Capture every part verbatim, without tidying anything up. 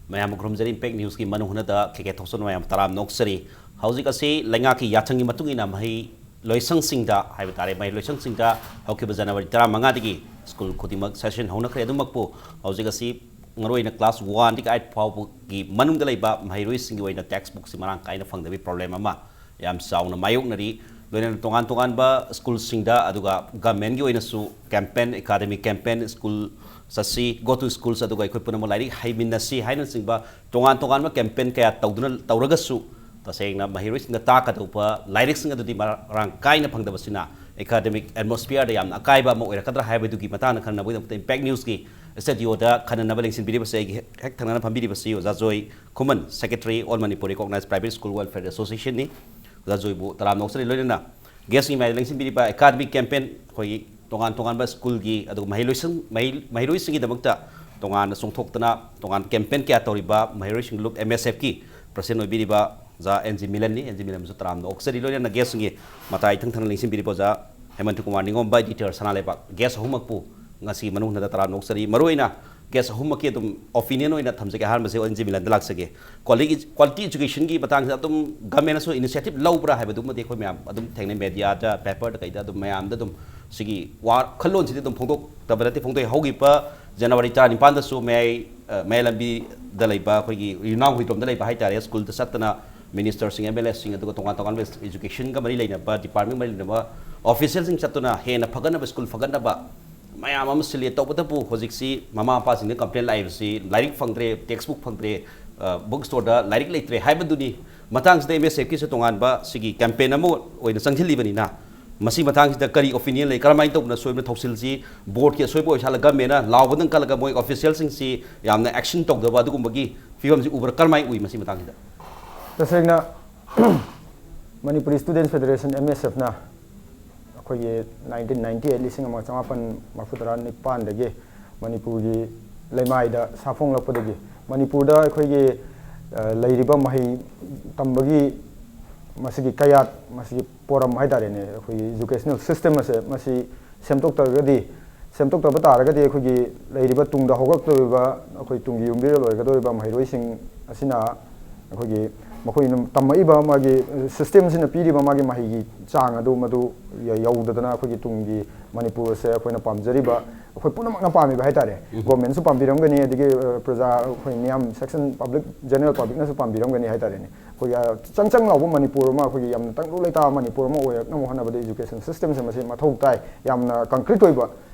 ꯃꯌꯥꯝꯕꯨ ꯈꯨꯔꯨꯝꯖꯔꯤ꯫ ꯏꯝꯄꯦꯛ ꯅ꯭ꯌꯨꯁꯀꯤ ꯃꯅꯨꯡ ꯍꯨꯠꯅꯗ ꯀꯦ ꯀꯦ ꯊꯣꯛꯆꯟ ꯃꯌꯥꯝ ꯇꯔꯥꯝꯅ ꯑꯣꯛꯆꯔꯤ꯫ ꯍꯧꯖꯤꯛ ꯑꯁꯤ ꯂꯩꯉꯥꯛꯀꯤ ꯌꯥꯊꯪꯒꯤ ꯃꯇꯨꯡ ꯏꯟꯅ ꯃꯍꯩ ꯂꯣꯏꯁꯪꯁꯤꯡꯗ ꯍꯥꯏꯕ ꯇꯥꯔꯦ, ꯃꯍꯩ ꯂꯣꯏꯁꯪꯁꯤꯡꯗ ꯍꯧꯈꯤꯕ ꯖꯅꯋꯥꯔꯤ ꯇꯔꯥꯃꯉꯥꯗꯒꯤ ꯁ꯭ꯀꯨꯜ ꯈꯨꯗꯤꯡꯃꯛ ꯁꯦꯁꯟ ꯍꯧꯅꯈ꯭ꯔꯦ꯫ ꯑꯗꯨꯃꯛꯄꯨ ꯍꯧꯖꯤꯛ ꯑꯁꯤ ꯃꯔꯨꯑꯣꯏꯅ ꯀ꯭ꯂꯥꯁ ꯋꯥꯟꯗꯒꯤ ꯑꯥꯏꯠ ꯐꯥꯎꯕꯒꯤ ꯃꯅꯨꯡꯗ ꯂꯩꯕ ꯃꯍꯩꯔꯣꯏꯁꯤꯡꯒꯤ ꯑꯣꯏꯅ ꯇꯦꯛꯁ ꯕꯨꯛꯁꯤ ꯃꯔꯥꯡ ꯀꯥꯏꯅ ꯐꯪꯗꯕꯒꯤ ꯄ꯭ꯔꯣꯕ꯭ꯂꯦꯝ ꯑꯃ ꯌꯥꯝ ꯆꯥꯎꯅ ꯃꯥꯌꯣꯛꯅꯔꯤ꯫ ꯂꯣꯏꯅꯅ ꯇꯣꯉꯥꯟ ꯇꯣꯉꯥꯟꯕ ꯁ꯭ꯀꯨꯜꯁꯤꯡꯗ, ꯑꯗꯨꯒ ꯒꯚꯔꯟꯃꯦꯟꯠꯀꯤ ꯑꯣꯏꯅꯁꯨ ꯀꯦꯝꯄꯦꯟ, ꯑꯦꯀꯥꯗꯃꯤꯛ ꯀꯦꯝꯄꯦꯟ, ꯁ꯭ꯀꯨꯜ ꯆꯠꯁꯤ, Go to Schools, ꯑꯗꯨꯒ ꯑꯩꯈꯣꯏ ꯄꯨꯝꯅꯃꯛ ꯂꯥꯏꯔꯤꯛ ꯍꯩꯃꯤꯟꯅꯁꯤ ꯍꯥꯏꯅꯆꯤꯡꯕ ꯇꯣꯉꯥꯟ ꯇꯣꯉꯥꯟꯕ ꯀꯦꯝꯄꯦꯟ ꯀꯌꯥ ꯇꯧꯗꯨꯅ, ꯇꯧꯔꯒꯁꯨ ꯇꯁꯦꯡꯅ ꯃꯍꯩꯔꯣꯏꯁꯤꯡꯗ ꯇꯥꯛꯀꯗꯧꯕ ꯂꯥꯏꯔꯤꯛꯁꯤꯡ ꯑꯗꯨꯗꯤ ꯃꯔꯥꯡ ꯀꯥꯏꯅ ꯐꯪꯗꯕꯁꯤꯅ ꯑꯦꯀꯥꯗꯃꯤꯛ ꯑꯦꯠꯃꯣꯁꯐꯤꯌꯔꯗ ꯌꯥꯝꯅ ꯑꯀꯥꯏꯕ ꯑꯃ ꯑꯣꯏꯔꯛꯀꯗ꯭ꯔꯥ ꯍꯥꯏꯕꯗꯨꯒꯤ ꯃꯇꯥꯡꯗ ꯈꯟꯅꯅꯕꯒꯤꯗꯃꯛꯇ ꯏꯝꯄꯦꯛ ꯅ꯭ꯌꯨꯁꯀꯤ ꯁ꯭ꯇꯨꯗꯤꯑꯣꯗ ꯈꯟꯅꯅꯕ ꯂꯦꯡꯁꯤꯟꯕꯤꯔꯤꯕꯁꯤ ꯑꯩꯒꯤ ꯍꯦꯛ ꯊꯪꯅꯅ ꯐꯝꯕꯤꯔꯤꯕꯁꯤ ꯑꯣꯖꯥ ꯖꯣꯏ ꯈꯨꯃꯟ, Secretary, All Manipur Recognized Private School Welfare Association-ꯅꯤ꯫ ꯑꯣꯖꯥ ꯖꯣꯏꯕꯨ ꯇꯔꯥꯝꯅ ꯑꯣꯛꯆꯔꯤ꯫ ꯂꯣꯏꯅꯅ ꯒꯦꯁꯀꯤ ꯃꯥꯏꯗ ꯂꯦꯡꯁꯤꯟꯕꯤꯔꯤꯕ ꯑꯦꯀꯥꯗꯃꯤꯛ ꯀꯦꯝꯄꯦꯟ, ꯑꯩꯈꯣꯏꯒꯤ ꯇꯣꯉꯥꯟ ꯇꯣꯉꯥꯟꯕ ꯁ꯭ꯀꯨꯜꯒꯤ ꯑꯗꯨꯒ ꯃꯍꯩ ꯂꯣꯏꯁꯪ-, ꯃꯍꯩ-, ꯃꯍꯩꯔꯣꯏꯁꯤꯡꯒꯤꯗꯃꯛꯇ ꯇꯣꯉꯥꯟꯅ ꯆꯣꯡꯊꯣꯛꯇꯅ ꯇꯣꯉꯥꯟ ꯀꯦꯝꯄꯦꯟ ꯀꯌꯥ ꯇꯧꯔꯤꯕ ꯃꯍꯩꯔꯣꯏꯁꯤꯡ ꯂꯨꯞ, ꯑꯦꯝ ꯑꯦꯁ ꯑꯦꯐꯀꯤ ꯄ꯭ꯔꯁꯤꯗꯦꯟꯠ ꯑꯣꯏꯕꯤꯔꯤꯕ ꯑꯣꯖꯥ ꯑꯦꯟ ꯖꯤ ꯃꯤꯂꯟꯅꯤ꯫ ꯑꯦꯟ ꯖꯤ ꯃꯤꯂꯟꯕꯨꯁꯨ ꯇꯔꯥꯝꯅ ꯑꯣꯛꯆꯔꯤ꯫ ꯂꯣꯏꯅꯅ ꯒꯦꯁꯁꯤꯡꯒꯤ ꯃꯇꯥꯏ ꯏꯊꯪ ꯊꯪꯅ ꯂꯦꯡꯁꯤꯟꯕꯤꯔꯤꯕ ꯑꯣꯖꯥ ꯍꯦꯃꯟꯇ ꯀꯨꯃꯥꯔ ꯅꯤꯉꯣꯝꯕ, ꯏꯗꯤꯇꯔ ꯁꯅꯥ ꯂꯩꯕꯥꯛ, ꯒꯦꯁ ꯑꯍꯨꯝꯃꯛꯄꯨ ꯉꯁꯤꯒꯤ ꯃꯅꯨꯡ ꯍꯨꯠꯅꯗ ꯇꯔꯥꯝꯅ ꯑꯣꯛꯆꯔꯤ꯫ ꯃꯔꯨꯑꯣꯏꯅ ꯒꯦꯁ ꯑꯍꯨꯝꯃꯛꯀꯤ ꯑꯗꯨꯝ ꯑꯣꯄꯤꯅꯤꯌꯟ ꯑꯣꯏꯅ ꯊꯝꯖꯒꯦ꯫ ꯑꯍꯥꯟꯕꯁꯦ ꯑꯦꯟ ꯖꯤ ꯃꯤꯂꯟꯗ ꯂꯥꯛꯆꯒꯦ꯫ ꯀ꯭ꯋꯥꯂꯤꯇꯤ, ꯀ꯭ꯋꯥꯂꯤꯇꯤ ꯑꯦꯖꯨꯀꯦꯁꯟꯒꯤ ꯃꯇꯥꯡꯁꯤꯗ ꯑꯗꯨꯝ ꯒꯃꯦꯟꯅꯁꯨ ꯏꯅꯤꯁꯤꯌꯦꯇꯤꯚ ꯂꯧꯕ꯭ꯔꯥ ꯍꯥꯏꯕꯗꯨꯃꯗꯤ ꯑꯩꯈꯣꯏ ꯃꯌꯥꯝ ꯑꯗꯨꯝ ꯊꯦꯡꯅꯩ, ꯃꯦꯗꯤꯌꯥꯗ, ꯄꯦꯄꯔꯗ ꯀꯩꯗ ꯑꯗꯨꯝ ꯃꯌꯥꯝꯗ ꯑꯗꯨꯝ ꯁꯤꯒꯤ ꯋꯥꯈꯜꯂꯣꯟꯁꯤꯗꯤ ꯑꯗꯨꯝ ꯐꯣꯡꯗꯣꯛꯇꯕ ꯅꯠꯇꯦ, ꯐꯣꯡꯗꯣꯛꯑꯦ꯫ ꯍꯧꯈꯤꯕ ꯖꯅꯋꯥꯔꯤ ꯇꯔꯥꯅꯤꯄꯥꯟꯗꯁꯨ ꯃꯌꯥꯏ, ꯑ, ꯃꯌꯥꯏ ꯂꯝꯕꯤꯗ ꯂꯩꯕ ꯑꯩꯈꯣꯏꯒꯤ ꯌꯨꯝꯅꯥꯝ ꯍꯨꯏꯗ꯭ꯔꯣꯝꯗ ꯂꯩꯕ ꯍꯥꯏꯇꯥꯔꯦ, ꯁ꯭ꯀꯨꯜꯗ ꯆꯠꯇꯅ ꯃꯤꯅꯤꯁꯇꯔꯁꯤꯡ, ꯑꯦꯝ ꯑꯦꯜ ꯑꯦꯁꯤꯡ, ꯑꯗꯨꯒ ꯇꯣꯉꯥꯟ ꯇꯣꯉꯥꯟꯕ ꯑꯦꯖꯨꯀꯦꯁꯟꯒ ꯃꯔꯤ ꯂꯩꯅꯕ, ꯗꯤꯄꯥꯔꯠꯃꯦꯟ ꯃꯔꯤ ꯂꯩꯅꯕ ꯑꯣꯐꯤꯁꯤꯌꯦꯜꯁꯤꯡ ꯆꯠꯇꯨꯅ ꯍꯦꯟꯅ ꯐꯒꯠꯅꯕ, ꯁ꯭ꯀꯨꯜ ꯐꯒꯠꯅꯕ ꯃꯌꯥꯝ ꯑꯃ ꯁꯤꯜꯂꯤ꯫ ꯇꯧꯕꯇꯕꯨ ꯍꯧꯖꯤꯛꯁꯤ ꯃꯃꯥ ꯃꯄꯥꯁꯤꯡꯅ ꯀꯝꯄ꯭ꯂꯦꯟ ꯂꯥꯛꯏꯕꯁꯤ ꯂꯥꯏꯔꯤꯛ ꯐꯪꯗ꯭ꯔꯦ, ꯇꯦꯛꯁ ꯕꯨꯛ ꯐꯪꯗ꯭ꯔꯦ, ꯑ, ꯕꯨꯛ ꯁ꯭ꯇꯣꯔꯗ ꯂꯥꯏꯔꯤꯛ ꯂꯩꯇ꯭ꯔꯦ ꯍꯥꯏꯕꯗꯨꯅꯤ꯫ ꯃꯇꯥꯡꯁꯤꯗ ꯑꯦꯝ ꯑꯦꯁ ꯑꯦꯐꯀꯤꯁꯨ ꯇꯣꯉꯥꯟꯕ ꯁꯤꯒꯤ ꯀꯦꯝꯄꯦꯟ ꯑꯃ ꯑꯣꯏꯅ ꯆꯪꯁꯤꯜꯂꯤꯕꯅꯤꯅ, ꯃꯁꯤ ꯃꯇꯥꯡꯁꯤꯗ ꯀꯔꯤ ꯑꯣꯄꯤꯅꯤꯌꯟ ꯂꯩ, ꯀꯔꯝꯍꯥꯏꯅ ꯇꯧꯗꯅ ꯁꯣꯏꯗꯅ ꯊꯧꯁꯤꯜꯁꯤ, ꯕꯣꯔꯗꯀꯤ ꯑꯁꯣꯏꯕ ꯑꯣꯏꯁꯥꯜꯂ ꯒꯃꯦꯟꯅ ꯂꯥꯎꯕꯗꯪ ꯀꯜꯂꯒ ꯃꯣꯏ ꯑꯣꯐꯤꯁꯤꯌꯦꯜꯁꯤꯡꯁꯤ ꯌꯥꯝꯅ ꯑꯦꯛꯁꯟ ꯇꯧꯗꯕ ꯑꯗꯨꯒꯨꯝꯕꯒꯤ ꯐꯤꯕꯝꯁꯤ ꯎꯕ꯭ꯔꯥ? ꯀꯔꯝꯍꯥꯏꯅ ꯎꯏ ꯃꯁꯤ ꯃꯇꯥꯡꯁꯤꯗ? ꯇꯁꯦꯡꯅ ꯃꯅꯤꯄꯨꯔꯤ ꯁ꯭ꯇꯨꯗꯦꯟꯠꯁ ꯐꯦꯗꯔꯦꯁꯟ, ꯑꯦꯝ ꯑꯦꯁ ꯑꯦꯐꯅ ꯑꯩꯈꯣꯏꯒꯤ ꯅꯥꯏꯟꯇꯤꯟ ꯅꯥꯏꯟꯇꯤ ꯑꯩꯠ, ꯂꯤꯁꯤꯡ ꯑꯃ ꯆꯃꯥꯄꯟ ꯃꯔꯤꯐꯨ ꯇꯔꯥ ꯅꯤꯄꯥꯟꯗꯒꯤ ꯃꯅꯤꯄꯨꯔꯒꯤ ꯂꯩꯃꯥꯏꯗ ꯁꯥꯐꯣꯡꯂꯛꯄꯗꯒꯤ ꯃꯅꯤꯄꯨꯔꯗ ꯑꯩꯈꯣꯏꯒꯤ, ꯑ, ꯂꯩꯔꯤꯕ ꯃꯍꯩ ꯇꯝꯕꯒꯤ ꯃꯁꯤꯒꯤ ꯀꯌꯥꯠ, ꯃꯁꯤꯒꯤ ꯄꯣꯔꯝ ꯍꯥꯏꯇꯥꯔꯦꯅꯦ, ꯑꯩꯈꯣꯏꯒꯤ ꯏꯖꯨꯀꯦꯁꯅꯦꯜ ꯁꯤꯁꯇꯦꯝ ꯑꯁꯦ ꯃꯁꯤ ꯁꯦꯝꯗꯣꯛꯇ꯭ꯔꯒꯗꯤ ꯁꯦꯝꯗꯣꯛꯇꯕ ꯇꯥꯔꯒꯗꯤ ꯑꯩꯈꯣꯏꯒꯤ ꯂꯩꯔꯤꯕ ꯇꯨꯡꯗ ꯍꯧꯒꯠꯇꯧꯔꯤꯕ, ꯑꯩꯈꯣꯏ ꯇꯨꯡꯒꯤ ꯌꯨꯝꯕꯤꯔꯦꯜ ꯑꯣꯏꯒꯗꯧꯔꯤꯕ ꯃꯍꯩꯔꯣꯏꯁꯤꯡ ꯑꯁꯤꯅ ꯑꯩꯈꯣꯏꯒꯤ ꯃꯈꯣꯏꯅ ꯇꯝꯃꯛꯏꯕ ꯃꯥꯒꯤ ꯁꯤꯁꯇꯦꯝꯁꯤꯅ ꯄꯤꯔꯤꯕ ꯃꯥꯒꯤ ꯃꯍꯩꯒꯤ ꯆꯥꯡ ꯑꯗꯨ ꯃꯗꯨ ꯌ-, ꯌꯧꯗꯗꯅ ꯑꯩꯈꯣꯏꯒꯤ ꯇꯨꯡꯒꯤ ꯃꯅꯤꯄꯨꯔ ꯑꯁꯦ ꯑꯩꯈꯣꯏꯅ ꯄꯥꯝꯖꯔꯤꯕ, ꯑꯩꯈꯣꯏ ꯄꯨꯝꯅꯃꯛꯅ ꯄꯥꯝꯃꯤꯕ ꯍꯥꯏꯇꯥꯔꯦ꯫ ꯎꯝ꯫ ꯒꯣꯔꯃꯦꯟꯁꯨ ꯄꯥꯝꯕꯤꯔꯝꯒꯅꯤ, ꯑꯗꯒꯤ, ꯑ, ꯄ꯭ꯔꯖꯥ, ꯑꯩꯈꯣꯏ ꯃꯤꯌꯥꯝ, ꯁꯦꯛꯁꯟ ꯄꯕ꯭ꯂꯤꯛ, ꯖꯦꯅꯔꯦꯜ ꯄꯕ꯭ꯂꯤꯛꯅꯁꯨ ꯄꯥꯝꯕꯤꯔꯝꯒꯅꯤ ꯍꯥꯏꯇꯥꯔꯦꯅꯦ꯫ ꯑꯩꯈꯣꯏꯒꯤ, ꯑ, ꯆꯪ ꯆꯪ ꯂꯥꯎꯕ ꯃꯅꯤꯄꯨꯔ ꯑꯃ, ꯑꯩꯈꯣꯏꯒꯤ ꯌꯥꯝꯅ ꯇꯪꯗꯨ ꯂꯩꯇꯥꯕ ꯃꯅꯤꯄꯨꯔ ꯑꯃ ꯑꯣꯏꯔꯛꯅꯕ ꯍꯣꯠꯅꯕꯗ education systemꯁꯦ ꯃꯁꯤ ꯃꯊꯧ ꯇꯥꯏ, ꯌꯥꯝꯅ concrete ꯑꯣꯏꯕ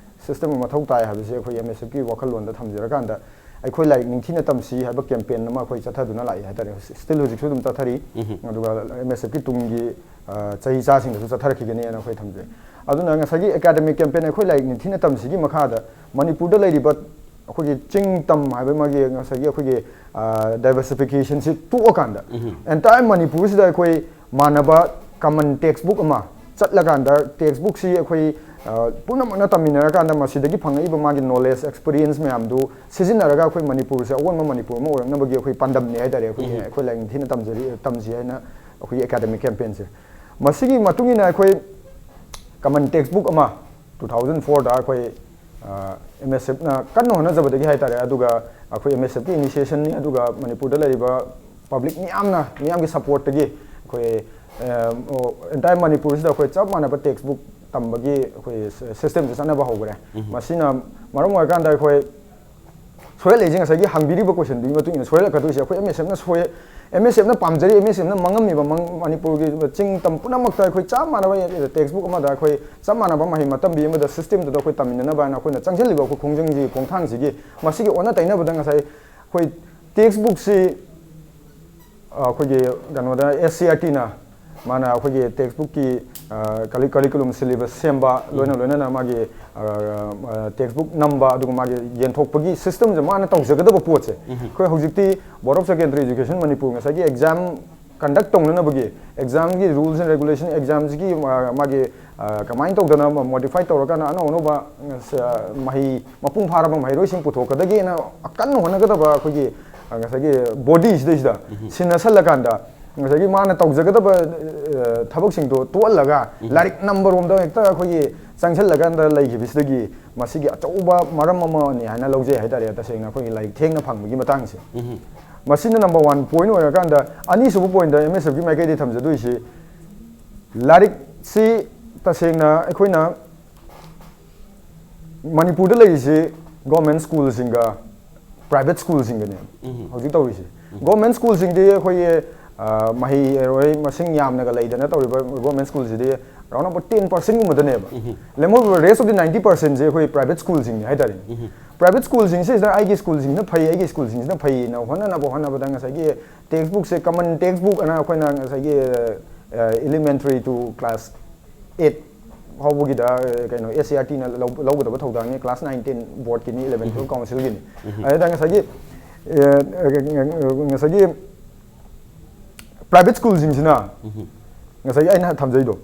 system ꯑꯃ ꯃꯊꯧ ꯇꯥꯏ ꯍꯥꯏꯕꯁꯦ ꯑꯩꯈꯣꯏ MSFꯀꯤ ꯋꯥꯈꯜꯂꯣꯟꯗ ꯊꯝꯖꯔꯀꯥꯟꯗ, ꯑꯩꯈꯣꯏ ꯂꯥꯏꯔꯤꯛ ꯅꯤꯡꯊꯤꯅ ꯇꯝꯁꯤ ꯍꯥꯏꯕ campaign ꯑꯃ ꯑꯩꯈꯣꯏ ꯆꯠꯊꯗꯨꯅ ꯂꯥꯛꯏ ꯍꯥꯏꯇꯥꯔꯦ꯫ Still ꯍꯧꯖꯤꯛꯁꯨ ꯑꯗꯨꯝ ꯆꯠꯊꯔꯤ꯫ ꯎꯝ꯫ ꯑꯗꯨꯒ MSFꯀꯤ ꯇꯨꯡꯒꯤ, ꯑ, ꯆꯍꯤ ꯆꯥꯁꯤꯡꯗꯁꯨ ꯆꯠꯊꯔꯛꯈꯤꯒꯅꯤꯅ ꯑꯩꯈꯣꯏ ꯊꯝꯖꯩ꯫ ꯑꯗꯨꯅ ꯉꯁꯥꯏꯒꯤ academic campaign, ꯑꯩꯈꯣꯏ ꯂꯥꯏꯔꯤꯛ ꯅꯤꯡꯊꯤꯅ ꯇꯝꯁꯤꯒꯤ ꯃꯈꯥꯗ ꯃꯅꯤꯄꯨꯔꯗ ꯂꯩꯔꯤꯕ ꯑꯩꯈꯣꯏꯒꯤ ꯆꯤꯡ ꯇꯝ ꯍꯥꯏꯕ ꯃꯥꯒꯤ ꯉꯁꯥꯏꯒꯤ ꯑꯩꯈꯣꯏꯒꯤ, ꯑ, diversificationꯁꯤ ꯇꯣꯛꯑꯀꯥꯟꯗ, ꯎꯝ꯫ Entire ꯃꯅꯤꯄꯨꯔꯁꯤꯗ ꯑꯩꯈꯣꯏ ꯃꯥꯟꯅꯕ common textbook ꯑꯃ ꯆꯠꯂꯀꯥꯟꯗ, textbookꯁꯤ ꯑꯩꯈꯣꯏ, ꯑ, ꯄꯨꯝꯅꯃꯛꯅ ꯇꯝꯃꯤꯟꯅꯔꯀꯥꯟꯗ ꯃꯁꯤꯗꯒꯤ ꯐꯪꯉꯛꯏꯕ ꯃꯥꯒꯤ knowledge, experience ꯃꯌꯥꯝꯗꯨ ꯁꯤꯖꯤꯟꯅꯔꯒ ꯑꯩꯈꯣꯏ ꯃꯅꯤꯄꯨꯔꯁꯦ ꯑꯑꯣꯟꯕ ꯃꯅꯤꯄꯨꯔ ꯑꯃ ꯑꯣꯏꯔꯛꯅꯕꯒꯤ ꯑꯩꯈꯣꯏ ꯄꯥꯟꯗꯝꯅꯤ ꯍꯥꯏꯇꯥꯔꯦ꯫ ꯑꯩꯈꯣꯏꯒꯤ, ꯎꯝ꯫ ꯑꯩꯈꯣꯏ ꯂꯥꯏꯔꯤꯛ ꯅꯤꯡꯊꯤꯅ ꯇꯝꯖꯔꯤ, ꯇꯝꯁꯤ ꯍꯥꯏꯅ ꯑꯩꯈꯣꯏꯒꯤ academic campaignꯁꯦ꯫ ꯃꯁꯤꯒꯤ ꯃꯇꯨꯡ ꯏꯟꯅ ꯑꯩꯈꯣꯏ common textbook ꯑꯃ two thousand fourꯗ ꯑꯩꯈꯣꯏ, ꯑ, MSFꯅ ꯀꯟꯅ ꯍꯣꯠꯅꯖꯕꯗꯒꯤ ꯍꯥꯏꯇꯥꯔꯦ, ꯑꯗꯨꯒ ꯑꯩꯈꯣꯏ MSFꯀꯤ initiationꯅꯤ, ꯑꯗꯨꯒ ꯃꯅꯤꯄꯨꯔꯗ ꯂꯩꯔꯤꯕ public ꯃꯤꯌꯥꯝꯅ, ꯃꯤꯌꯥꯝꯒꯤ supportꯇꯒꯤ ꯑꯩꯈꯣꯏ, ꯑ, ꯑꯣ, entire ꯃꯅꯤꯄꯨꯔꯁꯤꯗ ꯑꯩꯈꯣꯏ ꯆꯞ ꯃꯥꯟꯅꯕ textbook ꯇꯝꯕꯒꯤ ꯑꯩꯈꯣꯏ ꯁ-, systemꯁꯦ ꯆꯠꯅꯕ ꯍꯧꯈ꯭ꯔꯦ꯫ ꯎꯝ꯫ ꯃꯁꯤꯅ ꯃꯔꯝ ꯑꯣꯏꯔꯀꯥꯟꯗ ꯑꯩꯈꯣꯏ ꯁꯣꯏꯍꯜꯂꯛꯏꯁꯦ ꯉꯁꯥꯏꯒꯤ ꯍꯪꯕꯤꯔꯤꯕ questionꯗꯨꯒꯤ ꯃꯇꯨꯡ ꯏꯟꯅ ꯁꯣꯏꯍꯜꯂꯛꯀꯗꯣꯏꯁꯦ꯫ ꯑꯩꯈꯣꯏ MSFꯅ ꯁꯣꯏ-, MSFꯅ ꯄꯥꯝꯖꯔꯤ, MSFꯅ ꯃꯪꯉꯝꯃꯤꯕ ꯃꯪ-, ꯃꯅꯤꯄꯨꯔꯒꯤ ꯆꯤꯡ ꯇꯝ ꯄꯨꯝꯅꯃꯛꯇ ꯑꯩꯈꯣꯏ ꯆꯞ ꯃꯥꯟꯅꯕ textbook ꯑꯃꯗ, ꯑꯩꯈꯣꯏ ꯆꯞ ꯃꯥꯟꯅꯕ ꯃꯍꯩ ꯃꯇꯝꯕꯤ ꯑꯃꯗ systemꯗꯨꯗ ꯑꯩꯈꯣꯏ ꯇꯝꯃꯤꯟꯅꯅꯕ ꯍꯥꯏꯅ ꯑꯩꯈꯣꯏꯅ ꯆꯪꯁꯤꯜꯂꯤꯕ ꯑꯩꯈꯣꯏ ꯈꯣꯡꯖꯪꯁꯤꯒꯤ ꯈꯣꯡꯊꯥꯡꯁꯤꯒꯤ ꯃꯁꯤꯒꯤ ꯑꯣꯟꯅ ꯇꯩꯅꯕꯗ ꯉꯁꯥꯏ ꯑꯩꯈꯣꯏ textbookꯁꯤ ꯑ, ꯑꯩꯈꯣꯏꯒꯤ ꯀꯩꯅꯣꯗ SCERTꯅ ꯃꯥꯅ ꯑꯩꯈꯣꯏꯒꯤ textbookꯀꯤ, ꯑ, curri-, curriculum syllabus ꯁꯦꯝꯕ, ꯂꯣꯏꯅ ꯎꯝ꯫ ꯂꯣꯏꯅꯅ ꯃꯥꯒꯤ, ꯑ, ꯑ, textbook ꯅꯝꯕ, ꯑꯗꯨꯒ ꯃꯥꯒꯤ ꯌꯦꯟꯊꯣꯛꯄꯒꯤ systemꯁꯦ ꯃꯥꯅ ꯇꯧꯖꯒꯗꯕ ꯄꯣꯠꯁꯦ꯫ ꯎꯝ꯫ ꯑꯩꯈꯣꯏ ꯍꯧꯖꯤꯛꯇꯤ Board of Secondary Education Manipur ꯉꯁꯥꯏꯒꯤ exam conduct ꯇꯧꯅꯅꯕꯒꯤ examꯒꯤ rules and regulation, examꯁꯤꯒꯤ, ꯑ, ꯃꯥꯒꯤ, ꯑ, ꯀꯃꯥꯏꯅ ꯇꯧꯗꯅ modify ꯇꯧꯔꯀꯥꯟꯗ ꯑꯅꯧ ꯑꯅꯧꯕ, ꯑ, ꯁ-, ꯃꯍꯩ ꯃꯄꯨꯡ ꯐꯥꯔꯕ ꯃꯍꯩꯔꯣꯏꯁꯤꯡ ꯄꯨꯊꯣꯛꯀꯗꯒꯦꯅ ꯀꯟꯅ ꯍꯣꯠꯅꯒꯗꯕ ꯑꯩꯈꯣꯏꯒꯤ, ꯑ, ꯉꯁꯥꯏꯒꯤ bodyꯁꯤꯗꯩꯁꯤꯗ ꯎꯝ꯫ ꯁꯤꯟꯅꯁꯜꯂꯀꯥꯟꯗ ꯉꯁꯥꯏꯒꯤ ꯃꯥꯅ ꯇꯧꯖꯒꯗꯕ, ꯑ, ꯊꯕꯛꯁꯤꯡꯗꯣ ꯇꯣꯛꯍꯜꯂꯒ ꯎꯝ꯫ ꯂꯥꯏꯔꯤꯛ ꯅꯝꯕꯔꯣꯝꯗ ꯍꯦꯛꯇ ꯑꯩꯈꯣꯏꯒꯤ ꯆꯪꯁꯤꯜꯂꯀꯥꯟꯗ ꯂꯩꯈꯤꯕꯁꯤꯗꯒꯤ ꯃꯁꯤꯒꯤ ꯑꯆꯧꯕ ꯃꯔꯝ ꯑꯃꯅꯤ ꯍꯥꯏꯅ ꯂꯧꯖꯩ ꯍꯥꯏꯇꯥꯔꯦ, ꯇꯁꯦꯡꯅ ꯑꯩꯈꯣꯏꯒꯤ ꯂꯥꯏꯔꯤꯛ ꯊꯦꯡꯅ ꯐꯪꯕꯒꯤ ꯃꯇꯥꯡꯁꯦ꯫ ꯃꯁꯤꯅ ꯅꯝꯕꯔ ꯋꯥꯟ ꯄꯣꯏꯟ ꯑꯣꯏꯔꯀꯥꯟꯗ, ꯑꯅꯤꯁꯨꯕ ꯄꯣꯏꯟꯗ ꯑꯦꯝ ꯑꯦꯁ ꯑꯦꯐꯀꯤ ꯃꯥꯏꯀꯩꯗꯒꯤ ꯊꯝꯖꯗꯣꯏꯁꯤ, ꯂꯥꯏꯔꯤꯛꯁꯤ ꯇꯁꯦꯡꯅ ꯑꯩꯈꯣꯏꯅ ꯃꯅꯤꯄꯨꯔꯗ ꯂꯩꯔꯤꯁꯤ ꯒꯣꯔꯃꯦꯟ ꯁ꯭ꯀꯨꯜꯁꯤꯡꯒ ꯄ꯭ꯔꯥꯏꯚꯦꯠ ꯁ꯭ꯀꯨꯜꯁꯤꯡꯒꯅꯦꯕ ꯍꯧꯖꯤꯛ ꯇꯧꯔꯤꯁꯦ꯫ ꯒꯣꯔꯃꯦꯟ ꯁ꯭ꯀꯨꯜꯁꯤꯡꯗꯤ ꯑꯩꯈꯣꯏꯒꯤ, ꯑ, ꯃꯍꯩꯔꯣꯏ ꯃꯁꯤꯡ ꯌꯥꯝꯅꯒ ꯂꯩꯗꯅ ꯇꯧꯔꯤꯕ ꯒꯣꯔꯃꯦꯟ ꯁ꯭ꯀꯨꯜꯁꯤꯗꯤ ꯑꯔꯥꯎꯟ ꯑꯕꯥꯎꯠ ꯇꯦꯟ ꯄꯥꯔꯁꯦꯟꯒꯨꯝꯕꯗꯅꯦꯕ꯫ ꯂꯦꯝꯍꯧꯔꯤꯕ rest of the ninety percent ꯁꯦ ꯑꯩꯈꯣꯏ ꯄ꯭ꯔꯥꯏꯚꯦꯠ ꯁ꯭ꯀꯨꯜꯁꯤꯡꯅꯦ ꯍꯥꯏꯇꯥꯔꯦꯅꯦ꯫ ꯄ꯭ꯔꯥꯏꯚꯦꯠ ꯁ꯭ꯀꯨꯜꯁꯤꯡꯁꯤꯗ ꯑꯩꯒꯤ ꯁ꯭ꯀꯨꯜꯁꯤꯡꯁꯤꯅ ꯐꯩ, ꯑꯩꯒꯤ ꯁ꯭ꯀꯨꯜꯁꯤꯡꯁꯤꯅ ꯐꯩꯅ ꯍꯣꯠꯅꯅꯕ ꯍꯣꯠꯅꯕꯗ ꯉꯁꯥꯏꯒꯤ ꯇꯦꯛꯁ ꯕꯨꯛꯁꯦ, ꯀꯃꯟ ꯇꯦꯛꯁ ꯕꯨꯛ ꯑꯅ ꯑꯩꯈꯣꯏꯅ ꯉꯁꯥꯏꯒꯤ, ꯑ, elementary to class eight ꯐꯥꯎꯕꯒꯤꯗ, ꯑ, ꯀꯩꯅꯣ, S C E R T ꯅ ꯂꯧ-, ꯂꯧꯒꯗꯕ ꯊꯧꯗꯥꯡꯅꯤ, class nine ten board ꯀꯤꯅꯤ, eleven twelve council Guinea. ꯑꯗꯨꯗ ꯉꯁꯥꯏꯒꯤ, ꯑ, ꯉꯁꯥꯏꯒꯤ ꯄ꯭ꯔꯥꯏꯚꯦꯠ ꯁ꯭ꯀꯨꯜꯁꯤꯡꯁꯤꯅ ꯉꯁꯥꯏꯒꯤ ꯑꯩꯅ ꯊꯝꯖꯩꯗꯣ,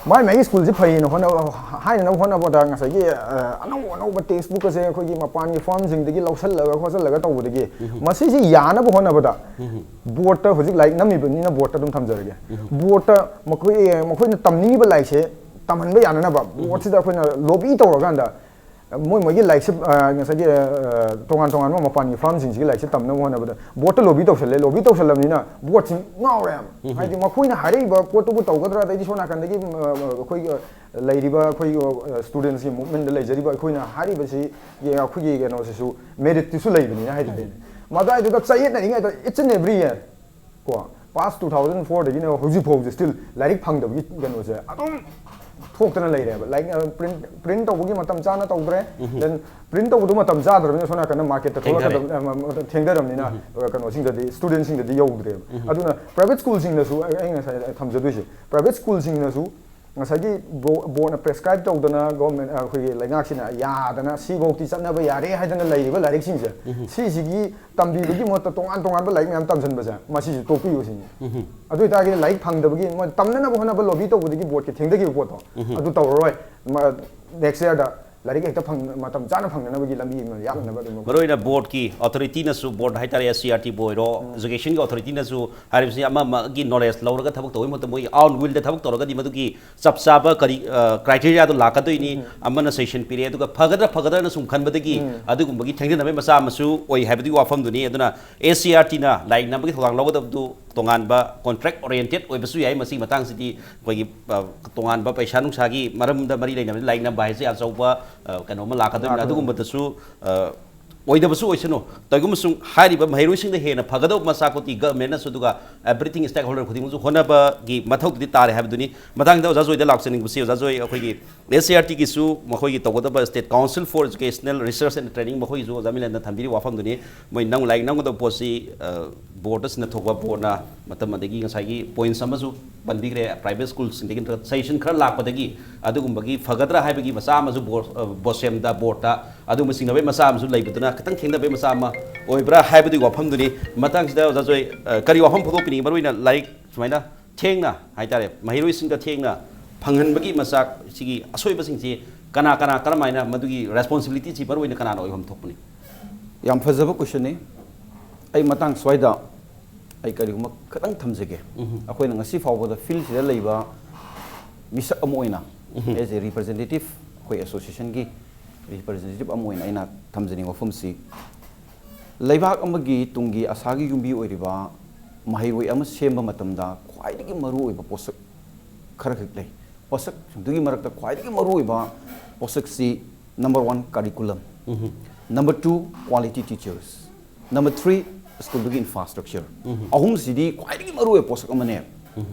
ꯃꯥꯏ ꯃꯥꯏꯒꯤ ꯁ꯭ꯀꯨꯜꯁꯤ ꯐꯩꯌꯦꯅ ꯍꯣꯠꯅꯕ, ꯍꯥꯏꯅꯅꯕ ꯍꯣꯠꯅꯕꯗ ꯉꯁꯥꯏꯒꯤ, ꯑ, ꯑꯅꯧ ꯑꯅꯧꯕ ꯇꯦꯛꯁ ꯕꯨꯛ ꯑꯁꯦ ꯑꯩꯈꯣꯏꯒꯤ ꯃꯄꯥꯟꯒꯤ ꯐꯥꯔꯝꯁꯤꯡꯗꯒꯤ ꯂꯧꯁꯜꯂꯒ ꯈꯣꯠꯆꯜꯂꯒ ꯇꯧꯕꯗꯒꯤ ꯃꯁꯤꯁꯤ ꯌꯥꯅꯕ ꯍꯣꯠꯅꯕꯗ ꯕꯣꯔꯗꯇ ꯍꯧꯖꯤꯛ ꯂꯥꯏꯔꯤꯛ ꯅꯝꯃꯤꯕꯅꯤꯅ ꯕꯣꯔꯗꯇ ꯑꯗꯨꯝ ꯊꯝꯖꯔꯒꯦ꯫ ꯕꯣꯔꯗꯇ ꯃꯈꯣꯏ, ꯃꯈꯣꯏꯅ ꯇꯝꯅꯤꯡꯉꯤꯕ ꯂꯥꯏꯔꯤꯛꯁꯦ ꯇꯝꯍꯟꯕ ꯌꯥꯅꯅꯕ ꯕꯣꯔꯗꯁꯤꯗ ꯑꯩꯈꯣꯏꯅ ꯂꯣꯕꯤ ꯇꯧꯔꯀꯥꯟꯗ ꯃꯣꯏ ꯃꯣꯏꯒꯤ ꯂꯥꯏꯔꯤꯛꯁꯦ, ꯑ, ꯉꯁꯥꯏꯒꯤ, ꯑ, ꯇꯣꯉꯥꯟ ꯇꯣꯉꯥꯟꯕ ꯃꯄꯥꯟꯒꯤ ꯐꯥꯔꯝꯁꯤꯡꯁꯤꯒꯤ ꯂꯥꯏꯔꯤꯛꯁꯦ ꯇꯝꯅꯕ ꯍꯣꯠꯅꯕꯗ ꯕꯣꯔꯗꯇ ꯂꯣꯕꯤ ꯇꯧꯁꯜꯂꯦ꯫ ꯂꯣꯕꯤ ꯇꯧꯁꯜꯂꯕꯅꯤꯅ ꯕꯣꯔꯗꯁꯤ ꯉꯥꯎꯔꯦꯕ꯫ ꯍꯥꯏꯗꯤ ꯃꯈꯣꯏꯅ ꯍꯥꯏꯔꯛꯏꯕ ꯄꯣꯠꯇꯨꯕꯨ ꯇꯧꯒꯗ꯭ꯔꯥ, ꯑꯗꯩꯗꯤ ꯁꯣꯝ ꯅꯥꯀꯟꯗꯒꯤ, ꯑ, ꯑꯩꯈꯣꯏꯒꯤ ꯂꯩꯔꯤꯕ ꯑꯩꯈꯣꯏꯒꯤ, ꯑ, ꯁ꯭ꯇꯨꯗꯦꯟꯠꯁꯀꯤ ꯃꯨꯚꯃꯦꯟꯠꯇ ꯂꯩꯖꯔꯤꯕ ꯑꯩꯈꯣꯏꯅ ꯍꯥꯏꯔꯤꯕꯁꯤ, ꯑꯩꯈꯣꯏꯒꯤ ꯀꯩꯅꯣꯁꯤꯁꯨ ꯃꯦꯔꯤꯠꯇꯨꯁꯨ ꯂꯩꯕꯅꯤꯅ ꯍꯥꯏꯗꯤ, ꯃꯗꯥꯏꯗꯨꯗ ꯆꯌꯦꯠꯅꯔꯤꯉꯩꯗ each and every year ꯀꯣ, past two thousand four ꯗꯒꯤꯅ ꯍꯧꯖꯤꯛ ꯐꯥꯎꯁꯦ still ꯂꯥꯏꯔꯤꯛ ꯐꯪꯗꯕꯒꯤ ꯀꯩꯅꯣꯁꯦ ꯑꯗꯨꯝ ꯊꯣꯛꯇꯅ ꯂꯩꯔꯦꯕ꯫ ꯂꯥꯏꯔꯤꯛ, ꯑ, ꯄ꯭ꯔꯤꯟꯠ, ꯄ꯭ꯔꯤꯟꯠ ꯇꯧꯕꯒꯤ ꯃꯇꯝ ꯆꯥꯅ ꯇꯧꯗ꯭ꯔꯦ꯫ Then ꯄ꯭ꯔꯤꯟꯠ ꯇꯧꯕꯗꯣ ꯃꯇꯝ ꯆꯥꯗ꯭ꯔꯕꯅꯤꯅ ꯁꯣꯝ ꯅꯥꯀꯟꯗ ꯃꯥꯔꯀꯦꯠꯇ ꯊꯦꯡꯊꯔꯦ꯫ ꯊꯣꯛꯂꯛꯀꯗꯕ, ꯑ, ꯊꯦꯡꯊꯔꯕꯅꯤꯅ, ꯑ, ꯀꯩꯅꯣꯁꯤꯡꯗꯗꯤ, ꯁ꯭ꯇꯨꯗꯦꯟꯠꯁꯤꯡꯗꯗꯤ ꯌꯧꯗ꯭ꯔꯦꯕ꯫ ꯑꯗꯨꯅ ꯄ꯭ꯔꯥꯏꯚꯦꯠ ꯁ꯭ꯀꯨꯜꯁꯤꯡꯗꯁꯨ ꯑꯩ, ꯑꯩ ꯉꯁꯥꯏ ꯊꯝꯖꯗꯣꯏꯁꯦ, ꯄ꯭ꯔꯥꯏꯚꯦꯠ ꯁ꯭ꯀꯨꯜꯁꯤꯡꯅꯁꯨ ꯉꯁꯥꯏꯒꯤ ꯕꯣ-, ꯕꯣꯔꯗꯅ ꯄ꯭ꯔꯦꯁꯀ꯭ꯔꯥꯏꯕ ꯇꯧꯗꯅ ꯒꯣꯔꯃꯦꯟ, ꯑ, ꯑꯩꯈꯣꯏꯒꯤ ꯂꯩꯉꯥꯛꯁꯤꯅ ꯌꯥꯗꯅ ꯁꯤꯐꯧꯗꯤ ꯆꯠꯅꯕ ꯌꯥꯔꯦ ꯍꯥꯏꯗꯅ ꯂꯩꯔꯤꯕ ꯂꯥꯏꯔꯤꯛꯁꯤꯡꯁꯦ, ꯁꯤꯁꯤꯒꯤ ꯇꯝꯕꯤꯕꯒꯤ ꯃꯍꯨꯠꯇ ꯇꯣꯉꯥꯟ ꯇꯣꯉꯥꯟꯕ ꯂꯥꯏꯔꯤꯛ ꯃꯌꯥꯝ ꯇꯝꯁꯤꯟꯕꯁꯦ, ꯃꯁꯤꯁꯨ ꯇꯣꯛꯄꯤꯌꯨ ꯁꯤꯅꯤ꯫ ꯑꯗꯨ ꯑꯣꯏꯇꯥꯔꯒꯗꯤ ꯂꯥꯏꯔꯤꯛ ꯐꯪꯗꯕꯒꯤ ꯃꯣꯏ ꯇꯝꯅꯅꯕ ꯍꯣꯠꯅꯕ ꯂꯣꯕꯤ ꯇꯧꯕꯗꯒꯤ ꯕꯣꯔꯗꯀꯤ ꯊꯦꯡꯊꯈꯤꯕ ꯄꯣꯠꯇꯣ ꯑꯗꯨ ꯇꯧꯔꯔꯣꯏ꯫ ꯃ-, next year ꯗ ꯂꯥꯏꯔꯤꯛ ꯍꯦꯛꯇ ꯐꯪ ꯃꯇꯝ ꯆꯥꯅ ꯐꯪꯅꯅꯕꯒꯤ ꯂꯝꯕꯤ ꯑꯃ ꯌꯥꯝꯅꯕ ꯑꯗꯨꯝ ꯃꯔꯨꯑꯣꯏꯅ ꯕꯣꯔꯗꯀꯤ ꯑꯣꯊꯣꯔꯤꯇꯤꯅꯁꯨ, ꯕꯣꯔꯗ ꯍꯥꯏꯇꯥꯔꯦ, ꯑꯦꯁ ꯁꯤ ꯑꯥꯔ ꯇꯤꯕꯨ ꯑꯣꯏꯔꯣ, ꯏꯖꯨꯀꯦꯁꯟꯒꯤ ꯑꯣꯊꯣꯔꯤꯇꯤꯅꯁꯨ ꯍꯥꯏꯔꯤꯕꯁꯤ ꯑꯃ ꯑꯃꯒꯤ ꯅꯣꯂꯦꯖ ꯂꯧꯔꯒ ꯊꯕꯛ ꯇꯧꯕꯒꯤ ꯃꯍꯨꯠꯇ ꯃꯣꯏ ꯑꯥꯎꯟ ꯋꯤꯜꯗ ꯊꯕꯛ ꯇꯧꯔꯒꯗꯤ ꯃꯗꯨꯒꯤ ꯆꯞ ꯆꯥꯕ ꯀꯔꯤ ꯀ꯭ꯔꯥꯏꯇꯦꯔꯤꯌꯥꯗꯣ ꯂꯥꯛꯀꯗꯣꯏꯅꯤ꯫ ꯑꯃꯅ ꯁꯦꯁꯟ ꯄꯤꯔꯦ ꯑꯗꯨꯒ ꯐꯒꯗ꯭ꯔꯥ ꯐꯒꯗ꯭ꯔꯥꯅ ꯁꯨꯝ ꯈꯟꯕꯗꯒꯤ ꯑꯗꯨꯒꯨꯝꯕꯒꯤ ꯊꯦꯡꯊꯅꯕꯒꯤ ꯃꯆꯥꯛ ꯑꯃꯁꯨ ꯑꯣꯏ ꯍꯥꯏꯕꯗꯨꯒꯤ ꯋꯥꯐꯝꯗꯨꯅꯤ꯫ ꯑꯗꯨꯅ ꯑꯦꯁ ꯁꯤ ꯑꯥꯔ ꯇꯤꯅ ꯂꯥꯏꯔꯤꯛ ꯅꯝꯕꯒꯤ ꯊꯧꯗꯥꯡ ꯂꯧꯒꯗꯕꯗꯨ ꯇꯣꯉꯥꯟꯕ ꯀꯣꯟꯇ꯭ꯔꯦꯛ ꯑꯣꯔꯤꯌꯦꯟꯇꯦꯠ ꯑꯣꯏꯕꯁꯨ ꯌꯥꯏ꯫ ꯃꯁꯤꯒꯤ ꯃꯇꯥꯡꯁꯤꯗꯤ ꯑꯩꯈꯣꯏꯒꯤ ꯑ, ꯇꯣꯉꯥꯟꯕ ꯄꯩꯁꯥ ꯅꯨꯡꯁꯥꯒꯤ ꯃꯔꯝꯗ ꯃꯔꯤ ꯂꯩꯅꯕ, ꯂꯥꯏꯔꯤꯛ ꯅꯝꯕ ꯍꯥꯏꯁꯦ ꯑꯆꯧꯕ ꯑ, ꯀꯩꯅꯣꯝꯃ ꯂꯥꯛꯀꯗꯣꯏꯅꯤ꯫ ꯂꯥꯛꯀꯗꯣꯏꯅꯤ꯫ ꯑꯗꯨꯒꯨꯝꯕꯗꯁꯨ ꯑ, ꯑꯣꯏꯗꯕꯁꯨ ꯑꯣꯏꯁꯅꯨ꯫ ꯀꯩꯒꯨꯝꯕꯁꯨ ꯍꯥꯏꯔꯤꯕ ꯃꯍꯩꯔꯣꯏꯁꯤꯡꯗ ꯍꯦꯟꯅ ꯐꯒꯗꯧꯕ ꯃꯆꯥꯛ ꯈꯣꯠꯇꯤ ꯒꯚꯔꯟꯃꯦꯟꯠꯅꯁꯨ ꯑꯗꯨꯒ ꯑꯦꯚ꯭ꯔꯤꯊꯤꯡ ꯁ꯭ꯇꯦꯛ ꯍꯣꯜꯗꯔ ꯈꯨꯗꯤꯡꯃꯛꯁꯨ ꯍꯣꯠꯅꯕꯒꯤ ꯃꯊꯧꯗꯤ ꯇꯥꯔꯦ ꯍꯥꯏꯕꯗꯨꯅꯤ꯫ ꯃꯊꯪꯗ ꯑꯣꯖꯥ ꯖꯣꯏꯗ ꯂꯥꯛꯆꯅꯤꯡꯕꯁꯤ, ꯑꯣꯖꯥ ꯖꯣꯏ, ꯑꯩꯈꯣꯏꯒꯤ ꯑꯦꯁ ꯁꯤ ꯑꯥꯔ ꯇꯤꯒꯤꯁꯨ ꯃꯈꯣꯏꯒꯤ ꯇꯧꯒꯗꯕ State Council for Educational Research and Training, ꯃꯈꯣꯏꯒꯤꯁꯨ ꯑꯣꯖꯥ ꯃꯤꯂꯟꯅ ꯊꯝꯕꯤꯔꯤꯕ ꯋꯥꯐꯝꯗꯨꯅꯤ꯫ ꯃꯣꯏ ꯅꯪ ꯂꯥꯏꯔꯤꯛ ꯅꯝꯒꯗꯕ ꯄꯣꯠꯁꯤ ꯑ, ꯕꯣꯔꯗꯇ ꯁꯤꯟꯅꯊꯣꯛꯄ, ꯕꯣꯔꯗꯅ ꯃꯇꯝ ꯑꯗꯒꯤ ꯉꯁꯥꯏꯒꯤ ꯄꯣꯏꯟꯠꯁ ꯑꯃꯁꯨ ꯄꯟꯕꯤꯈ꯭ꯔꯦ, ꯄ꯭ꯔꯥꯏꯚꯦꯠ ꯁ꯭ꯀꯨꯜꯁꯤꯡꯗꯒꯤ ꯅꯠꯇ꯭ꯔꯒ ꯁꯖꯦꯁꯟ ꯈꯔ ꯂꯥꯛꯄꯗꯒꯤ ꯑꯗꯨꯒꯨꯝꯕꯒꯤ ꯐꯒꯗ꯭ꯔꯥ ꯍꯥꯏꯕꯒꯤ ꯃꯆꯥ ꯑꯃꯁꯨ ꯕꯣꯔ-, ꯑ, ꯕꯣꯁꯦꯝꯗ, ꯕꯣꯔꯗꯇ ꯑꯗꯨꯒꯨꯝꯕ ꯆꯤꯡꯅꯕꯒꯤ ꯃꯆꯥ ꯑꯃꯁꯨ ꯂꯩꯕꯗꯨꯅ ꯈꯤꯇꯪ ꯊꯦꯡꯊꯕꯒꯤ ꯃꯆꯥ ꯑꯃ ꯑꯣꯏꯕ꯭ꯔꯥ ꯍꯥꯏꯕꯗꯨꯒꯤ ꯋꯥꯐꯝꯗꯨꯅꯤ꯫ ꯃꯇꯥꯡꯁꯤꯗ ꯑꯣꯖꯥ ꯖꯣꯏ, ꯑ, ꯀꯔꯤ ꯋꯥꯐꯝ ꯐꯣꯡꯗꯣꯛꯄꯤꯅꯤꯡꯉꯤ? ꯃꯔꯨꯑꯣꯏꯅ ꯂꯥꯏꯔꯤꯛ ꯁꯨꯃꯥꯏꯅ ꯊꯦꯡꯅ ꯍꯥꯏꯇꯥꯔꯦ, ꯃꯍꯩꯔꯣꯏꯁꯤꯡꯗ ꯊꯦꯡꯅ ꯐꯪꯍꯟꯕꯒꯤ ꯃꯆꯥꯛ ꯁꯤꯒꯤ ꯑꯁꯣꯏꯕꯁꯤꯡꯁꯤ ꯀꯅꯥ ꯀꯅꯥ, ꯀꯔꯝꯍꯥꯏꯅ ꯃꯗꯨꯒꯤ ꯔꯦꯁꯄꯣꯟꯁꯤꯕꯤꯂꯤꯇꯤꯁꯤ ꯃꯔꯨꯑꯣꯏꯅ ꯀꯅꯥꯅ ꯑꯣꯏꯐꯝ ꯊꯣꯛꯄꯅꯤ? ꯌꯥꯝ ꯐꯖꯕ ꯀꯣꯏꯁꯟꯅꯤ꯫ ꯑꯩ ꯃꯇꯥꯡ ꯁ꯭ꯋꯥꯏꯗ ꯑꯩ ꯀꯔꯤꯒꯨꯝꯕ ꯈꯤꯇꯪ ꯊꯝꯖꯒꯦ꯫ ꯑꯩꯈꯣꯏꯅ ꯉꯁꯤ ꯐꯥꯎꯕꯗ ꯐꯤꯜꯁꯤꯗ ꯂꯩꯕ ꯃꯤꯁꯛ ꯑꯃ ꯑꯣꯏꯅ, as a representative, ꯑꯩꯈꯣꯏ ꯑꯦꯁꯣꯁꯤꯌꯦꯁꯟꯒꯤ ꯔꯤꯄ꯭ꯔꯖꯦꯟꯇꯦꯇꯤꯚ ꯑꯃ ꯑꯣꯏꯅ ꯑꯩꯅ ꯊꯝꯖꯅꯤꯡꯕ ꯋꯥꯐꯝꯁꯤ, ꯂꯩꯕꯥꯛ ꯑꯃꯒꯤ ꯇꯨꯡꯒꯤ ꯑꯁꯥꯒꯤ ꯌꯨꯝꯕꯤ ꯑꯣꯏꯔꯤꯕ ꯃꯍꯩꯔꯣꯏ ꯑꯃ ꯁꯦꯝꯕ ꯃꯇꯝꯗ ꯈ꯭ꯋꯥꯏꯗꯒꯤ ꯃꯔꯨꯑꯣꯏꯕ ꯄꯣꯠꯁꯛ ꯈꯔꯈꯛ ꯂꯩ꯫ ꯄꯣꯠꯁꯛꯁꯤꯡꯗꯨꯒꯤ ꯃꯔꯛꯇ ꯈ꯭ꯋꯥꯏꯗꯒꯤ ꯃꯔꯨꯑꯣꯏꯕ ꯄꯣꯠꯁꯛꯁꯤ, number one, curriculum, number two, quality teachers, number three, ꯁ꯭ꯀꯨꯜꯗꯨꯒꯤ ꯏꯟꯐ꯭ꯔꯥꯁ꯭ꯇ꯭ꯔꯛꯆꯔ꯫ ꯑꯍꯨꯝꯁꯤꯗꯤ ꯈ꯭ꯋꯥꯏꯗꯒꯤ ꯃꯔꯨꯑꯣꯏꯕ ꯄꯣꯠꯁꯛ ꯑꯃꯅꯦ꯫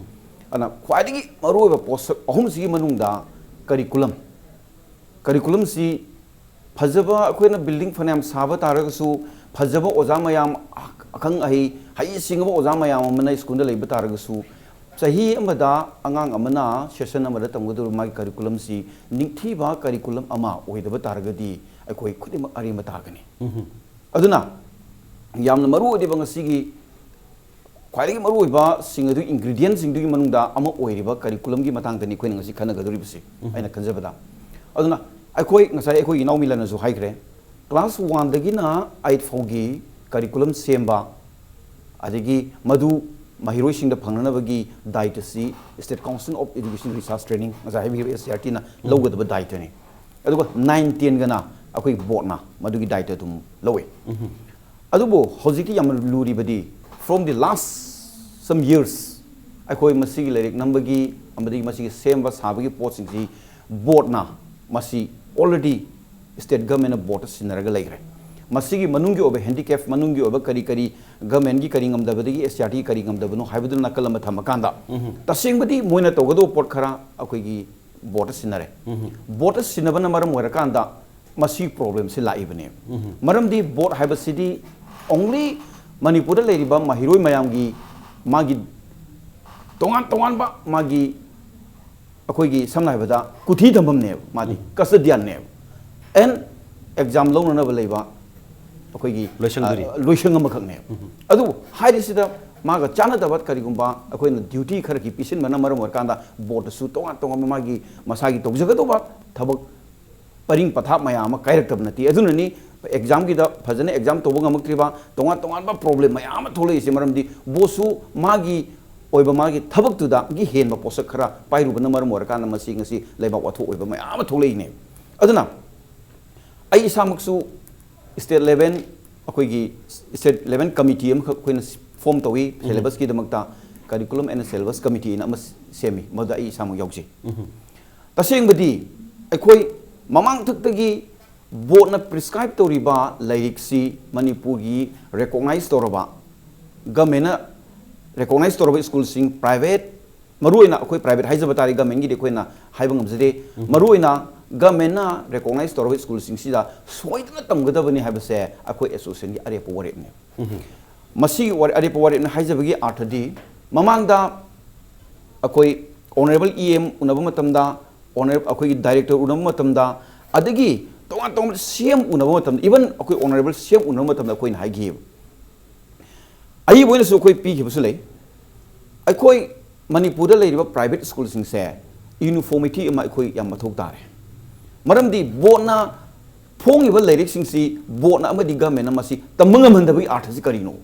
ꯑꯗꯨꯅ ꯈ꯭ꯋꯥꯏꯗꯒꯤ ꯃꯔꯨꯑꯣꯏꯕ ꯄꯣꯠꯁꯛ ꯑꯍꯨꯝꯁꯤꯒꯤ ꯃꯅꯨꯡꯗ ꯀꯔꯤꯀꯨꯂꯝ, ꯀꯔꯤꯀꯨꯂꯝꯁꯤ ꯐꯖꯕ, ꯑꯩꯈꯣꯏꯅ ꯕꯤꯜꯗꯤꯡ ꯐꯅꯌꯥꯝ ꯁꯥꯕ ꯇꯥꯔꯒꯁꯨ, ꯐꯖꯕ ꯑꯣꯖꯥ ꯃꯌꯥꯝ, ꯑꯈꯪ ꯑꯍꯩ, ꯍꯩꯁꯤꯡꯉꯕ ꯑꯣꯖꯥ ꯃꯌꯥꯝ ꯑꯃꯅ ꯁ꯭ꯀꯨꯜꯗ ꯂꯩꯕ ꯇꯥꯔꯒꯁꯨ, ꯆꯍꯤ ꯑꯃꯗ ꯑꯉꯥꯡ ꯑꯃꯅ ꯁꯦꯁꯟ ꯑꯃꯗ ꯇꯝꯒꯗꯧꯔꯤꯕ ꯃꯥꯒꯤ ꯀꯔꯤꯀꯨꯂꯝꯁꯤ ꯅꯤꯡꯊꯤꯕ ꯀꯔꯤꯀꯨꯂꯝ ꯑꯃ ꯑꯣꯏꯗꯕ ꯇꯥꯔꯒꯗꯤ ꯑꯩꯈꯣꯏ ꯈꯨꯗꯤꯡꯃꯛ ꯑꯔꯦꯝꯕ ꯇꯥꯒꯅꯤ꯫ ꯑꯗꯨꯅ ꯌꯥꯝꯅ ꯃꯔꯨ ꯑꯣꯏꯔꯤꯕ ꯉꯁꯤꯒꯤ ꯈ꯭ꯋꯥꯏꯗꯒꯤ ꯃꯔꯨꯑꯣꯏꯕꯁꯤꯡ ꯑꯗꯨ, ꯏꯟꯒ꯭ꯔꯤꯗꯤꯌꯦꯟꯁꯤꯡꯗꯨꯒꯤ ꯃꯅꯨꯡꯗ ꯑꯃ ꯑꯣꯏꯔꯤꯕ ꯀꯔꯤꯀꯨꯂꯝꯒꯤ ꯃꯇꯥꯡꯗꯅꯤ ꯑꯩꯈꯣꯏꯅ ꯉꯁꯤ ꯈꯟꯅꯒꯗꯧꯔꯤꯕꯁꯤ, ꯑꯩꯅ ꯈꯟꯖꯕꯗ꯫ ꯑꯗꯨꯅ ꯑꯩꯈꯣꯏ ꯉꯁꯥꯏ ꯑꯩꯈꯣꯏꯒꯤ ꯏꯅꯥꯎꯃꯤꯂꯟꯅꯁꯨ ꯍꯥꯏꯈ꯭ꯔꯦ, ꯀ꯭ꯂꯥꯁ ꯋꯥꯟꯗꯒꯤꯅ ꯑꯩꯠ ꯐꯥꯎꯒꯤ ꯀꯔꯤꯀꯨꯂꯝ ꯁꯦꯝꯕ, ꯑꯗꯒꯤ ꯃꯗꯨ ꯃꯍꯩꯔꯣꯏꯁꯤꯡꯗ ꯐꯪꯅꯅꯕꯒꯤ ꯗꯥꯏꯇꯁꯤ State Council of Education Research Training, ꯉꯁꯥꯏ ꯍꯥꯏꯕꯤꯈꯤꯕ S C E R T ꯅ ꯎꯝ꯫ ꯂꯧꯒꯗꯕ ꯗꯥꯏꯇꯅꯤ꯫ ꯑꯗꯨꯒ ꯅꯥꯏꯟ ꯇꯦꯟꯒꯅ ꯑꯩꯈꯣꯏ ꯕꯣꯔꯗꯅ ꯃꯗꯨꯒꯤ ꯗꯥꯏꯇ ꯑꯗꯨꯝ ꯂꯧꯋꯤ꯫ ꯎꯝ꯫ ꯑꯗꯨꯕꯨ ꯍꯧꯖꯤꯛꯇꯤ ꯌꯥꯝꯅ ꯂꯨꯔꯤꯕꯗꯤ, from the last some years, ꯑꯩꯈꯣꯏ ꯃꯁꯤꯒꯤ ꯂꯥꯏꯔꯤꯛ ꯅꯝꯕꯒꯤ ꯑꯃꯗꯤ ꯃꯁꯤꯒꯤ ꯁꯦꯝꯕ ꯁꯥꯕꯒꯤ ꯄꯣꯠꯁꯤꯡꯁꯤ ꯕꯣꯔꯗꯅ ꯃꯁꯤ already state government ꯅ ꯕꯣꯔꯗꯇ ꯁꯤꯟꯅꯔꯒ ꯂꯩꯈ꯭ꯔꯦ꯫ ꯃꯁꯤꯒꯤ ꯃꯅꯨꯡꯒꯤ ꯑꯣꯏꯕ handicap, ꯃꯅꯨꯡꯒꯤ ꯑꯣꯏꯕ ꯀꯔꯤ ꯀꯔꯤ, government ꯒꯤ ꯀꯔꯤ ꯉꯝꯗꯕꯗꯒꯤ S C E R T ꯀꯔꯤ ꯉꯝꯗꯕꯅꯣ ꯍꯥꯏꯕꯗꯨ ꯅꯥꯀꯜ ꯑꯃ ꯊꯝꯃꯀꯥꯟꯗ, ꯎꯝ꯫ ꯇꯁꯦꯡꯕꯗꯤ ꯃꯣꯏꯅ ꯇꯧꯒꯗꯧꯕ ꯄꯣꯠ ꯈꯔ ꯑꯩꯈꯣꯏꯒꯤ ꯕꯣꯔꯗꯇ ꯁꯤꯟꯅꯔꯦ꯫ ꯎꯝ꯫ ꯕꯣꯔꯗꯇ ꯁꯤꯟꯅꯕꯅ ꯃꯔꯝ ꯑꯣꯏꯔꯀꯥꯟꯗ ꯃꯁꯤ ꯄ꯭ꯔꯣꯕ꯭ꯂꯦꯝꯁꯤ ꯂꯥꯛꯏꯕꯅꯦ꯫ ꯎꯝ꯫ ꯃꯔꯝꯗꯤ ꯕꯣꯔꯗ ꯍꯥꯏꯕꯁꯤꯗꯤ only ꯃꯅꯤꯄꯨꯔꯗ ꯂꯩꯔꯤꯕ ꯃꯍꯩꯔꯣꯏ ꯃꯌꯥꯝꯒꯤ ꯃꯥꯒꯤ ꯇꯣꯉꯥꯟ ꯇꯣꯉꯥꯟꯕ ꯃꯥꯒꯤ, ꯑꯩꯈꯣꯏꯒꯤ ꯁꯝꯅ ꯍꯥꯏꯔꯕꯗ ꯀꯨꯊꯤ ꯊꯝꯐꯝꯅꯦꯕ, ꯃꯥꯗꯤ ꯎꯝ꯫ ꯀꯁꯇꯗꯤꯌꯟꯅꯦꯕ꯫ ꯑꯦꯟ ꯑꯦꯛꯖꯥꯝ ꯂꯧꯅꯅꯕ ꯂꯩꯕ ꯑꯩꯈꯣꯏꯒꯤ, ꯂꯣꯏꯁꯪꯗꯨꯅꯤ꯫ ꯑ, ꯂꯣꯏꯁꯪ ꯑꯃꯈꯛꯅꯦꯕ꯫ ꯎꯝ꯫ ꯑꯗꯨꯕꯨ ꯍꯥꯏꯔꯤꯁꯤꯗ ꯃꯥꯒ ꯆꯥꯟꯅꯗꯕ ꯀꯔꯤꯒꯨꯝꯕ ꯑꯩꯈꯣꯏꯅ ꯗ꯭ꯌꯨꯇꯤ ꯈꯔ ꯄꯤꯁꯤꯟꯕꯅ ꯃꯔꯝ ꯑꯣꯏꯔꯀꯥꯟꯗ ꯕꯣꯔꯗꯇꯁꯨ ꯇꯣꯉꯥꯟ ꯇꯣꯉꯥꯟꯕ ꯃꯥꯒꯤ ꯃꯁꯥꯒꯤ ꯇꯧꯖꯒꯗꯧꯕ ꯊꯕꯛ ꯄꯔꯤꯡ ꯄꯊꯥꯞ ꯃꯌꯥꯝ ꯑꯃ ꯀꯥꯏꯔꯛꯇꯕ ꯅꯠꯇꯦ꯫ ꯑꯗꯨꯅꯅꯤ ꯑꯦꯛꯖꯥꯝꯒꯤꯗ ꯐꯖꯅ ꯑꯦꯛꯖꯥꯝ ꯇꯧꯕ ꯉꯝꯃꯛꯇ꯭ꯔꯤꯕ, ꯇꯣꯉꯥꯟ ꯇꯣꯉꯥꯟꯕ ꯄ꯭ꯔꯣꯕ꯭ꯂꯦꯝ ꯃꯌꯥꯝ ꯑꯃ ꯊꯣꯛꯂꯛꯏꯁꯦ꯫ ꯃꯔꯝꯗꯤ ꯕꯣꯁꯁꯨ ꯃꯥꯒꯤ ꯑꯣꯏꯕ, ꯃꯥꯒꯤ ꯊꯕꯛꯇꯨꯗꯒꯤ ꯍꯦꯟꯕ ꯄꯣꯠꯁꯛ ꯈꯔ ꯄꯥꯏꯔꯨꯕꯅ ꯃꯔꯝ ꯑꯣꯏꯔꯀꯥꯟꯗ ꯃꯁꯤ ꯉꯁꯤ ꯂꯩꯕꯥꯛ ꯋꯥꯊꯣꯛ ꯑꯣꯏꯕ ꯃꯌꯥꯝ ꯑꯃ ꯊꯣꯛꯂꯛꯏꯅꯦ꯫ ꯑꯗꯨꯅ ꯑꯩ ꯏꯁꯥꯃꯛꯁꯨ state level, ꯑꯩꯈꯣꯏꯒꯤ state level committee ꯑꯃꯈꯛ ꯑꯩꯈꯣꯏꯅ form ꯇꯧꯏ꯫ ꯎꯝ꯫ Syllabus ꯀꯤꯗꯃꯛꯇ Curriculum and Syllabus Committee ꯍꯥꯏꯅ ꯑꯃ ꯁꯦꯝꯃꯤ, ꯃꯗꯨꯗ ꯑꯩ ꯏꯁꯥꯃꯛ ꯌꯥꯎꯖꯩ꯫ ꯎꯝ꯫ ꯇꯁꯦꯡꯕꯗꯤ ꯑꯩꯈꯣꯏ ꯃꯃꯥꯡꯊꯛꯇꯒꯤ ꯕꯣꯔꯗꯅ prescribe ꯇꯧꯔꯤꯕ ꯂꯥꯏꯔꯤꯛꯁꯤ ꯃꯅꯤꯄꯨꯔꯒꯤ recognize ꯇꯧꯔꯕ, government ꯅ recognize ꯇꯧꯔꯕ ꯁ꯭ꯀꯨꯜꯁꯤꯡ, private, ꯃꯔꯨꯑꯣꯏꯅ ꯑꯩꯈꯣꯏ private ꯍꯥꯏꯖꯕ ꯇꯥꯔꯦ, government ꯀꯤꯗꯤ ꯑꯩꯈꯣꯏꯅ ꯍꯥꯏꯕ ꯉꯝꯖꯗꯦ꯫ ꯎꯝ꯫ ꯃꯔꯨꯑꯣꯏꯅ government ꯅ recognize ꯇꯧꯔꯕ ꯁ꯭ꯀꯨꯜꯁꯤꯡꯁꯤꯗ ꯁꯣꯏꯗꯅ ꯇꯝꯒꯗꯕꯅꯤ ꯍꯥꯏꯕꯁꯦ ꯑꯩꯈꯣꯏ association ꯒꯤ ꯑꯔꯦꯞꯄ ꯋꯥꯔꯦꯞꯅꯦ꯫ ꯎꯝ꯫ ꯃꯁꯤꯒꯤ ꯋꯥꯔꯦ-, ꯑꯔꯦꯞꯄ ꯋꯥꯔꯦꯞꯅꯦ ꯍꯥꯏꯖꯕꯒꯤ ꯑꯥꯔꯊꯗꯤ, ꯃꯃꯥꯡꯗ ꯑꯩꯈꯣꯏ Honourable E M ꯎꯅꯕ ꯃꯇꯝꯗ, Honourable ꯑꯩꯈꯣꯏꯒꯤ director ꯎꯅꯕ ꯃꯇꯝꯗ, ꯑꯗꯒꯤ ꯇꯣꯉꯥꯟ ꯇꯣꯉꯥꯟꯕ C M ꯎꯅꯕ ꯃꯇꯝꯗ, even ꯑꯩꯈꯣꯏ Honourable C M ꯎꯅꯕ ꯃꯇꯝꯗ ꯑꯩꯈꯣꯏꯅ ꯍꯥꯏꯈꯤꯕ, ꯑꯏꯕ ꯑꯣꯏꯅꯁꯨ ꯑꯩꯈꯣꯏ ꯄꯤꯈꯤꯕꯁꯨ ꯂꯩ꯫ ꯑꯩꯈꯣꯏ ꯃꯅꯤꯄꯨꯔꯗ ꯂꯩꯔꯤꯕ private ꯁ꯭ꯀꯨꯜꯁꯤꯡꯁꯦ uniformity ꯑꯃ ꯑꯩꯈꯣꯏ ꯌꯥꯝ ꯃꯊꯧ ꯇꯥꯔꯦ꯫ ꯃꯔꯝꯗꯤ ꯕꯣꯔꯗꯅ ꯐꯣꯡꯉꯤꯕ ꯂꯥꯏꯔꯤꯛꯁꯤꯡꯁꯤ ꯕꯣꯔꯗꯅ ꯑꯃꯗꯤ ꯒꯃꯦꯟꯅ ꯃꯁꯤ ꯇꯝꯕ ꯉꯝꯍꯟꯗꯕꯒꯤ ꯑꯥꯔꯊꯁꯤ ꯀꯔꯤꯅꯣ?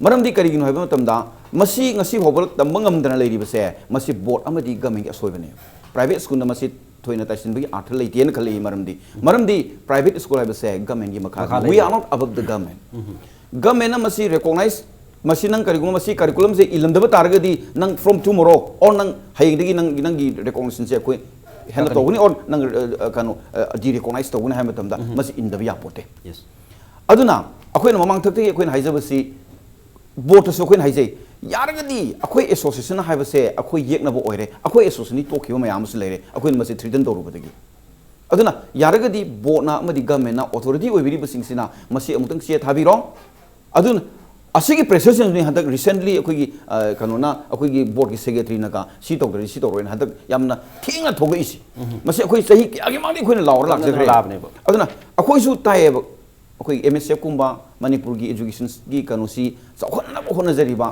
ꯃꯔꯝꯗꯤ ꯀꯔꯤꯒꯤꯅꯣ ꯍꯥꯏꯕ ꯃꯇꯝꯗ, ꯃꯁꯤ ꯉꯁꯤ ꯐꯥꯎꯕ ꯇꯝꯕ ꯉꯝꯗꯅ ꯂꯩꯔꯤꯕꯁꯦ, ꯃꯁꯤ ꯕꯣꯔꯗ ꯑꯃꯗꯤ ꯒꯃꯦꯟꯒꯤ ꯑꯁꯣꯏꯕꯅꯦ꯫ ꯄ꯭ꯔꯥꯏꯚꯦꯠ ꯁ꯭ꯀꯨꯜꯅ ꯃꯁꯤ ꯊꯣꯏꯅ ꯇꯥꯏꯁꯤꯟꯕꯒꯤ ꯑꯥꯔꯊ ꯂꯩꯇꯦꯅ ꯈꯜꯂꯤ꯫ ꯃꯔꯝꯗꯤ, ꯃꯔꯝꯗꯤ ꯄ꯭ꯔꯥꯏꯚꯦꯠ ꯁ꯭ꯀꯨꯜ ꯍꯥꯏꯕꯁꯦ ꯒꯃꯦꯟꯒꯤ ꯃꯈꯥ, ꯃꯈꯥ we are not above the government꯫ ꯒꯃꯦꯟꯅ ꯃꯁꯤ ꯔꯤꯀꯣꯛꯅꯥꯏꯖ, ꯃꯁꯤ ꯅꯪ ꯀꯔꯤꯒꯨꯝꯕ ꯃꯁꯤ ꯀꯔꯤꯀꯨꯂꯝꯁꯦ ꯏꯜꯂꯝꯗꯕ ꯇꯥꯔꯒꯗꯤ, ꯅꯪ from tomorrow or ꯅꯪ ꯍꯌꯦꯡꯗꯒꯤ ꯅꯪ, ꯅꯪꯒꯤ ꯔꯤꯀꯣꯛꯅꯤꯁꯟꯁꯦ ꯑꯩꯈꯣꯏ ꯍꯦꯟꯅ ꯀꯛꯀꯅꯤ꯫ ꯇꯧꯒꯅꯤ, or ꯅꯪ, ꯑ, ꯑ, ꯀꯩꯅꯣ, ꯗꯤ ꯔꯤꯀꯣꯛꯅꯥꯏꯖ ꯇꯧꯒꯅꯤ ꯍꯥꯏꯕ ꯃꯇꯝꯗ ꯃꯁꯤ ꯏꯟꯗꯕ ꯌꯥꯄꯣꯠꯇꯦ꯫ Yes꯫ ꯑꯗꯨꯅ ꯑꯩꯈꯣꯏꯅ ꯃꯃꯥꯡ ꯊꯛꯇꯒꯤ ꯑꯩꯈꯣꯏꯅ ꯍꯥꯏꯖꯕꯁꯤ, ꯕꯣꯔꯗꯇꯁꯨ ꯑꯩꯈꯣꯏꯅ ꯍꯥꯏꯖꯩ, ꯌꯥꯔꯒꯗꯤ ꯑꯩꯈꯣꯏ ꯑꯦꯁꯣꯁꯤꯌꯦꯁꯟ ꯍꯥꯏꯕꯁꯦ ꯑꯩꯈꯣꯏ ꯌꯦꯛꯅꯕ ꯑꯣꯏꯔꯦ, ꯑꯩꯈꯣꯏ ꯑꯦꯁꯣꯁꯤꯌꯦꯁꯟꯒꯤ ꯇꯣꯛꯈꯤꯕ ꯃꯌꯥꯝ ꯑꯃꯁꯨ ꯂꯩꯔꯦ, ꯑꯩꯈꯣꯏꯅ ꯃꯁꯤ ꯊ꯭ꯔꯤꯇꯟ ꯇꯧꯔꯨꯕꯗꯒꯤ꯫ ꯑꯗꯨꯅ ꯌꯥꯔꯒꯗꯤ ꯕꯣꯔꯗꯅ ꯑꯃꯗꯤ ꯒꯃꯦꯟꯅ, ꯑꯣꯊꯣꯔꯤꯇꯤ ꯑꯣꯏꯕꯤꯔꯤꯕꯁꯤꯡꯁꯤꯅ ꯃꯁꯤ ꯑꯃꯨꯛꯇꯪ ꯆꯦ ꯊꯥꯕꯤꯔꯣ꯫ ꯑꯗꯨꯅ ꯑꯁꯤꯒꯤ ꯄ꯭ꯔꯦꯁꯔꯁꯤꯡꯁꯤꯅꯤ ꯍꯟꯗꯛ ꯔꯤꯁꯦꯟꯠꯂꯤ ꯑꯩꯈꯣꯏꯒꯤ, ꯑ, ꯀꯩꯅꯣꯅ, ꯑꯩꯈꯣꯏꯒꯤ ꯕꯣꯔꯗꯀꯤ ꯁꯦꯀ꯭ꯔꯦꯇꯔꯤꯅꯒ ꯁꯤ ꯇꯧꯗ꯭ꯔꯗꯤ ꯁꯤ ꯇꯧꯔꯣꯏꯅ ꯍꯟꯗꯛ ꯌꯥꯝꯅ ꯊꯦꯡꯅ ꯊꯣꯛꯂꯛꯏꯁꯤ꯫ ꯃꯁꯤ ꯑꯩꯈꯣꯏ ꯆꯍꯤ ꯀꯌꯥꯒꯤ ꯃꯃꯥꯡꯗ ꯑꯩꯈꯣꯏꯅ ꯂꯥꯎꯔ ꯂꯥꯛꯆꯈ꯭ꯔꯦ꯫ ꯂꯥꯛꯑꯕꯅꯦꯕ꯫ ꯑꯗꯨꯅ ꯑꯩꯈꯣꯏꯁꯨ ꯇꯥꯏꯌꯦꯕ, ꯑꯩꯈꯣꯏ ꯑꯦꯝ ꯑꯦꯁ ꯑꯦꯐ ꯀꯨꯝꯕ ꯃꯅꯤꯄꯨꯔꯒꯤ ꯏꯖꯨꯀꯦꯁꯟꯒꯤ ꯀꯩꯅꯣꯁꯤ ꯆꯥꯎꯈꯠꯅꯕ ꯍꯣꯠꯅꯖꯔꯤꯕ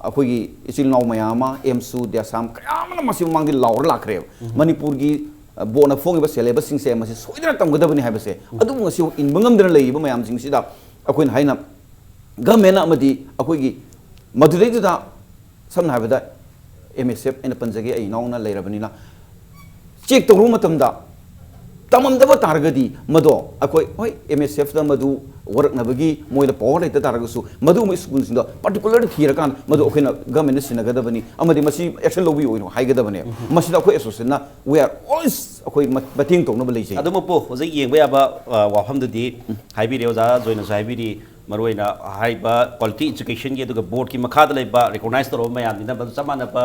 ꯑꯩꯈꯣꯏꯒꯤ ꯏꯆꯤꯜ ꯏꯅꯥꯎ ꯃꯌꯥꯝ ꯑꯃ, ꯑꯦꯝꯁꯨ, ꯗꯦꯁꯥꯝ ꯀꯌꯥ ꯑꯃꯅ ꯃꯁꯤ ꯃꯃꯥꯡꯗ ꯂꯥꯎꯔ ꯂꯥꯛꯈ꯭ꯔꯦꯕ꯫ ꯃꯅꯤꯄꯨꯔꯒꯤ, ꯑ, ꯕꯣꯔꯗꯅ ꯐꯣꯡꯉꯤꯕ ꯁꯦꯂꯦꯕꯁꯁꯤꯡꯁꯦ ꯃꯁꯤ ꯁꯣꯏꯗꯅ ꯇꯝꯒꯗꯕꯅꯤ ꯍꯥꯏꯕꯁꯦ꯫ ꯑꯗꯨꯕꯨ ꯉꯁꯤ ꯏꯟꯕ ꯉꯝꯗꯅ ꯂꯩꯔꯤꯕ ꯃꯌꯥꯝꯁꯤꯡꯁꯤꯗ ꯑꯩꯈꯣꯏꯅ ꯍꯥꯏꯅ ꯒꯃꯦꯟꯅ ꯑꯃꯗꯤ ꯑꯩꯈꯣꯏꯒꯤ ꯃꯗꯨꯗꯩꯗꯨꯗ ꯁꯝꯅ ꯍꯥꯏꯔꯕꯗ ꯑꯦꯝ ꯑꯦꯁ ꯑꯦꯐ ꯑꯩꯅ ꯄꯟꯖꯒꯦ, ꯑꯩ ꯏꯅꯥꯎꯅ ꯂꯩꯔꯕꯅꯤꯅ, ꯆꯦꯛ ꯇꯧꯔꯨꯕ ꯃꯇꯝꯗ ꯇꯝꯃꯝꯗꯕ ꯇꯥꯔꯒꯗꯤ ꯃꯗꯣ ꯑꯩꯈꯣꯏ, ꯍꯣꯏ, ꯑꯦꯝ ꯑꯦꯁ ꯑꯦꯐꯇ ꯃꯗꯨ ꯋꯥꯔꯛꯅꯕꯒꯤ ꯃꯣꯏꯗ ꯄꯋꯥꯔ ꯂꯩꯇ ꯇꯥꯔꯒꯁꯨ, ꯃꯗꯨꯒꯨꯝꯕ ꯁ꯭ꯀꯨꯜꯁꯤꯡꯗꯣ ꯄꯥꯔꯇꯤꯀꯨꯂꯔꯗ ꯊꯤꯔꯀꯥꯟꯗ ꯃꯗꯨ ꯑꯩꯈꯣꯏꯅ ꯒꯃꯦꯟꯅ ꯁꯤꯟꯅꯒꯗꯕꯅꯤ ꯑꯃꯗꯤ ꯃꯁꯤ ꯑꯦꯛꯁꯟ ꯂꯧꯕꯤꯌꯨ ꯑꯣꯏꯅ ꯍꯥꯏꯒꯗꯕꯅꯦꯕ꯫ ꯃꯁꯤꯗ ꯑꯩꯈꯣꯏ ꯑꯦꯁꯣꯁꯤꯌꯦꯁꯟꯅ we are always ꯑꯩꯈꯣꯏ ꯃ-, ꯃꯇꯦꯡ ꯇꯧꯅꯕ ꯂꯩꯖꯩ꯫ ꯑꯗꯨꯃꯛꯄꯨ ꯍꯧꯖꯤꯛ ꯌꯦꯡꯕ ꯌꯥꯕ, ꯑ, ꯋꯥꯐꯝꯗꯨꯗꯤ ꯍꯥꯏꯕꯤꯔꯦ, ꯑꯣꯖꯥ ꯖꯣꯏꯅꯁꯨ ꯍꯥꯏꯕꯤꯔꯤ, ꯃꯔꯨꯑꯣꯏꯅ ꯍꯥꯏꯔꯤꯕ ꯀ꯭ꯋꯥꯂꯤꯇꯤ ꯏꯖꯨꯀꯦꯁꯟꯒꯤ ꯑꯗꯨꯒ ꯕꯣꯔꯗꯀꯤ ꯃꯈꯥꯗ ꯂꯩꯕ ꯔꯤꯀꯣꯛꯅꯥꯏꯖ ꯇꯧꯔꯕ ꯃꯌꯥꯝꯅꯤꯅ ꯃꯗꯨ ꯆꯞ ꯃꯥꯟꯅꯕ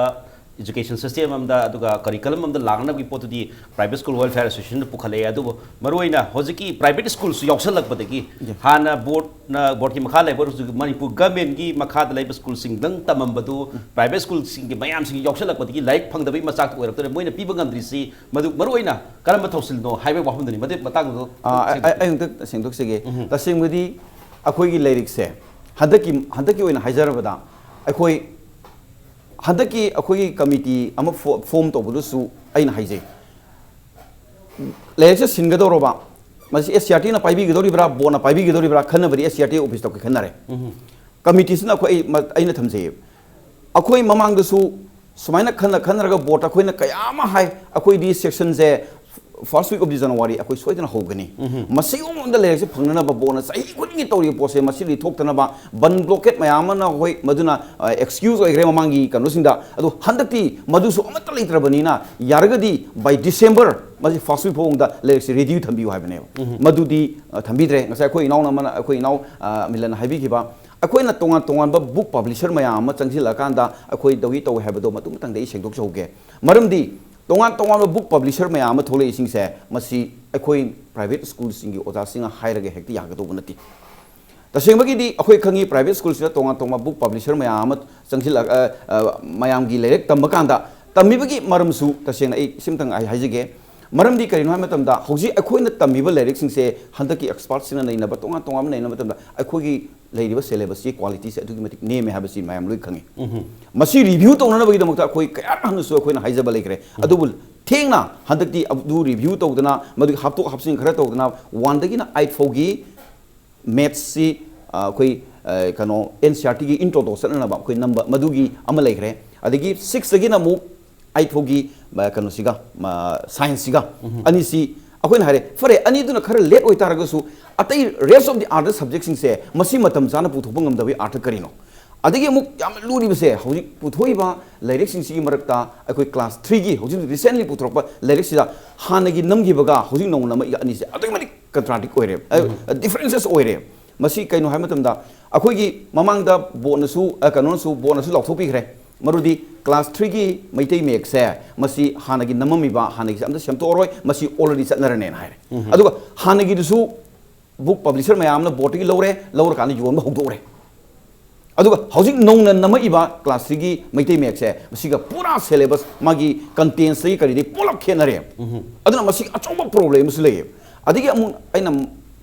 ꯏꯖꯨꯀꯦꯁꯟ ꯁꯤꯁꯇꯦꯝ ꯑꯃꯗ ꯑꯗꯨꯒ ꯀꯔꯤꯀꯂꯝ ꯑꯃꯗ ꯂꯥꯛꯅꯕꯒꯤ ꯄꯣꯠꯇꯨꯗꯤ ꯄ꯭ꯔꯥꯏꯚꯦꯠ ꯁ꯭ꯀꯨꯜ ꯋꯦꯜꯐꯤꯌꯔ ꯑꯦꯁꯣꯁꯤꯌꯦꯁꯟꯅ ꯄꯨꯈꯠꯂꯛꯑꯦ꯫ ꯑꯗꯨꯕꯨ ꯃꯔꯨꯑꯣꯏꯅ ꯍꯧꯖꯤꯛꯀꯤ ꯄ꯭ꯔꯥꯏꯚꯦꯠ ꯁ꯭ꯀꯨꯜꯁꯨ ꯌꯥꯎꯁꯜꯂꯛꯄꯗꯒꯤ ꯍꯥꯟꯅ ꯕꯣꯔꯗꯅ, ꯕꯣꯔꯗꯀꯤ ꯃꯈꯥ ꯂꯩꯕ ꯍꯧꯖꯤꯛ ꯃꯅꯤꯄꯨꯔ ꯒꯃꯦꯟꯒꯤ ꯃꯈꯥꯗ ꯂꯩꯕ ꯁ꯭ꯀꯨꯜꯁꯤꯡꯗꯪ ꯇꯝꯃꯝꯕꯗꯨ ꯄ꯭ꯔꯥꯏꯚꯦꯠ ꯁ꯭ꯀꯨꯜꯁꯤꯡꯒꯤ ꯃꯌꯥꯝꯁꯤꯡ ꯌꯥꯎꯁꯜꯂꯛꯄꯗꯒꯤ ꯂꯥꯏꯔꯤꯛ ꯐꯪꯗꯕꯒꯤ ꯃꯆꯥꯛꯇ ꯑꯣꯏꯔꯛꯇꯣꯏꯔꯦ꯫ ꯃꯣꯏꯅ ꯄꯤꯕ ꯉꯝꯗ꯭ꯔꯤꯁꯤ ꯃꯗꯨ ꯃꯔꯨꯑꯣꯏꯅ ꯀꯔꯝꯕ ꯊꯧꯁꯤꯜꯅꯣ ꯍꯥꯏꯕꯒꯤ ꯋꯥꯐꯝꯗꯨꯅꯤ꯫ ꯃꯗꯨ ꯃꯇꯥꯡꯗꯨ ꯑꯥ, ꯑꯩ, ꯑꯩ, ꯑꯩ ꯑꯃꯨꯛꯇ ꯁꯦꯡꯗꯣꯛꯆꯒꯦ꯫ ꯇꯁꯦꯡꯕꯗꯤ ꯑꯩꯈꯣꯏꯒꯤ ꯂꯥꯏꯔꯤꯛꯁꯦ ꯍꯟꯗꯛꯀꯤ, ꯍꯟꯗꯛꯀꯤ ꯑꯣꯏꯅ ꯍꯥꯏꯖꯔꯕꯗ, ꯑꯩꯈꯣꯏ ꯍꯟꯗꯛꯀꯤ ꯑꯩꯈꯣꯏꯒꯤ ꯀꯃꯤꯇꯤ ꯑꯃ ꯐꯣ-, ꯐꯣꯝ ꯇꯧꯕꯗꯨꯁꯨ ꯑꯩꯅ ꯍꯥꯏꯖꯩ, ꯂꯥꯏꯔꯤꯛꯁꯦ ꯁꯤꯟꯒꯗꯧꯔꯕ, ꯃꯁꯤ S C R ꯇꯤꯅ ꯄꯥꯏꯕꯤꯒꯗꯧꯔꯤꯕ꯭ꯔꯥ, ꯕꯣꯔꯗꯅ ꯄꯥꯏꯕꯤꯒꯗꯧꯔꯤꯕ꯭ꯔꯥ, ꯈꯟꯅꯕꯗꯤ S C R T ꯑꯣꯐꯤꯁꯇ ꯑꯩꯈꯣꯏ ꯈꯟꯅꯔꯦ꯫ ꯀꯃꯤꯇꯤꯁꯤꯅ ꯑꯩꯈꯣꯏ, ꯑꯩ ꯃ-, ꯑꯩꯅ ꯊꯝꯖꯩꯌꯦꯕ꯫ ꯑꯩꯈꯣꯏ ꯃꯃꯥꯡꯗꯁꯨ ꯁꯨꯃꯥꯏꯅ ꯈꯟꯅ ꯈꯟꯅꯔꯒ ꯕꯣꯔꯗꯇ ꯑꯩꯈꯣꯏꯅ ꯀꯌꯥ ꯑꯃ ꯍꯥꯏ, ꯑꯩꯈꯣꯏꯗꯤ ꯁꯦꯁꯟꯁꯦ first week of the January ꯑꯩꯈꯣꯏ ꯁꯣꯏꯗꯅ ꯍꯧꯒꯅꯤ꯫ ꯃꯁꯤꯒꯨꯝꯕ ꯑꯃꯗ ꯂꯥꯏꯔꯤꯛꯁꯦ ꯐꯪꯅꯅꯕ ꯕꯣꯔꯗꯅ ꯆꯍꯤ ꯈꯨꯗꯤꯡꯒꯤ ꯇꯧꯔꯤꯕ ꯄꯣꯠꯁꯦ ꯃꯁꯤ ꯂꯤꯊꯣꯛꯇꯅꯕ ꯕꯟ ꯕ꯭ꯂꯣꯀꯦꯠ ꯃꯌꯥꯝ ꯑꯃꯅ ꯍꯣꯏ ꯃꯗꯨꯅ, ꯑ, ꯑꯦꯛꯁꯀ꯭ꯌꯨꯁ ꯑꯣꯏꯈ꯭ꯔꯦ ꯃꯃꯥꯡꯒꯤ ꯀꯩꯅꯣꯁꯤꯡꯗ꯫ ꯑꯗꯣ ꯍꯟꯗꯛꯇꯤ ꯃꯗꯨꯁꯨ ꯑꯃꯠꯇ ꯂꯩꯇ꯭ꯔꯕꯅꯤꯅ ꯌꯥꯔꯒꯗꯤ by December ꯃꯁꯤ first week ꯐꯥꯎꯕꯗ ꯂꯥꯏꯔꯤꯛꯁꯦ ꯔꯦꯗꯤ ꯊꯝꯕꯤꯌꯨ ꯍꯥꯏꯕꯅꯦꯕ꯫ ꯃꯗꯨꯗꯤ, ꯑ, ꯊꯝꯕꯤꯗ꯭ꯔꯦ꯫ ꯉꯁꯥꯏ ꯑꯩꯈꯣꯏ ꯏꯅꯥꯎꯅ ꯑꯃꯅ, ꯑꯩꯈꯣꯏ ꯏꯅꯥꯎ, ꯑ, ꯃꯤꯂꯟꯅ ꯍꯥꯏꯕꯤꯈꯤꯕ, ꯑꯩꯈꯣꯏꯅ ꯇꯣꯉꯥꯟ ꯇꯣꯉꯥꯟꯕ ꯕꯨꯛ ꯄꯕ꯭ꯂꯤꯁꯔ ꯃꯌꯥꯝ ꯑꯃ ꯆꯪꯁꯤꯜꯂꯛꯑꯀꯥꯟꯗ ꯑꯩꯈꯣꯏ ꯇꯧꯏ ꯇꯧꯏ ꯍꯥꯏꯕꯗꯣ ꯃꯇꯨꯡ ꯃꯊꯪꯗ ꯑꯩ ꯁꯦꯡꯗꯣꯛꯆꯍꯧꯒꯦ꯫ ꯃꯔꯝꯗꯤ ꯇꯣꯉꯥꯟ ꯇꯣꯉꯥꯟꯕ ꯕꯨꯛ ꯄꯕ꯭ꯂꯤꯁꯔ ꯃꯌꯥꯝ ꯑꯃ ꯊꯣꯛꯂꯛꯏꯁꯤꯡꯁꯦ ꯃꯁꯤ ꯑꯩꯈꯣꯏ ꯄ꯭ꯔꯥꯏꯚꯦꯠ ꯁ꯭ꯀꯨꯜꯁꯤꯡꯒꯤ ꯑꯣꯖꯥꯁꯤꯡꯅ ꯍꯥꯏꯔꯒ ꯍꯦꯛꯇ ꯌꯥꯒꯗꯧꯕ ꯅꯠꯇꯦ꯫ ꯇꯁꯦꯡꯕꯒꯤꯗꯤ ꯑꯩꯈꯣꯏ ꯈꯪꯉꯤ, ꯄ꯭ꯔꯥꯏꯚꯦꯠ ꯁ꯭ꯀꯨꯜꯁꯤꯗ ꯇꯣꯉꯥꯟ ꯇꯣꯉꯥꯟꯕ ꯕꯨꯛ ꯄꯕ꯭ꯂꯤꯁꯔ ꯃꯌꯥꯝ ꯑꯃ ꯆꯪꯁꯤꯜꯂꯛ-, ꯑ, ꯑ, ꯃꯌꯥꯝꯒꯤ ꯂꯥꯏꯔꯤꯛ ꯇꯝꯕ ꯀꯥꯟꯗ ꯇꯝꯃꯤꯕꯒꯤ ꯃꯔꯝꯁꯨ ꯇꯁꯦꯡꯅ ꯑꯩ ꯁꯤꯝꯇꯪ ꯑꯩ ꯍꯥꯏꯖꯒꯦ꯫ ꯃꯔꯝꯗꯤ ꯀꯔꯤꯅꯣ ꯍꯥꯏꯕ ꯃꯇꯝꯗ ꯍꯧꯖꯤꯛ ꯑꯩꯈꯣꯏꯅ ꯇꯝꯃꯤꯕ ꯂꯥꯏꯔꯤꯛꯁꯤꯡꯁꯦ ꯍꯟꯗꯛꯀꯤ ꯑꯦꯛꯁꯄꯥꯔꯠꯁꯤꯡꯅ ꯅꯩꯅꯕ, ꯇꯣꯉꯥꯟ ꯇꯣꯉꯥꯟꯕ ꯅꯩꯅꯕ ꯃꯇꯝꯗ ꯑꯩꯈꯣꯏꯒꯤ ꯂꯩꯔꯤꯕ ꯁꯦꯂꯦꯕꯁꯀꯤ ꯀ꯭ꯋꯥꯂꯤꯇꯤꯁꯦ ꯑꯗꯨꯛꯀꯤ ꯃꯇꯤꯛ ꯅꯦꯝꯃꯦ ꯍꯥꯏꯕꯁꯤ ꯃꯌꯥꯝ ꯂꯣꯏ ꯈꯪꯉꯤ꯫ ꯃꯁꯤ ꯔꯤꯚ꯭ꯌꯨ ꯇꯧꯅꯅꯕꯒꯤꯗꯃꯛꯇ ꯑꯩꯈꯣꯏ ꯀꯌꯥ ꯍꯟꯅꯁꯨ ꯑꯩꯈꯣꯏꯅ ꯍꯥꯏꯖꯕ ꯂꯩꯈ꯭ꯔꯦ꯫ ꯑꯗꯨꯕꯨ ꯊꯦꯡꯅ ꯍꯟꯗꯛꯇꯤ ꯑꯗꯨ ꯔꯤꯚ꯭ꯌꯨ ꯇꯧꯗꯅ, ꯃꯗꯨꯒꯤ ꯍꯥꯞꯇꯣꯛ ꯍꯥꯞꯆꯤꯟ ꯈꯔ ꯇꯧꯗꯅ, ꯋꯥꯟꯗꯒꯤꯅ ꯑꯥꯏꯠ ꯐꯥꯎꯒꯤ ꯃꯦꯠꯁꯁꯤ, ꯑ, ꯑꯩꯈꯣꯏ, ꯑ, ꯀꯩꯅꯣ, ꯑꯦꯟ ꯁꯤ ꯑꯥꯔ ꯇꯤꯒꯤ ꯏꯟꯇ꯭ꯔꯣꯗꯣ ꯆꯠꯅꯅꯕ ꯑꯩꯈꯣꯏ ꯅꯝꯕ, ꯃꯗꯨꯒꯤ ꯑꯃ ꯂꯩꯈ꯭ꯔꯦ꯫ ꯑꯗꯒꯤ ꯁꯤꯛꯁꯇꯒꯤꯅ ꯑꯃꯨꯛ ꯑꯥꯏꯠ ꯐꯥꯎꯒꯤ, ꯑ, ꯀꯩꯅꯣꯁꯤꯒ, ꯃ, ꯁꯥꯏꯟꯁꯁꯤꯒ ꯑꯅꯤꯁꯤ ꯑꯩꯈꯣꯏꯅ ꯍꯥꯏꯔꯦ, ꯐꯔꯦ, ꯑꯅꯤꯗꯨꯅ ꯈꯔ ꯂꯦꯠ ꯑꯣꯏꯇꯥꯔꯒꯁꯨ ꯑꯇꯩ rest of the other subjectꯁꯤꯡꯁꯦ ꯃꯁꯤ ꯃꯇꯝ ꯆꯥꯅ ꯄꯨꯊꯣꯛꯄ ꯉꯝꯗꯕꯒꯤ ꯑꯥꯔꯊ ꯀꯔꯤꯅꯣ? ꯑꯗꯒꯤ ꯑꯃꯨꯛ ꯌꯥꯝꯅ ꯂꯨꯔꯤꯕꯁꯦ, ꯍꯧꯖꯤꯛ ꯄꯨꯊꯣꯛꯏꯕ ꯂꯥꯏꯔꯤꯛꯁꯤꯡꯁꯤꯒꯤ ꯃꯔꯛꯇ ꯑꯩꯈꯣꯏ ꯀ꯭ꯂꯥꯁ ꯊ꯭ꯔꯤꯒꯤ ꯍꯧꯖꯤꯛ recently ꯄꯨꯊꯣꯔꯛꯄ ꯂꯥꯏꯔꯤꯛꯁꯤꯗ ꯍꯥꯟꯅꯒꯤ ꯅꯝꯈꯤꯕꯒ ꯍꯧꯖꯤꯛ ꯅꯧꯅ ꯅꯝꯃꯛꯏꯒ ꯑꯅꯤꯁꯦ ꯑꯗꯨꯛꯀꯤ ꯃꯇꯤꯛ ꯀꯟꯇ꯭ꯔꯥꯗꯤꯛ ꯑꯣꯏꯔꯦ, ꯗꯤꯐ꯭ꯔꯦꯟꯁꯦꯁ ꯑꯣꯏꯔꯦ꯫ ꯃꯁꯤ ꯀꯩꯅꯣ ꯍꯥꯏꯕ ꯃꯇꯝꯗ ꯑꯩꯈꯣꯏꯒꯤ ꯃꯃꯥꯡꯗ ꯕꯣꯔꯗꯅꯁꯨ, ꯑ, ꯀꯩꯅꯣꯅꯁꯨ, ꯕꯣꯔꯗꯅꯁꯨ ꯂꯥꯎꯊꯣꯛꯄꯤꯈ꯭ꯔꯦ꯫ ꯃꯔꯨꯗꯤ ꯀ꯭ꯂꯥꯁ ꯊ꯭ꯔꯤꯒꯤ ꯃꯩꯇꯩ ꯃꯌꯦꯛꯁꯦ ꯃꯁꯤ ꯍꯥꯟꯅꯒꯤ ꯅꯝꯃꯝꯃꯤꯕ, ꯍꯥꯟꯅꯒꯤꯁꯦ ꯑꯝꯇ ꯁꯦꯝꯗꯣꯛꯑꯔꯣꯏ, ꯃꯁꯤ already ꯆꯠꯅꯔꯅꯦꯅ ꯍꯥꯏꯔꯦ꯫ ꯑꯗꯨꯒ ꯍꯥꯟꯅꯒꯤꯗꯨꯁꯨ ꯕꯨꯛ ꯄꯕ꯭ꯂꯤꯁꯔ ꯃꯌꯥꯝ ꯑꯃꯅ ꯕꯣꯔꯗꯇꯒꯤ ꯂꯧꯔꯦ, ꯂꯧꯔꯀꯥꯟꯗ ꯌꯣꯟꯕ ꯍꯧꯗꯣꯛꯎꯔꯦ꯫ ꯑꯗꯨꯒ ꯍꯧꯖꯤꯛ ꯅꯧꯅ ꯅꯝꯃꯛꯏꯕ ꯀ꯭ꯂꯥꯁ ꯊ꯭ꯔꯤꯒꯤ ꯃꯩꯇꯩ ꯃꯌꯦꯛꯁꯦ ꯃꯁꯤꯒ ꯄꯨꯔꯥ ꯁꯦꯂꯦꯕꯁ, ꯃꯥꯒꯤ ꯀꯟꯇꯦꯟꯁꯇꯒꯤ ꯀꯔꯤꯗꯒꯤ ꯄꯨꯂꯞ ꯈꯦꯠꯅꯔꯦ꯫ ꯑꯗꯨꯅ ꯃꯁꯤ ꯑꯆꯧꯕ ꯄ꯭ꯔꯣꯕ꯭ꯂꯦꯝ ꯑꯃꯁꯨ ꯂꯩꯌꯦ꯫ ꯑꯗꯒꯤ ꯑꯃꯨꯛ ꯑꯩꯅ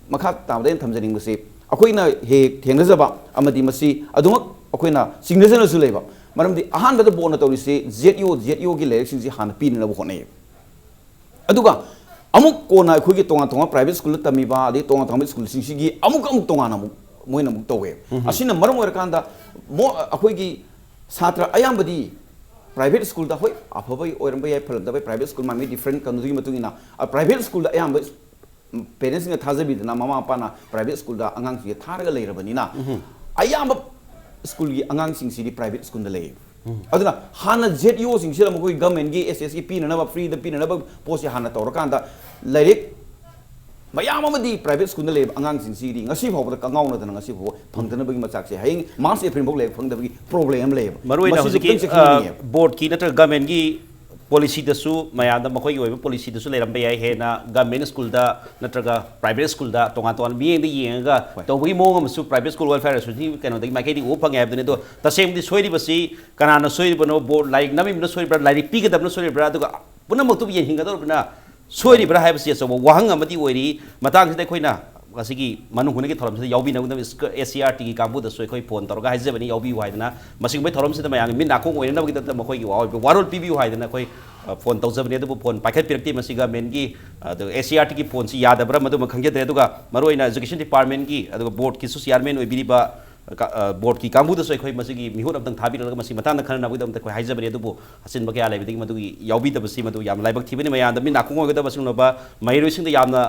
ꯃꯈꯥ ꯇꯥꯕꯗ ꯑꯩꯅ ꯊꯝꯖꯅꯤꯡꯕꯁꯤ, ꯑꯩꯈꯣꯏꯅ ꯍꯦꯛ ꯊꯦꯡꯅꯖꯕ ꯑꯃꯗꯤ ꯃꯁꯤ ꯑꯗꯨꯃꯛ ꯑꯩꯈꯣꯏꯅ ꯆꯤꯡꯅꯖꯅꯁꯨ ꯂꯩꯕ, ꯃꯔꯝꯗꯤ ꯑꯍꯥꯟꯕꯗ ꯕꯣꯔꯗꯅ ꯇꯧꯔꯤꯁꯤ ꯖꯦꯠ ꯏ ꯑꯣ, ꯖꯦꯠ ꯏ ꯑꯣꯒꯤ ꯂꯥꯏꯔꯤꯛꯁꯤꯡꯁꯤ ꯍꯥꯟꯅ ꯄꯤꯅꯅꯕ ꯍꯣꯠꯅꯩ꯫ ꯑꯗꯨꯒ ꯑꯃꯨꯛ ꯀꯣꯟꯅ ꯑꯩꯈꯣꯏꯒꯤ ꯇꯣꯉꯥꯟ ꯇꯣꯉꯥꯟꯕ private school ꯇ ꯇꯝꯃꯤꯕ, ꯑꯗꯩ ꯇꯣꯉꯥꯟ ꯇꯣꯉꯥꯟꯕ school ꯁꯤꯡꯁꯤꯒꯤ ꯑꯃꯨꯛ ꯑꯃꯨꯛ ꯇꯣꯉꯥꯟꯅ ꯑꯃꯨꯛ ꯃꯣꯏꯅ ꯑꯃꯨꯛ ꯇꯧꯋꯦ꯫ ꯑꯁꯤꯅ ꯃꯔꯝ ꯑꯣꯏꯔꯀꯥꯟꯗ ꯃꯣ-, ꯑꯩꯈꯣꯏꯒꯤ ꯁꯥꯇ꯭ꯔ ꯑꯌꯥꯝꯕꯗꯤ private school ꯗ, ꯍꯣꯏ, ꯑꯐꯕ ꯑꯣꯏꯔꯝꯕ ꯌꯥꯏ, ꯐꯔꯝꯗꯕ ꯌꯥꯏ, private school ꯃꯥꯏ ꯃꯥꯏ different ꯀꯩꯅꯣꯗꯨꯒꯤ ꯃꯇꯨꯡ ꯏꯟꯅ, ꯑ, private school ꯗ ꯑꯌꯥꯝꯕ parents ꯁꯤꯡꯅ ꯊꯥꯖꯕꯤꯗꯅ ꯃꯃꯥ ꯃꯄꯥꯅ private school ꯗ ꯑꯉꯥꯡꯁꯤꯡꯁꯦ ꯊꯥꯔꯒ ꯂꯩꯔꯕꯅꯤꯅ, ꯑꯌꯥꯝꯕ school ꯒꯤ ꯑꯉꯥꯡꯁꯤꯡꯁꯤꯗꯤ private school ꯗ ꯂꯩꯌꯦ꯫ ꯑꯗꯨꯅ ꯍꯥꯟꯅ Z E O ꯁꯤꯡꯁꯤꯗ ꯃꯈꯣꯏ government ꯒꯤ S S ꯀꯤ ꯄꯤꯅꯅꯕ, free ꯗ ꯄꯤꯅꯅꯕ ꯄꯣꯠꯁꯦ ꯍꯥꯟꯅ ꯇꯧꯔꯀꯥꯟꯗ, ꯂꯥꯏꯔꯤꯛ ꯃꯌꯥꯝ ꯑꯃꯗꯤ private school ꯗ ꯂꯩꯕ ꯑꯉꯥꯡꯁꯤꯡꯁꯤꯗꯤ ꯉꯁꯤ ꯐꯥꯎꯕꯗ ꯀꯉꯥꯎꯅꯗꯅ ꯉꯁꯤ ꯐꯥꯎꯕ ꯐꯪꯗꯅꯕꯒꯤ ꯃꯆꯥꯛꯁꯦ, ꯍꯌꯦꯡ March April ꯐꯥꯎ ꯂꯥꯏꯔꯤꯛ ꯐꯪꯗꯕꯒꯤ problem ꯑꯃ ꯂꯩꯌꯦꯕ꯫ ꯃꯔꯨ ꯑꯣꯏꯅ ꯃꯁꯤꯁꯨ ꯍꯧꯖꯤꯛꯀꯤ, ꯈꯤꯇꯪ ꯆꯦꯛꯁꯤꯟꯅꯤꯡꯉꯦꯕ꯫ ꯑ, board ꯀꯤ ꯅꯠꯇ꯭ꯔꯒ government ꯒꯤ policy ꯗꯁꯨ, ꯃꯌꯥꯝꯗ ꯃꯈꯣꯏꯒꯤ ꯑꯣꯏꯕ policy ꯗꯁꯨ ꯂꯩꯔꯝꯕ ꯌꯥꯏ, ꯍꯦꯟꯅ government school ꯗ ꯅꯠꯇ꯭ꯔꯒ private school ꯗ ꯇꯣꯉꯥꯟ ꯇꯣꯉꯥꯟꯕ ꯃꯤꯠꯌꯦꯡꯗ ꯌꯦꯡꯉꯒ ꯍꯣꯏ꯫ ꯇꯧꯕꯒꯤ ꯃꯑꯣꯡ ꯑꯃꯁꯨ private school welfare association ꯀꯩꯅꯣꯗꯒꯤ ꯃꯥꯏꯀꯩꯗꯒꯤ ꯎꯕ ꯐꯪꯉꯦ ꯍꯥꯏꯕꯗꯨꯅꯤ꯫ ꯑꯗꯣ ꯇꯁꯦꯡꯕꯗꯤ ꯁꯣꯏꯔꯤꯕꯁꯤ ꯀꯅꯥꯅ ꯁꯣꯏꯔꯤꯕꯅꯣ? Board, ꯂꯥꯏꯔꯤꯛ ꯅꯝꯃꯤꯕꯅ ꯁꯣꯏꯔꯤꯕ꯭ꯔꯥ, ꯂꯥꯏꯔꯤꯛ ꯄꯤꯒꯗꯕꯅ ꯁꯣꯏꯔꯤꯕ꯭ꯔꯥ, ꯑꯗꯨꯒ ꯄꯨꯝꯅꯃꯛꯇꯨꯕꯨ ꯌꯦꯡꯁꯤꯟꯒꯗꯧꯔꯤꯕꯅ ꯁꯣꯏꯔꯤꯕ꯭ꯔꯥ ꯍꯥꯏꯕꯁꯤ ꯑꯆꯧꯕ ꯋꯥꯍꯪ ꯑꯃꯗꯤ ꯑꯣꯏꯔꯤ꯫ ꯃꯇꯥꯡꯁꯤꯗ ꯑꯩꯈꯣꯏꯅ ꯉꯁꯤꯒꯤ ꯃꯅꯨꯡ ꯍꯨꯠꯅꯒꯤ ꯊꯧꯔꯝꯁꯤꯗ ꯌꯥꯎꯕꯤꯅꯕꯒꯤꯗꯃꯛ S C E R T ꯒꯤ ꯀꯥꯡꯕꯨꯗꯁꯨ ꯑꯩꯈꯣꯏ phone ꯇꯧꯔꯒ ꯍꯥꯏꯖꯕꯅꯤ, ꯌꯥꯎꯕꯤꯌꯨ ꯍꯥꯏꯗꯅ, ꯃꯁꯤꯒꯨꯝꯕꯒꯤ ꯊꯧꯔꯝꯁꯤꯗ ꯃꯌꯥꯝꯒꯤ ꯃꯤꯠ ꯅꯥꯀꯣꯡ ꯑꯣꯏꯅꯅꯕꯒꯤꯗꯃꯛꯇ ꯃꯈꯣꯏꯒꯤ ꯋꯥ-, ꯋꯥꯔꯣꯜ ꯄꯤꯕꯤꯌꯨ ꯍꯥꯏꯗꯅ ꯑꯩꯈꯣꯏ, ꯑ, phone ꯇꯧꯖꯕꯅꯤ꯫ ꯑꯗꯨꯕꯨ phone ꯄꯥꯏꯈꯠꯄꯤꯔꯛꯇꯦ꯫ ꯃꯁꯤ government ꯀꯤ, ꯑꯗꯨꯒ S C E R T ꯒꯤ phone ꯁꯤ ꯌꯥꯗꯕ꯭ꯔꯥ, ꯃꯗꯨꯃ ꯈꯪꯖꯗ꯭ꯔꯦ꯫ ꯑꯗꯨꯒ ꯃꯔꯨꯑꯣꯏꯅ education department ꯀꯤ, ꯑꯗꯨꯒ board ꯀꯤꯁꯨ chairman ꯑꯣꯏꯕꯤꯔꯤꯕ ꯀ-, ꯑ, board ꯀꯤ ꯀꯥꯡꯕꯨꯗꯁꯨ ꯑꯩꯈꯣꯏ ꯃꯁꯤꯒꯤ ꯃꯤꯍꯨꯠ ꯑꯃꯇꯪ ꯊꯥꯕꯤꯔꯒ ꯃꯁꯤ ꯃꯇꯥꯡꯗ ꯈꯟꯅꯅꯕꯒꯤꯗꯃꯛꯇ ꯑꯩꯈꯣꯏ ꯍꯥꯏꯖꯕꯅꯤ꯫ ꯑꯗꯨꯕꯨ ꯑꯆꯤꯟꯕ ꯀꯌꯥ ꯂꯩꯕꯗꯒꯤ ꯃꯗꯨꯒꯤ ꯌꯥꯎꯕꯤꯗꯕꯁꯤ ꯃꯗꯨ ꯌꯥꯝꯅ ꯂꯥꯏꯕꯛ ꯊꯤꯕꯅꯤ꯫ ꯃꯌꯥꯝꯗ ꯃꯤꯠ ꯅꯥꯀꯣꯡ ꯑꯣꯏꯒꯗꯕ ꯑꯁꯤꯒꯨꯝꯂꯕ ꯃꯍꯩꯔꯣꯏꯁꯤꯡꯗ ꯌꯥꯝꯅ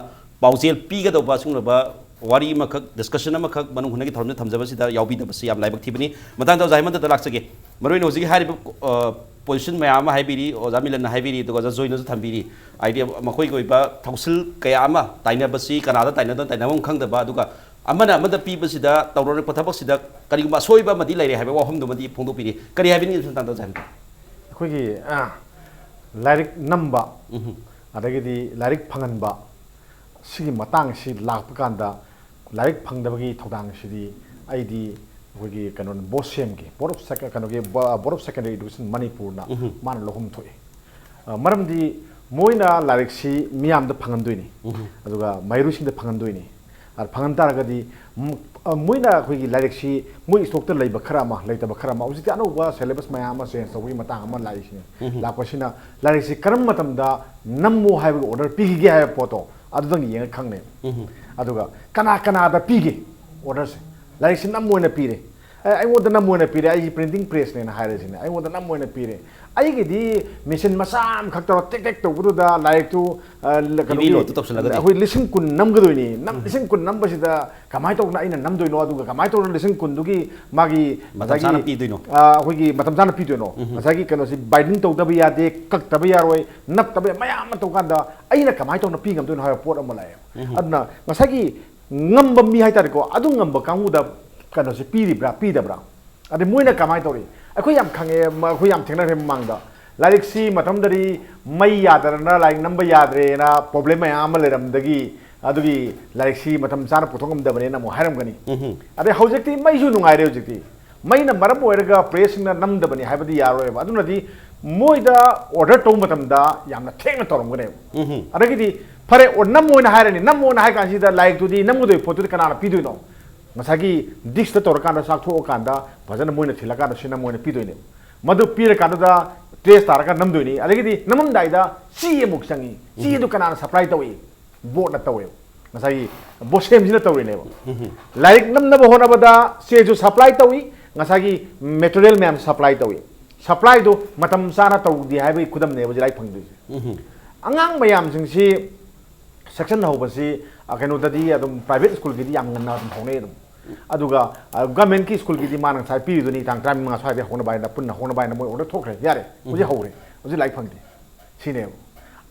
ꯄꯥꯎꯖꯦꯜ ꯄꯤꯒꯗꯧꯕ ꯑꯁꯤꯒꯨꯝꯂꯕ ꯋꯥꯔꯤ ꯑꯃꯈꯛ, discussion ꯑꯃꯈꯛ ꯃꯅꯨꯡ ꯍꯨꯠꯅꯒꯤ ꯊꯧꯔꯝꯗ ꯊꯝꯖꯕꯁꯤꯗ ꯌꯥꯎꯕꯤꯗꯕꯁꯤ ꯌꯥꯝ ꯂꯥꯏꯕꯛ ꯊꯤꯕꯅꯤ꯫ ꯃꯊꯪꯗ ꯑꯣꯖꯥ ꯍꯦꯃꯟꯇꯗ ꯂꯥꯛꯆꯒꯦ꯫ ꯃꯔꯨꯑꯣꯏꯅ ꯍꯧꯖꯤꯛ ꯍꯥꯏꯔꯤꯕ, ꯑ, position ꯃꯌꯥꯝ ꯑꯃ ꯍꯥꯏꯕꯤꯔꯤ, ꯑꯣꯖꯥ ꯃꯤꯂꯟꯅ ꯍꯥꯏꯕꯤꯔꯤ, ꯑꯗꯨꯒ ꯑꯣꯖꯥ ꯖꯣꯏꯅꯁꯨ ꯊꯝꯕꯤꯔꯤ꯫ ꯍꯥꯏꯗꯤ ꯃꯈꯣꯏꯒꯤ ꯑꯣꯏꯕ ꯊꯧꯁꯤꯜ ꯀꯌꯥ ꯑꯃ, ꯇꯥꯏꯅꯕꯁꯤ ꯀꯅꯥꯗ ꯇꯥꯏꯅꯗꯣꯏꯅꯣ, ꯇꯥꯏꯅꯐꯝ ꯈꯪꯗꯕ, ꯑꯗꯨꯒ ꯑꯃꯅ ꯑꯃꯗ ꯄꯤꯕꯁꯤꯗ ꯇꯧꯔꯛꯄ ꯊꯕꯛꯁꯤꯗ ꯀꯔꯤꯒꯨꯝꯕ ꯑꯁꯣꯏꯕ ꯑꯃꯗꯤ ꯂꯩꯔꯦ ꯍꯥꯏꯕ ꯋꯥꯐꯝꯗꯨꯃꯗꯤ ꯐꯣꯡꯗꯣꯛꯄꯤꯔꯤ꯫ ꯀꯔꯤ ꯍꯥꯏꯕꯤꯅꯤꯡꯉꯤ ꯃꯇꯥꯡꯗ, ꯑꯣꯖꯥ ꯍꯦꯃꯟꯇ? ꯑꯩꯈꯣꯏꯒꯤ, ꯑ, ꯂꯥꯏꯔꯤꯛ ꯅꯝꯕ, ꯑꯗꯒꯤꯗꯤ ꯂꯥꯏꯔꯤꯛ ꯐꯪꯍꯟꯕ, ꯁꯤꯒꯤ ꯃꯇꯥꯡ ꯑꯁꯤ ꯂꯥꯛꯄ ꯀꯥꯟꯗ ꯂꯥꯏꯔꯤꯛ ꯐꯪꯗꯕꯒꯤ ꯊꯧꯗꯥꯡꯁꯤꯗꯤ ꯑꯩꯗꯤ ꯑꯩꯈꯣꯏꯒꯤ ꯀꯩꯅꯣ, BOSEM ꯒꯤ, Board of Sec-, ꯀꯩꯅꯣꯒꯤ, Board of Secondary Education ꯃꯅꯤꯄꯨꯔꯅ ꯃꯥꯅ ꯂꯧꯐꯝ ꯊꯣꯛꯏ꯫ ꯑ, ꯃꯔꯝꯗꯤ ꯃꯣꯏꯅ ꯂꯥꯏꯔꯤꯛꯁꯤ ꯃꯤꯌꯥꯝꯗ ꯐꯪꯍꯟꯗꯣꯏꯅꯤ, ꯑꯗꯨꯒ ꯃꯍꯩꯔꯣꯏꯁꯤꯡꯗ ꯐꯪꯍꯟꯗꯣꯏꯅꯤ꯫ ꯑꯗ ꯐꯪꯍꯟ ꯇꯥꯔꯒꯗꯤ ꯃ-, ꯑ, ꯃꯣꯏꯅ ꯑꯩꯈꯣꯏꯒꯤ ꯂꯥꯏꯔꯤꯛꯁꯤ ꯃꯣꯏ ꯏꯁꯇꯣꯛꯇ ꯂꯩꯕ ꯈꯔ ꯑꯃ, ꯂꯩꯇꯕ ꯈꯔ ꯑꯃ, ꯍꯧꯖꯤꯛꯇꯤ ꯑꯅꯧꯕ ꯁꯦꯂꯦꯕꯁ ꯃꯌꯥꯝ ꯑꯃ ꯆꯦꯟꯖ ꯇꯧꯕꯒꯤ ꯃꯇꯥꯡ ꯑꯃ ꯂꯥꯛꯏꯁꯤꯅꯤ꯫ ꯂꯥꯛꯄꯁꯤꯅ ꯂꯥꯏꯔꯤꯛꯁꯤ ꯀꯔꯝꯕ ꯃꯇꯝꯗ ꯅꯝꯃꯨ ꯍꯥꯏꯕꯒꯤ ꯑꯣꯔꯗꯔ ꯄꯤꯈꯤꯒꯦ ꯍꯥꯏꯕ ꯄꯣꯠꯇꯣ ꯑꯗꯨꯗꯪ ꯌꯦꯡꯉ ꯈꯪꯅꯦꯕ꯫ ꯑꯗꯨꯒ ꯀꯅꯥ ꯀꯅꯥꯗ ꯄꯤꯒꯦ ꯑꯣꯔꯗꯔꯁꯦ? ꯂꯥꯏꯔꯤꯛꯁꯤ ꯅꯝꯃ ꯑꯣꯏꯅ ꯄꯤꯔꯦ꯫ ꯑꯦ, ꯑꯩꯉꯣꯟꯗ ꯅꯝꯃ ꯑꯣꯏꯅ ꯄꯤꯔꯦ, ꯑꯩꯒꯤ ꯄ꯭ꯔꯤꯟꯇꯤꯡ ꯄ꯭ꯔꯦꯁꯅꯦꯅ ꯍꯥꯏꯔꯁꯤꯅꯦ, ꯑꯩꯉꯣꯟꯗ ꯅꯝꯃ ꯑꯣꯏꯅ ꯄꯤꯔꯦ꯫ ꯑꯩꯒꯤꯗꯤ ꯃꯦꯆꯤꯟ ꯃꯆꯥ ꯑꯃꯈꯛ ꯇꯧꯔ ꯇꯦꯛ ꯇꯦꯛ ꯇꯧꯕꯗꯨꯗ ꯂꯥꯏꯔꯤꯛꯇꯨ, ꯑ, ꯂ-, ꯀꯩꯅꯣꯒꯤ, loadꯇꯨ ꯇꯧꯁꯜꯂꯒꯗꯤ? ꯑꯩꯈꯣꯏ ꯂꯤꯁꯤꯡ ꯀꯨꯟ ꯅꯝꯒꯗꯣꯏꯅꯤ, ꯅꯝ-, ꯂꯤꯁꯤꯡ ꯀꯨꯟ ꯅꯝꯕꯁꯤꯗ ꯀꯃꯥꯏꯅ ꯇꯧꯗꯅ ꯑꯩꯅ ꯅꯝꯗꯣꯏꯅꯣ? ꯑꯗꯨꯒ ꯀꯃꯥꯏꯅ ꯇꯧꯗꯅ ꯂꯤꯁꯤꯡ ꯀꯨꯟꯗꯨꯒꯤ ꯃꯥꯒꯤ ꯃꯇꯝ ꯉꯁꯥꯏꯒꯤ, ꯆꯥꯅ ꯄꯤꯗꯣꯏꯅꯣ? ꯑ, ꯑꯩꯈꯣꯏꯒꯤ ꯃꯇꯝ ꯆꯥꯅ ꯄꯤꯗꯣꯏꯅꯣ? ꯉꯁꯥꯏꯒꯤ ꯀꯩꯅꯣꯁꯤ binding ꯇꯧꯗꯕ ꯌꯥꯗꯦ, ꯀꯛꯇꯕ ꯌꯥꯔꯣꯏ, ꯅꯞꯇꯕ ꯌꯥ-, ꯃꯌꯥꯝ ꯑꯃ ꯇꯧꯀꯥꯟꯗ ꯑꯩꯅ ꯀꯃꯥꯏꯅ ꯇꯧꯅ ꯄꯤ ꯉꯝꯗꯣꯏꯅꯣ ꯍꯥꯏꯕ ꯄꯣꯠ ꯑꯃ ꯂꯥꯛꯑꯦ꯫ ꯑꯗꯨꯅ ꯉꯁꯥꯏꯒꯤ ꯉꯝꯕ ꯃꯤ ꯍꯥꯏꯇꯥꯔꯦꯀꯣ, ꯑꯗꯨ ꯉꯝꯕ ꯀꯥꯡꯕꯨꯗ ꯀꯩꯅꯣꯁꯦ ꯄꯤꯔꯤꯕ꯭ꯔꯥ, ꯄꯤꯗꯕ꯭ꯔꯥ? ꯑꯗꯩ ꯃꯣꯏꯅ ꯀꯃꯥꯏꯅ ꯇꯧꯔꯤ? ꯑꯩꯈꯣꯏ ꯌꯥꯝ ꯈꯪꯉꯦ, ꯃ-, ꯑꯩꯈꯣꯏ ꯌꯥꯝ ꯊꯦꯡꯅꯈ꯭ꯔꯦ ꯃꯃꯥꯡꯗ꯫ ꯂꯥꯏꯔꯤꯛꯁꯤ ꯃꯇꯝꯗꯗꯤ ꯃꯩ ꯌꯥꯗꯗꯅ ꯂꯥꯏꯔꯤꯛ ꯅꯝꯕ ꯌꯥꯗ꯭ꯔꯦꯅ ꯄ꯭ꯔꯣꯕ꯭ꯂꯦꯝ ꯃꯌꯥꯝ ꯑꯃ ꯂꯩꯔꯝꯗꯒꯤ ꯑꯗꯨꯒꯤ ꯂꯥꯏꯔꯤꯛꯁꯤ ꯃꯇꯝ ꯆꯥꯅ ꯄꯨꯊꯣꯛ ꯉꯝꯗꯕꯅꯦꯅ ꯑꯃꯨꯛ ꯍꯥꯏꯔꯝꯒꯅꯤ꯫ ꯑꯗꯩ ꯍꯧꯖꯤꯛꯇꯤ ꯃꯩꯁꯨ ꯅꯨꯡꯉꯥꯏꯔꯦ꯫ ꯍꯧꯖꯤꯛꯇꯤ ꯃꯩꯅ ꯃꯔꯝ ꯑꯣꯏꯔꯒ ꯄ꯭ꯔꯦꯁꯁꯤꯡꯅ ꯅꯝꯗꯕꯅꯤ ꯍꯥꯏꯕꯗꯤ ꯌꯥꯔꯣꯏꯕ꯫ ꯑꯗꯨꯅꯗꯤ ꯃꯣꯏꯗ ꯑꯣꯔꯗꯔ ꯇꯧꯕ ꯃꯇꯝꯗ ꯌꯥꯝꯅ ꯊꯦꯡꯅ ꯇꯧꯔꯝꯒꯅꯦꯕ꯫ ꯑꯗꯒꯤꯗꯤ ꯐꯔꯦ, ꯑꯣ, ꯅꯝꯃꯣꯅ ꯍꯥꯏꯔꯅꯤ, ꯅꯝꯃꯣꯅ ꯍꯥꯏ ꯀꯥꯟꯁꯤꯗ ꯂꯥꯏꯔꯤꯛꯇꯨꯗꯤ ꯅꯝꯒꯗꯣꯏꯕ ꯄꯣꯠꯇꯨꯗꯤ ꯀꯅꯥꯅ ꯄꯤꯗꯣꯏꯅꯣ? ꯉꯁꯥꯏꯒꯤ ꯗꯤꯁꯇ ꯇꯧꯔꯀꯥꯟꯗ ꯆꯥꯛꯊꯣꯛꯑꯀꯥꯟꯗ ꯐꯖꯅ ꯃꯣꯏꯅ ꯊꯤꯜꯂꯀꯥꯟꯗ ꯁꯤ ꯅꯝꯃꯣꯅ ꯄꯤꯗꯣꯏꯅꯦꯕ꯫ ꯃꯗꯨ ꯄꯤꯔꯀꯥꯟꯗꯨꯗ ꯇ꯭ꯔꯦꯁ ꯇꯥꯔꯒ ꯅꯝꯗꯣꯏꯅꯤ꯫ ꯑꯗꯒꯤꯗꯤ ꯅꯝꯃꯝꯗꯥꯏꯗ ꯆꯦ ꯑꯃꯨꯛ ꯆꯪꯉꯤ꯫ ꯆꯦꯗꯨ ꯀꯅꯥꯅ ꯁꯄ꯭ꯂꯥꯏ ꯇꯧꯏ? ꯕꯣꯔꯗꯅ ꯇꯧꯋꯦꯕ꯫ ꯉꯁꯥꯏꯒꯤ ꯕꯣꯁꯦꯝꯁꯤꯅ ꯇꯧꯔꯤꯅꯦꯕ꯫ ꯂꯥꯏꯔꯤꯛ ꯅꯝꯅꯕ ꯍꯣꯠꯅꯕꯗ ꯆꯦꯁꯨ ꯁꯄ꯭ꯂꯥꯏ ꯇꯧꯏ, ꯉꯁꯥꯏꯒꯤ ꯃꯦꯇꯔꯤꯌꯦꯜ ꯃꯌꯥꯝ ꯁꯄ꯭ꯂꯥꯏ ꯇꯧꯏ꯫ ꯁꯄ꯭ꯂꯥꯏꯗꯨ ꯃꯇꯝ ꯆꯥꯅ ꯇꯧꯗꯦ ꯍꯥꯏꯕꯒꯤ ꯈꯨꯗꯝꯅꯦꯕ ꯍꯧꯖꯤꯛ ꯂꯥꯏꯔꯤꯛ ꯐꯪꯗꯣꯏꯁꯦ꯫ ꯑꯉꯥꯡ ꯃꯌꯥꯝꯁꯤꯡꯁꯤ ꯁꯦꯛꯁꯟ ꯍꯧꯕꯁꯤ, ꯑ, ꯀꯩꯅꯣꯗꯗꯤ ꯑꯗꯨꯝ ꯄ꯭ꯔꯥꯏꯚꯦꯠ ꯁ꯭ꯀꯨꯜꯒꯤꯗꯤ ꯌꯥꯝ ꯉꯟꯅ ꯑꯗꯨꯝ ꯍꯧꯅꯩ ꯑꯗꯨꯝ꯫ ꯑꯗꯨꯒ, ꯑ, ꯒꯃꯦꯟꯀꯤ ꯁ꯭ꯀꯨꯜꯒꯤꯗꯤ ꯃꯥꯅ ꯉꯁꯥꯏ ꯄꯤꯔꯤꯗꯨꯅꯤ, ꯇꯥꯡ ꯇꯔꯥꯃꯉꯥ ꯁ꯭ꯋꯥꯏꯗ ꯍꯧꯅꯕ ꯍꯥꯏꯅ, ꯄꯨꯟꯅ ꯍꯧꯅꯕ ꯍꯥꯏꯅ ꯃꯣꯏ ꯑꯣꯔꯗꯔ ꯊꯣꯛꯈ꯭ꯔꯦ, ꯌꯥꯔꯦ, ꯍꯧꯖꯤꯛ ꯍꯧꯔꯦ, ꯍꯧꯖꯤꯛ ꯂꯥꯏꯔꯤꯛ ꯐꯪꯗꯦ꯫ ꯁꯤꯅꯦꯕ꯫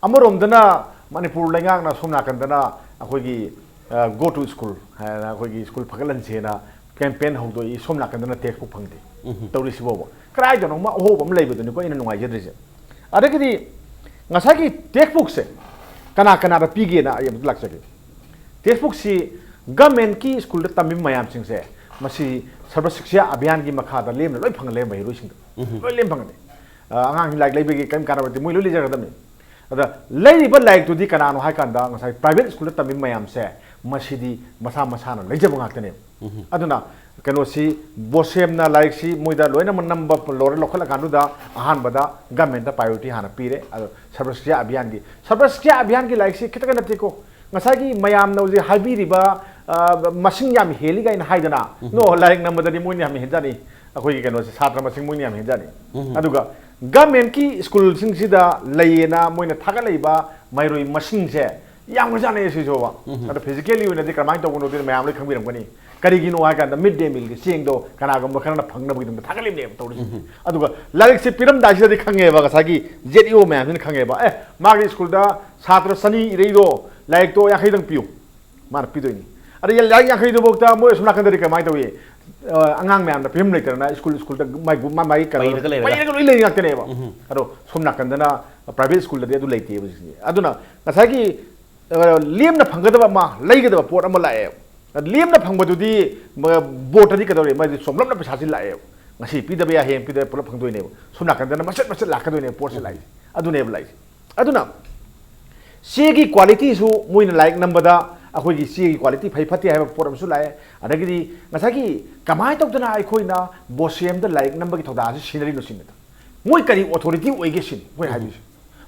ꯑꯃꯔꯣꯝꯗꯅ ꯃꯅꯤꯄꯨꯔ ꯂꯩꯉꯥꯛꯅ ꯁꯣꯝ ꯅꯥꯀꯟꯗꯅ ꯑꯩꯈꯣꯏꯒꯤ, ꯑ, Go to School ꯍꯥꯏꯅ ꯑꯩꯈꯣꯏꯒꯤ ꯁ꯭ꯀꯨꯜ ꯐꯒꯠꯍꯟꯁꯦꯅ ꯀꯦꯝꯄꯦꯟ ꯍꯧꯗꯣꯛꯏ, ꯁꯣꯝ ꯅꯥꯀꯟꯗꯅ ꯇꯦꯛꯁꯕꯨꯛ ꯐꯪꯗꯦ꯫ ꯇꯧꯔꯤꯁꯤꯕꯣꯕ꯫ ꯀꯗꯥꯏꯗꯅꯣꯃ ꯑꯍꯣꯕ ꯑꯃ ꯂꯩꯕꯗꯨꯅꯤꯀꯣ ꯑꯩꯅ ꯅꯨꯡꯉꯥꯏꯖꯗ꯭ꯔꯤꯁꯦ꯫ ꯑꯗꯒꯤꯗꯤ ꯉꯁꯥꯏꯒꯤ ꯇꯦꯛꯁꯕꯨꯛꯁꯦ ꯀꯅꯥ ꯀꯅꯥꯗ ꯄꯤꯒꯦꯅ ꯑꯩ ꯑꯃꯨꯛ ꯂꯥꯛꯆꯒꯦ꯫ ꯇꯦꯛꯁꯕꯨꯛꯁꯤ ꯒꯃꯦꯟꯀꯤ ꯁ꯭ꯀꯨꯜꯗ ꯇꯝꯃꯤꯕ ꯃꯌꯥꯝꯁꯤꯡꯁꯦ ꯃꯁꯤ ꯁꯔꯕ ꯁꯤꯛꯁꯥ ꯑꯚꯤꯌꯥꯟꯒꯤ ꯃꯈꯥꯗ ꯂꯦꯝꯅ ꯂꯣꯏ ꯐꯪꯍꯜꯂꯦ ꯃꯍꯩꯔꯣꯏꯁꯤꯡꯗ꯫ ꯂꯣꯏ ꯂꯦꯝ ꯐꯪꯍꯜꯂꯦ꯫ ꯑ, ꯑꯉꯥꯡꯁꯤꯡ ꯂꯥꯏꯔꯤꯛ ꯂꯩꯕꯒꯤ ꯀꯔꯤꯝ ꯀꯥꯟꯅꯕ ꯂꯩꯇꯦ, ꯃꯣꯏ ꯂꯣꯏ ꯂꯩꯖꯒꯗꯕꯅꯤ꯫ ꯑꯗ ꯂꯩꯔꯤꯕ ꯂꯥꯏꯔꯤꯛꯇꯨꯗꯤ ꯀꯅꯥꯅꯣ ꯍꯥꯏ ꯀꯥꯟꯗ ꯉꯁꯥꯏ ꯄ꯭ꯔꯥꯏꯚꯦꯠ ꯁ꯭ꯀꯨꯜꯗ ꯇꯝꯃꯤꯕ ꯃꯌꯥꯝꯁꯦ ꯃꯁꯤꯗꯤ ꯃꯁꯥ ꯃꯁꯥꯅ ꯂꯩꯖꯕ ꯉꯥꯛꯇꯅꯦꯕ꯫ ꯑꯗꯨꯅ ꯀꯩꯅꯣꯁꯤ, ꯕꯣꯁꯦꯝꯅ ꯂꯥꯏꯔꯤꯛꯁꯤ ꯃꯣꯏꯗ ꯂꯣꯏꯅꯃꯛ ꯅꯝꯕ ꯂꯣꯏꯔ ꯂꯧꯈꯠꯂꯀꯥꯟꯗꯨꯗ ꯑꯍꯥꯟꯕꯗ ꯒꯃꯦꯟꯗ ꯄ꯭ꯔꯥꯏꯌꯣꯔꯤꯇꯤ ꯍꯥꯟꯅ ꯄꯤꯔꯦ꯫ ꯑꯗꯣ ꯁꯔꯕ ꯁꯤꯛꯁꯥ ꯑꯚꯤꯌꯥꯟꯒꯤ, ꯁꯔꯕ ꯁꯤꯛꯁꯥ ꯑꯚꯤꯌꯥꯟꯒꯤ ꯂꯥꯏꯔꯤꯛꯁꯤ ꯈꯤꯇꯪ ꯅꯠꯇꯦꯀꯣ, ꯉꯁꯥꯏꯒꯤ ꯃꯌꯥꯝꯅ ꯍꯧꯖꯤꯛ ꯍꯥꯏꯕꯤꯔꯤꯕ, ꯑ, ꯃꯁꯤꯡ ꯌꯥꯝ ꯍꯦꯜꯂꯤ ꯀꯥꯏꯅ ꯍꯥꯏꯗꯅ, ꯅꯣ, ꯂꯥꯏꯔꯤꯛ ꯅꯝꯕꯗꯗꯤ ꯃꯣꯏꯅ ꯌꯥꯝ ꯍꯦꯟꯖꯅꯤ꯫ ꯑꯩꯈꯣꯏꯒꯤ ꯀꯩꯅꯣꯁꯦ, ꯁꯥꯇ꯭ꯔ ꯃꯁꯤꯡ ꯃꯣꯏꯅ ꯌꯥꯝ ꯍꯦꯟꯖꯅꯤ꯫ ꯑꯗꯨꯒ ꯒꯃꯦꯟꯒꯤ ꯁ꯭ꯀꯨꯜꯁꯤꯡꯁꯤꯗ ꯂꯩꯌꯦꯅ ꯃꯣꯏꯅ ꯊꯥꯒꯠꯂꯛꯏꯕ ꯃꯍꯩꯔꯣꯏ ꯃꯁꯤꯡꯁꯦ ꯌꯥꯝꯈ꯭ꯔꯖꯥꯠꯅꯦ ꯁꯤꯁꯨꯕ꯫ ꯑꯗꯣ ꯐꯤꯖꯤꯀꯦꯜꯂꯤ ꯑꯣꯏꯅꯗꯤ ꯀꯃꯥꯏꯅ ꯇꯧꯕꯅꯣꯗꯤ ꯃꯌꯥꯝ ꯂꯣꯏ ꯈꯪꯕꯤꯔꯝꯒꯅꯤ꯫ ꯀꯔꯤꯒꯤꯅꯣ ꯍꯥꯏ ꯀꯥꯟꯗ, ꯃꯤꯗ ꯗꯦ ꯃꯤꯜꯒꯤ ꯆꯦꯡꯗꯣ ꯀꯅꯥꯒꯨꯝꯕ ꯈꯔꯅ ꯐꯪꯅꯕꯒꯤꯗꯃꯛꯇ ꯊꯥꯒꯠꯂꯤꯕꯅꯦꯕ ꯇꯧꯔꯤꯁꯦ꯫ ꯑꯗꯨꯒ ꯂꯥꯏꯔꯤꯛꯁꯦ ꯄꯤꯔꯝꯗꯥꯏꯁꯤꯗꯗꯤ ꯈꯪꯉꯦꯕ, ꯉꯁꯥꯏꯒꯤ ꯖꯦꯠ ꯏ ꯑꯣ ꯃꯌꯥꯝꯁꯤꯅ ꯈꯪꯉꯦꯕ, ꯑꯦ, ꯃꯥꯒꯤ ꯁ꯭ꯀꯨꯜꯗ ꯁꯥꯇ꯭ꯔ ꯆꯅꯤ ꯏꯔꯩꯗꯣ ꯂꯥꯏꯔꯤꯛꯇꯣ ꯌꯥꯡꯈꯩꯗꯪ ꯄꯤꯌꯨ, ꯃꯥꯅ ꯄꯤꯗꯣꯏꯅꯤ꯫ ꯑꯗ ꯂꯥꯏꯔꯤꯛ ꯌꯥꯡꯈꯩꯗꯨꯐꯥꯎꯗ ꯃꯣꯏ ꯑꯁꯣꯝ ꯅꯥꯀꯟꯗꯗꯤ ꯀꯃꯥꯏꯅ ꯇꯧꯏ? ꯑ, ꯑꯉꯥꯡ ꯃꯌꯥꯝꯅ ꯄꯤꯐꯝ ꯂꯩꯇꯗꯅ ꯁ꯭ꯀꯨꯜ ꯁ꯭ꯀꯨꯜꯗ ꯃꯥꯏ ꯃꯥꯏ ꯀꯩꯅꯣ ꯄꯩꯔꯒ ꯂꯩꯔꯒ꯫ ꯄꯩꯔꯒ ꯂꯣꯏ ꯂꯩꯔꯤ ꯉꯥꯛꯇꯅꯦꯕ꯫ ꯑꯗꯣ ꯁꯣꯝ ꯅꯥꯀꯟꯗꯅ ꯄ꯭ꯔꯥꯏꯚꯦꯠ ꯁ꯭ꯀꯨꯜꯗꯗꯤ ꯑꯗꯨ ꯂꯩꯇꯦꯕ ꯍꯧꯖꯤꯛꯁꯦ꯫ ꯑꯗꯨꯅ ꯉꯁꯥꯏꯒꯤ, ꯑ, ꯂꯦꯝꯅ ꯐꯪꯒꯗꯕ ꯑꯃ, ꯂꯩꯒꯗꯕ ꯄꯣꯠ ꯑꯃ ꯂꯥꯛꯑꯦꯕ꯫ ꯂꯦꯝꯅ ꯐꯪꯕꯗꯨꯗꯤ ꯃ-, ꯕꯣꯔꯗꯇꯗꯤ ꯀꯩꯗꯧꯔꯦ? ꯃꯥꯗꯤ ꯆꯣꯝꯂꯞꯅ ꯄꯩꯁꯥꯁꯤ ꯂꯥꯛꯑꯦꯕ꯫ ꯉꯁꯤ ꯄꯤꯗꯕ ꯌꯥꯏ, ꯍꯌꯦꯡ ꯄꯤꯗꯕ ꯌꯥꯏ, ꯄꯨꯂꯞ ꯐꯪꯗꯣꯏꯅꯦꯕ꯫ ꯁꯣꯝ ꯅꯥꯀꯟꯗꯅ ꯃꯆꯦꯠ ꯃꯆꯦꯠ ꯂꯥꯛꯀꯗꯣꯏꯅꯦꯕ ꯄꯣꯠꯁꯦ ꯂꯥꯛꯏꯁꯦ꯫ ꯑꯗꯨꯅꯦꯕ ꯂꯥꯛꯏꯁꯦ꯫ ꯑꯗꯨꯅ ꯆꯦꯒꯤ ꯀ꯭ꯋꯥꯂꯤꯇꯤꯁꯨ ꯃꯣꯏꯅ ꯂꯥꯏꯔꯤꯛ ꯅꯝꯕꯗ ꯑꯩꯈꯣꯏꯒꯤ ꯆꯦꯒꯤ ꯀ꯭ꯋꯥꯂꯤꯇꯤ ꯐꯩ ꯐꯠꯇꯦ ꯍꯥꯏꯕ ꯄꯣꯠ ꯑꯃꯁꯨ ꯂꯥꯛꯑꯦ꯫ ꯑꯗꯒꯤꯗꯤ ꯉꯁꯥꯏꯒꯤ ꯀꯃꯥꯏꯅ ꯇꯧꯗꯅ ꯑꯩꯈꯣꯏꯅ ꯕꯣꯁꯦꯝꯗ ꯂꯥꯏꯔꯤꯛ ꯅꯝꯕꯒꯤ ꯊꯧꯗꯥꯡ ꯑꯁꯤ ꯁꯤꯟꯅꯔꯤꯅꯣ ꯁꯤꯅꯤꯗ꯫ ꯃꯣꯏ ꯀꯔꯤ ꯑꯣꯊꯣꯔꯤꯇꯤ ꯑꯣꯏꯒꯦ ꯁꯤꯅꯤ ꯑꯩꯈꯣꯏ ꯍꯥꯏꯗꯣꯏꯁꯦ꯫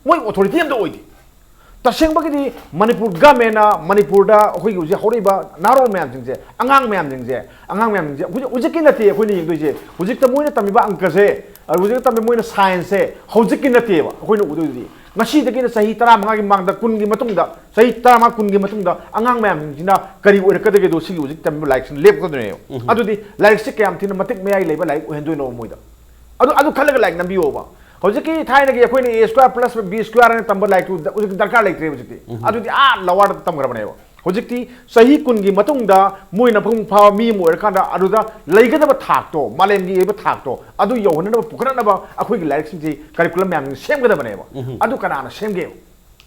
ꯃꯣꯏ ꯑꯣꯊꯣꯔꯤꯇꯤ ꯑꯝꯇ ꯑꯣꯏꯗꯦ꯫ ꯇꯁꯦꯡꯕꯒꯤꯗꯤ ꯃꯅꯤꯄꯨꯔ ꯒꯃꯦꯟꯅ ꯃꯅꯤꯄꯨꯔꯗ ꯑꯩꯈꯣꯏꯒꯤ ꯍꯧꯖꯤꯛ ꯍꯧꯔꯛꯏꯕ ꯅꯍꯥꯔꯣꯜ ꯃꯌꯥꯝꯁꯤꯡꯁꯦ, ꯑꯉꯥꯡ ꯃꯌꯥꯝꯁꯤꯡꯁꯦ, ꯑꯉꯥꯡ ꯃꯌꯥꯝꯁꯤꯡꯁꯦ ꯍꯧꯖꯤꯛ, ꯍꯧꯖꯤꯛꯀꯤ ꯅꯠꯇꯦ ꯑꯩꯈꯣꯏꯅ ꯌꯦꯡꯗꯣꯏꯁꯦ꯫ ꯍꯧꯖꯤꯛꯇ ꯃꯣꯏꯅ ꯇꯝꯃꯤꯕ ꯑꯪꯀꯁꯦ, ꯑꯗꯨ ꯍꯧꯖꯤꯛ ꯇꯝꯃꯤ ꯃꯣꯏꯅ ꯁꯥꯏꯟꯁꯁꯦ ꯍꯧꯖꯤꯛꯀꯤ ꯅꯠꯇꯦꯕ ꯑꯩꯈꯣꯏꯅ ꯎꯗꯣꯏꯗꯨꯗꯤ꯫ ꯉꯁꯤꯗꯒꯤꯅ ꯆꯍꯤ ꯇꯔꯥꯃꯉꯥꯒꯤ ꯃꯃꯥꯡꯗ, ꯀꯨꯟꯒꯤ ꯃꯇꯨꯡꯗ, ꯆꯍꯤ ꯇꯔꯥꯃꯉꯥ, ꯀꯨꯟꯒꯤ ꯃꯇꯨꯡꯗ ꯑꯉꯥꯡ ꯃꯌꯥꯝꯁꯤꯡꯁꯤꯅ ꯀꯔꯤ ꯑꯣꯏꯔꯛꯀꯗꯒꯦꯗꯣ ꯁꯤꯒꯤ ꯍꯧꯖꯤꯛ ꯇꯝꯃꯤꯕ ꯂꯥꯏꯔꯤꯛꯁꯤꯅ ꯂꯦꯞꯀꯗꯣꯏꯅꯦꯕ꯫ ꯑꯗꯨꯗꯤ ꯂꯥꯏꯔꯤꯛꯁꯦ ꯀꯌꯥꯝ ꯊꯤꯅ ꯃꯇꯤꯛ ꯃꯌꯥꯏ ꯂꯩꯕ ꯂꯥꯏꯔꯤꯛ ꯑꯣꯏꯍꯟꯗꯣꯏꯅꯣꯕ ꯃꯣꯏꯗ? ꯑꯗꯨ, ꯑꯗꯨ ꯈꯜꯂꯒ ꯂꯥꯏꯔꯤꯛ ꯅꯝꯕꯤꯌꯣꯕ꯫ ꯍꯧꯖꯤꯛꯀꯤ ꯊꯥꯏꯅꯒꯤ ꯑꯩꯈꯣꯏꯅ A square plus B square ꯍꯥꯏꯅ ꯇꯝꯕ ꯂꯥꯏꯔꯤꯛꯇꯨ ꯍꯧꯖꯤꯛꯇꯤ ꯗꯔꯀꯥꯔ ꯂꯩꯇ꯭ꯔꯦ ꯍꯧꯖꯤꯛꯇꯤ꯫ ꯑꯗꯨꯗꯤ ꯑꯥ ꯂꯋꯥꯔꯗ ꯇꯝꯈ꯭ꯔꯕꯅꯦꯕ꯫ ꯍꯧꯖꯤꯛꯇꯤ ꯆꯍꯤ ꯀꯨꯟꯒꯤ ꯃꯇꯨꯡꯗ ꯃꯣꯏꯅ ꯃꯄꯨꯡ ꯐꯥꯕ ꯃꯤ ꯑꯃ ꯑꯣꯏꯔꯀꯥꯟꯗ ꯑꯗꯨꯗ ꯂꯩꯒꯗꯕ ꯊꯥꯛꯇꯣ, ꯃꯥꯂꯦꯝꯒꯤ ꯑꯣꯏꯕ ꯊꯥꯛꯇꯣ, ꯑꯗꯨ ꯌꯧꯍꯟꯅꯕ, ꯄꯨꯈꯠꯅꯅꯕ ꯑꯩꯈꯣꯏꯒꯤ ꯂꯥꯏꯔꯤꯛꯁꯤꯡꯁꯤ, ꯀꯔꯤꯀꯨꯂꯝ ꯃꯌꯥꯝꯁꯤ ꯁꯦꯝꯒꯗꯕꯅꯦꯕ꯫ ꯑꯗꯨ ꯀꯅꯥꯅ ꯁꯦꯝꯒꯦ?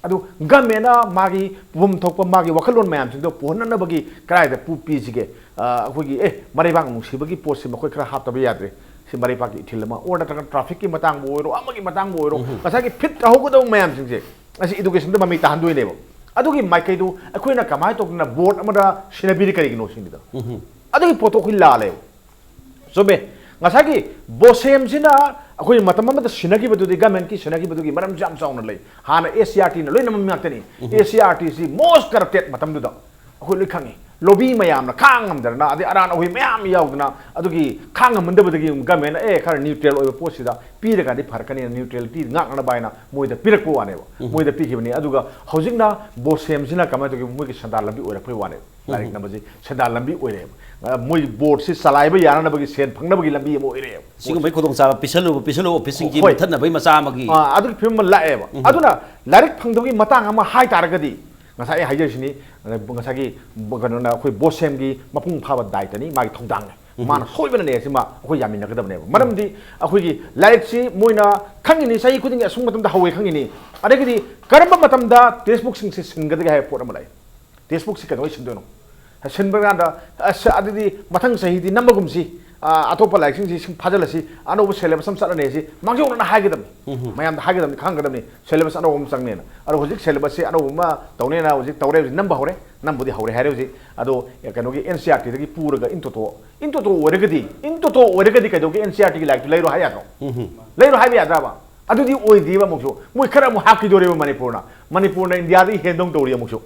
ꯑꯗꯨ ꯒꯃꯦꯟꯅ ꯃꯥꯒꯤ ꯄꯨꯐꯝ ꯊꯣꯛꯄ ꯃꯥꯒꯤ ꯋꯥꯈꯜꯂꯣꯟ ꯃꯌꯥꯝꯁꯤꯡꯗꯣ ꯄꯨꯍꯟꯅꯅꯕꯒꯤ ꯀꯗꯥꯏꯗ ꯄꯨ-, ꯄꯤꯁꯤꯒꯦ? ꯑ, ꯑꯩꯈꯣꯏꯒꯤ, ꯑꯦ, ꯃꯔꯩꯕꯥꯛ ꯅꯨꯡꯁꯤꯕꯒꯤ ꯄꯣꯠꯁꯤ ꯃꯈꯣꯏ ꯈꯔ ꯍꯥꯞꯇꯕ ꯌꯥꯗ꯭ꯔꯦ꯫ ꯁꯤ ꯃꯔꯩꯕꯥꯛꯀꯤ ꯏꯊꯤꯜ ꯑꯃ, ꯑꯣꯔ ꯅꯠꯇ꯭ꯔꯒ ꯇ꯭ꯔꯥꯐꯤꯛꯀꯤ ꯃꯇꯥꯡꯕꯨ ꯑꯣꯏꯔꯣ, ꯑꯃꯒꯤ ꯃꯇꯥꯡꯕꯨ ꯑꯣꯏꯔꯣ, ꯉꯁꯥꯏꯒꯤ ꯐꯤꯠ ꯇꯥꯍꯧꯒꯗꯕ ꯃꯌꯥꯝꯁꯤꯡꯁꯦ ꯑꯁꯤ ꯏꯗꯨꯀꯦꯁꯟꯗ ꯃꯃꯤ ꯇꯥꯍꯟꯗꯣꯏꯅꯦꯕ꯫ ꯑꯗꯨꯒꯤ ꯃꯥꯏꯀꯩꯗꯨ ꯑꯩꯈꯣꯏꯅ ꯀꯃꯥꯏꯅ ꯇꯧꯗꯅ ꯕꯣꯔꯗ ꯑꯃꯗ ꯁꯤꯟꯅꯕꯤꯔꯤ ꯀꯔꯤꯒꯤꯅꯣ ꯁꯤꯅꯤꯗ꯫ ꯑꯗꯨꯒꯤ ꯄꯣꯠꯇꯣ ꯑꯩꯈꯣꯏ ꯂꯥꯜꯂꯦꯕ꯫ ꯆꯨꯝꯃꯦ꯫ ꯉꯁꯥꯏꯒꯤ ꯕꯣꯁꯦꯝꯁꯤꯅ ꯑꯩꯈꯣꯏ ꯃꯇꯝ ꯑꯃꯗ ꯁꯤꯟꯅꯈꯤꯕꯗꯨꯗꯤ, ꯒꯃꯦꯟꯀꯤ ꯁꯤꯟꯅꯈꯤꯕꯗꯨꯒꯤ ꯃꯔꯝꯁꯨ ꯌꯥꯝ ꯆꯥꯎꯅ ꯂꯩ꯫ ꯍꯥꯟꯅ ꯑꯦ ꯁꯤ ꯑꯥꯔ ꯇꯤꯅ ꯂꯣꯏꯅꯃꯛ ꯉꯥꯛꯇꯅꯤ꯫ ꯑꯦ ꯁꯤ ꯑꯥꯔ ꯇꯤꯁꯤ most corrupted ꯃꯇꯝꯗꯨꯗ ꯑꯩꯈꯣꯏ ꯂꯣꯏ ꯈꯪꯉꯤ꯫ ꯂꯣꯕꯤ ꯃꯌꯥꯝꯅ ꯈꯥꯡ ꯉꯝꯗꯗꯅ, ꯑꯗꯩ ꯑꯔꯥꯟ ꯑꯍꯣꯏ ꯃꯌꯥꯝ ꯌꯥꯎꯗꯅ, ꯑꯗꯨꯒꯤ ꯈꯥꯡ ꯉꯝꯃꯟꯗꯕꯗꯒꯤ ꯒꯃꯦꯟꯅ ꯑꯦ ꯈꯔ ꯅ꯭ꯌꯨꯇ꯭ꯔꯦꯜ ꯑꯣꯏꯕ ꯄꯣꯠꯁꯤꯗ ꯄꯤꯔꯀꯥꯟꯗꯤ ꯐꯔꯛꯀꯅꯤꯅ ꯅ꯭ꯌꯨꯇ꯭ꯔꯦꯂꯤꯇꯤ ꯉꯥꯛꯅꯅꯕ ꯍꯥꯏꯅ ꯃꯣꯏꯗ ꯄꯤꯔꯛꯄ ꯋꯥꯅꯦꯕ꯫ ꯃꯣꯏꯗ ꯄꯤꯈꯤꯕꯅꯤ꯫ ꯑꯗꯨꯒ ꯍꯧꯖꯤꯛꯅ ꯕꯣꯁꯦꯝꯁꯤꯅ ꯀꯃꯥꯏꯅ ꯇꯧꯒꯦ? ꯃꯣꯏꯒꯤ ꯁꯦꯟꯗꯥꯟ ꯂꯝꯕꯤ ꯑꯣꯏꯔꯛꯄꯩ ꯋꯥꯅꯦꯕ꯫ ꯂꯥꯏꯔꯤꯛ ꯅꯝꯕꯁꯤ ꯁꯦꯟꯗꯥꯟ ꯂꯝꯕꯤ ꯑꯣꯏꯔꯛꯑꯦꯕ꯫ ꯑ, ꯃꯣꯏ ꯕꯣꯔꯗꯁꯤ ꯆꯂꯥꯏꯕ ꯌꯥꯅꯅꯕꯒꯤ ꯁꯦꯟ ꯐꯪꯅꯕꯒꯤ ꯂꯝꯕꯤ ꯑꯃ ꯑꯣꯏꯔꯛꯑꯦꯕ꯫ ꯁꯤꯒꯨꯝꯕꯒꯤ ꯈꯨꯗꯣꯡꯆꯥꯕ ꯄꯤꯁꯜꯂꯨ, ꯄꯤꯁꯜꯂꯨ, ꯑꯣꯐꯤꯁꯁꯤꯡꯒꯤ ꯍꯣꯏ꯫ ꯃꯨꯠꯊꯠꯅꯕꯒꯤ ꯃꯆꯥ ꯑꯃꯒꯤ ꯑꯥ, ꯑꯗꯨꯒꯤ ꯐꯤꯕꯝ ꯑꯃ ꯂꯥꯛꯑꯦꯕ꯫ ꯑꯗꯨꯅ ꯂꯥꯏꯔꯤꯛ ꯐꯪꯗꯕꯒꯤ ꯃꯇꯥꯡ ꯑꯃ ꯍꯥꯏ ꯇꯥꯔꯒꯗꯤ, ꯉꯁꯥꯏ ꯑꯩ ꯍꯥꯏꯖꯔꯤꯁꯤꯅꯤ, ꯉꯁꯥꯏꯒꯤ ꯀꯩꯅꯣꯅ ꯑꯩꯈꯣꯏ ꯕꯣꯁꯦꯝꯒꯤ ꯃꯄꯨꯡ ꯐꯥꯕ ꯗꯥꯏꯇꯅꯤ, ꯃꯥꯒꯤ ꯊꯧꯗꯥꯡꯅꯤ꯫ ꯃꯥꯅ ꯁꯣꯏꯕꯅꯅꯦ ꯁꯤꯃ ꯑꯩꯈꯣꯏ ꯌꯥꯃꯤꯟꯅꯒꯗꯕꯅꯦꯕ꯫ ꯃꯔꯝꯗꯤ ꯑꯩꯈꯣꯏꯒꯤ ꯂꯥꯏꯔꯤꯛꯁꯤ ꯃꯣꯏꯅ ꯈꯪꯉꯤꯅꯤ, ꯆꯍꯤ ꯈꯨꯗꯤꯡꯒꯤ ꯑꯁꯨꯝ ꯃꯇꯝꯗ ꯍꯧꯋꯦ ꯈꯪꯉꯤꯅꯤ꯫ ꯑꯗꯒꯤꯗꯤ ꯀꯔꯝꯕ ꯃꯇꯝꯗ ꯇꯦꯛꯁꯕꯨꯛꯁꯤꯡꯁꯤ ꯁꯤꯟꯒꯗꯒꯦ ꯍꯥꯏꯕ ꯄꯣꯠ ꯑꯃ ꯂꯩ꯫ ꯇꯦꯛꯁꯕꯨꯛꯁꯤ ꯀꯩꯗꯧꯉꯩ ꯁꯤꯟꯗꯣꯏꯅꯣ? ꯁꯤꯟꯕ ꯀꯥꯟꯗ, "ꯑꯁ, ꯑꯗꯨꯗꯤ ꯃꯊꯪ ꯆꯍꯤꯗꯤ ꯅꯝꯕꯒꯨꯝꯁꯤ, ꯑ, ꯑꯇꯣꯞꯄ ꯂꯥꯏꯔꯤꯛꯁꯤꯡꯁꯤ ꯁꯨꯝ ꯐꯥꯖꯤꯜꯂꯁꯤ, ꯑꯅꯧꯕ ꯁꯦꯂꯦꯕꯁ ꯑꯃ ꯆꯠꯂꯅꯤ" ꯍꯥꯏꯁꯤ ꯃꯥꯡꯖꯧꯅꯅ ꯍꯥꯏꯒꯗꯕꯅꯤ꯫ ꯃꯌꯥꯝꯗ ꯍꯥꯏꯒꯗꯕꯅꯤ, ꯈꯪꯒꯗꯕꯅꯤ, ꯁꯦꯂꯦꯕꯁ ꯑꯅꯧꯕ ꯑꯃ ꯆꯪꯅꯦꯅ꯫ ꯑꯗꯣ ꯍꯧꯖꯤꯛ ꯁꯦꯂꯦꯕꯁꯁꯤ ꯑꯅꯧꯕ ꯑꯃ ꯇꯧꯅꯦꯅ ꯍꯧꯖꯤꯛ ꯇꯧꯔꯦ, ꯍꯧꯖꯤꯛ ꯅꯝꯕ ꯍꯧꯔꯦ, ꯅꯝꯕꯨꯗꯤ ꯍꯧꯔꯦ ꯍꯥꯏꯔꯦ ꯍꯧꯖꯤꯛ꯫ ꯑꯗꯣ ꯀꯩꯅꯣꯒꯤ ꯑꯦꯟ ꯁꯤ ꯑꯥꯔ ꯇꯤꯗꯒꯤ ꯄꯨꯔꯒ ꯏꯟꯇꯣꯇꯣ, ꯏꯟꯇꯣꯇꯣ ꯑꯣꯏꯔꯒꯗꯤ, ꯏꯟꯇꯣꯇꯣ ꯑꯣꯏꯔꯒꯗꯤ ꯀꯩꯗꯧꯒꯦ ꯑꯦꯟ ꯁꯤ ꯑꯥꯔ ꯇꯤꯒꯤ ꯂꯥꯏꯔꯤꯛꯇꯨ ꯂꯩꯔꯣ ꯍꯥꯏ ꯌꯥꯗ꯭ꯔꯣ? ꯂꯩꯔꯣ ꯍꯥꯏꯕ ꯌꯥꯗ꯭ꯔꯕ? ꯑꯗꯨꯗꯤ ꯑꯣꯏꯗꯦꯕ ꯑꯃꯨꯛꯁꯨ꯫ ꯃꯣꯏ ꯈꯔ ꯑꯃꯨꯛ ꯍꯥꯞꯈꯤꯗꯣꯔꯦꯕ ꯃꯅꯤꯄꯨꯔꯅ꯫ ꯃꯅꯤꯄꯨꯔꯅ ꯏꯟꯗꯤꯌꯥꯗꯒꯤ ꯍꯦꯟꯗꯧ ꯇꯧꯔꯤ ꯑꯃꯨꯛꯁꯨ꯫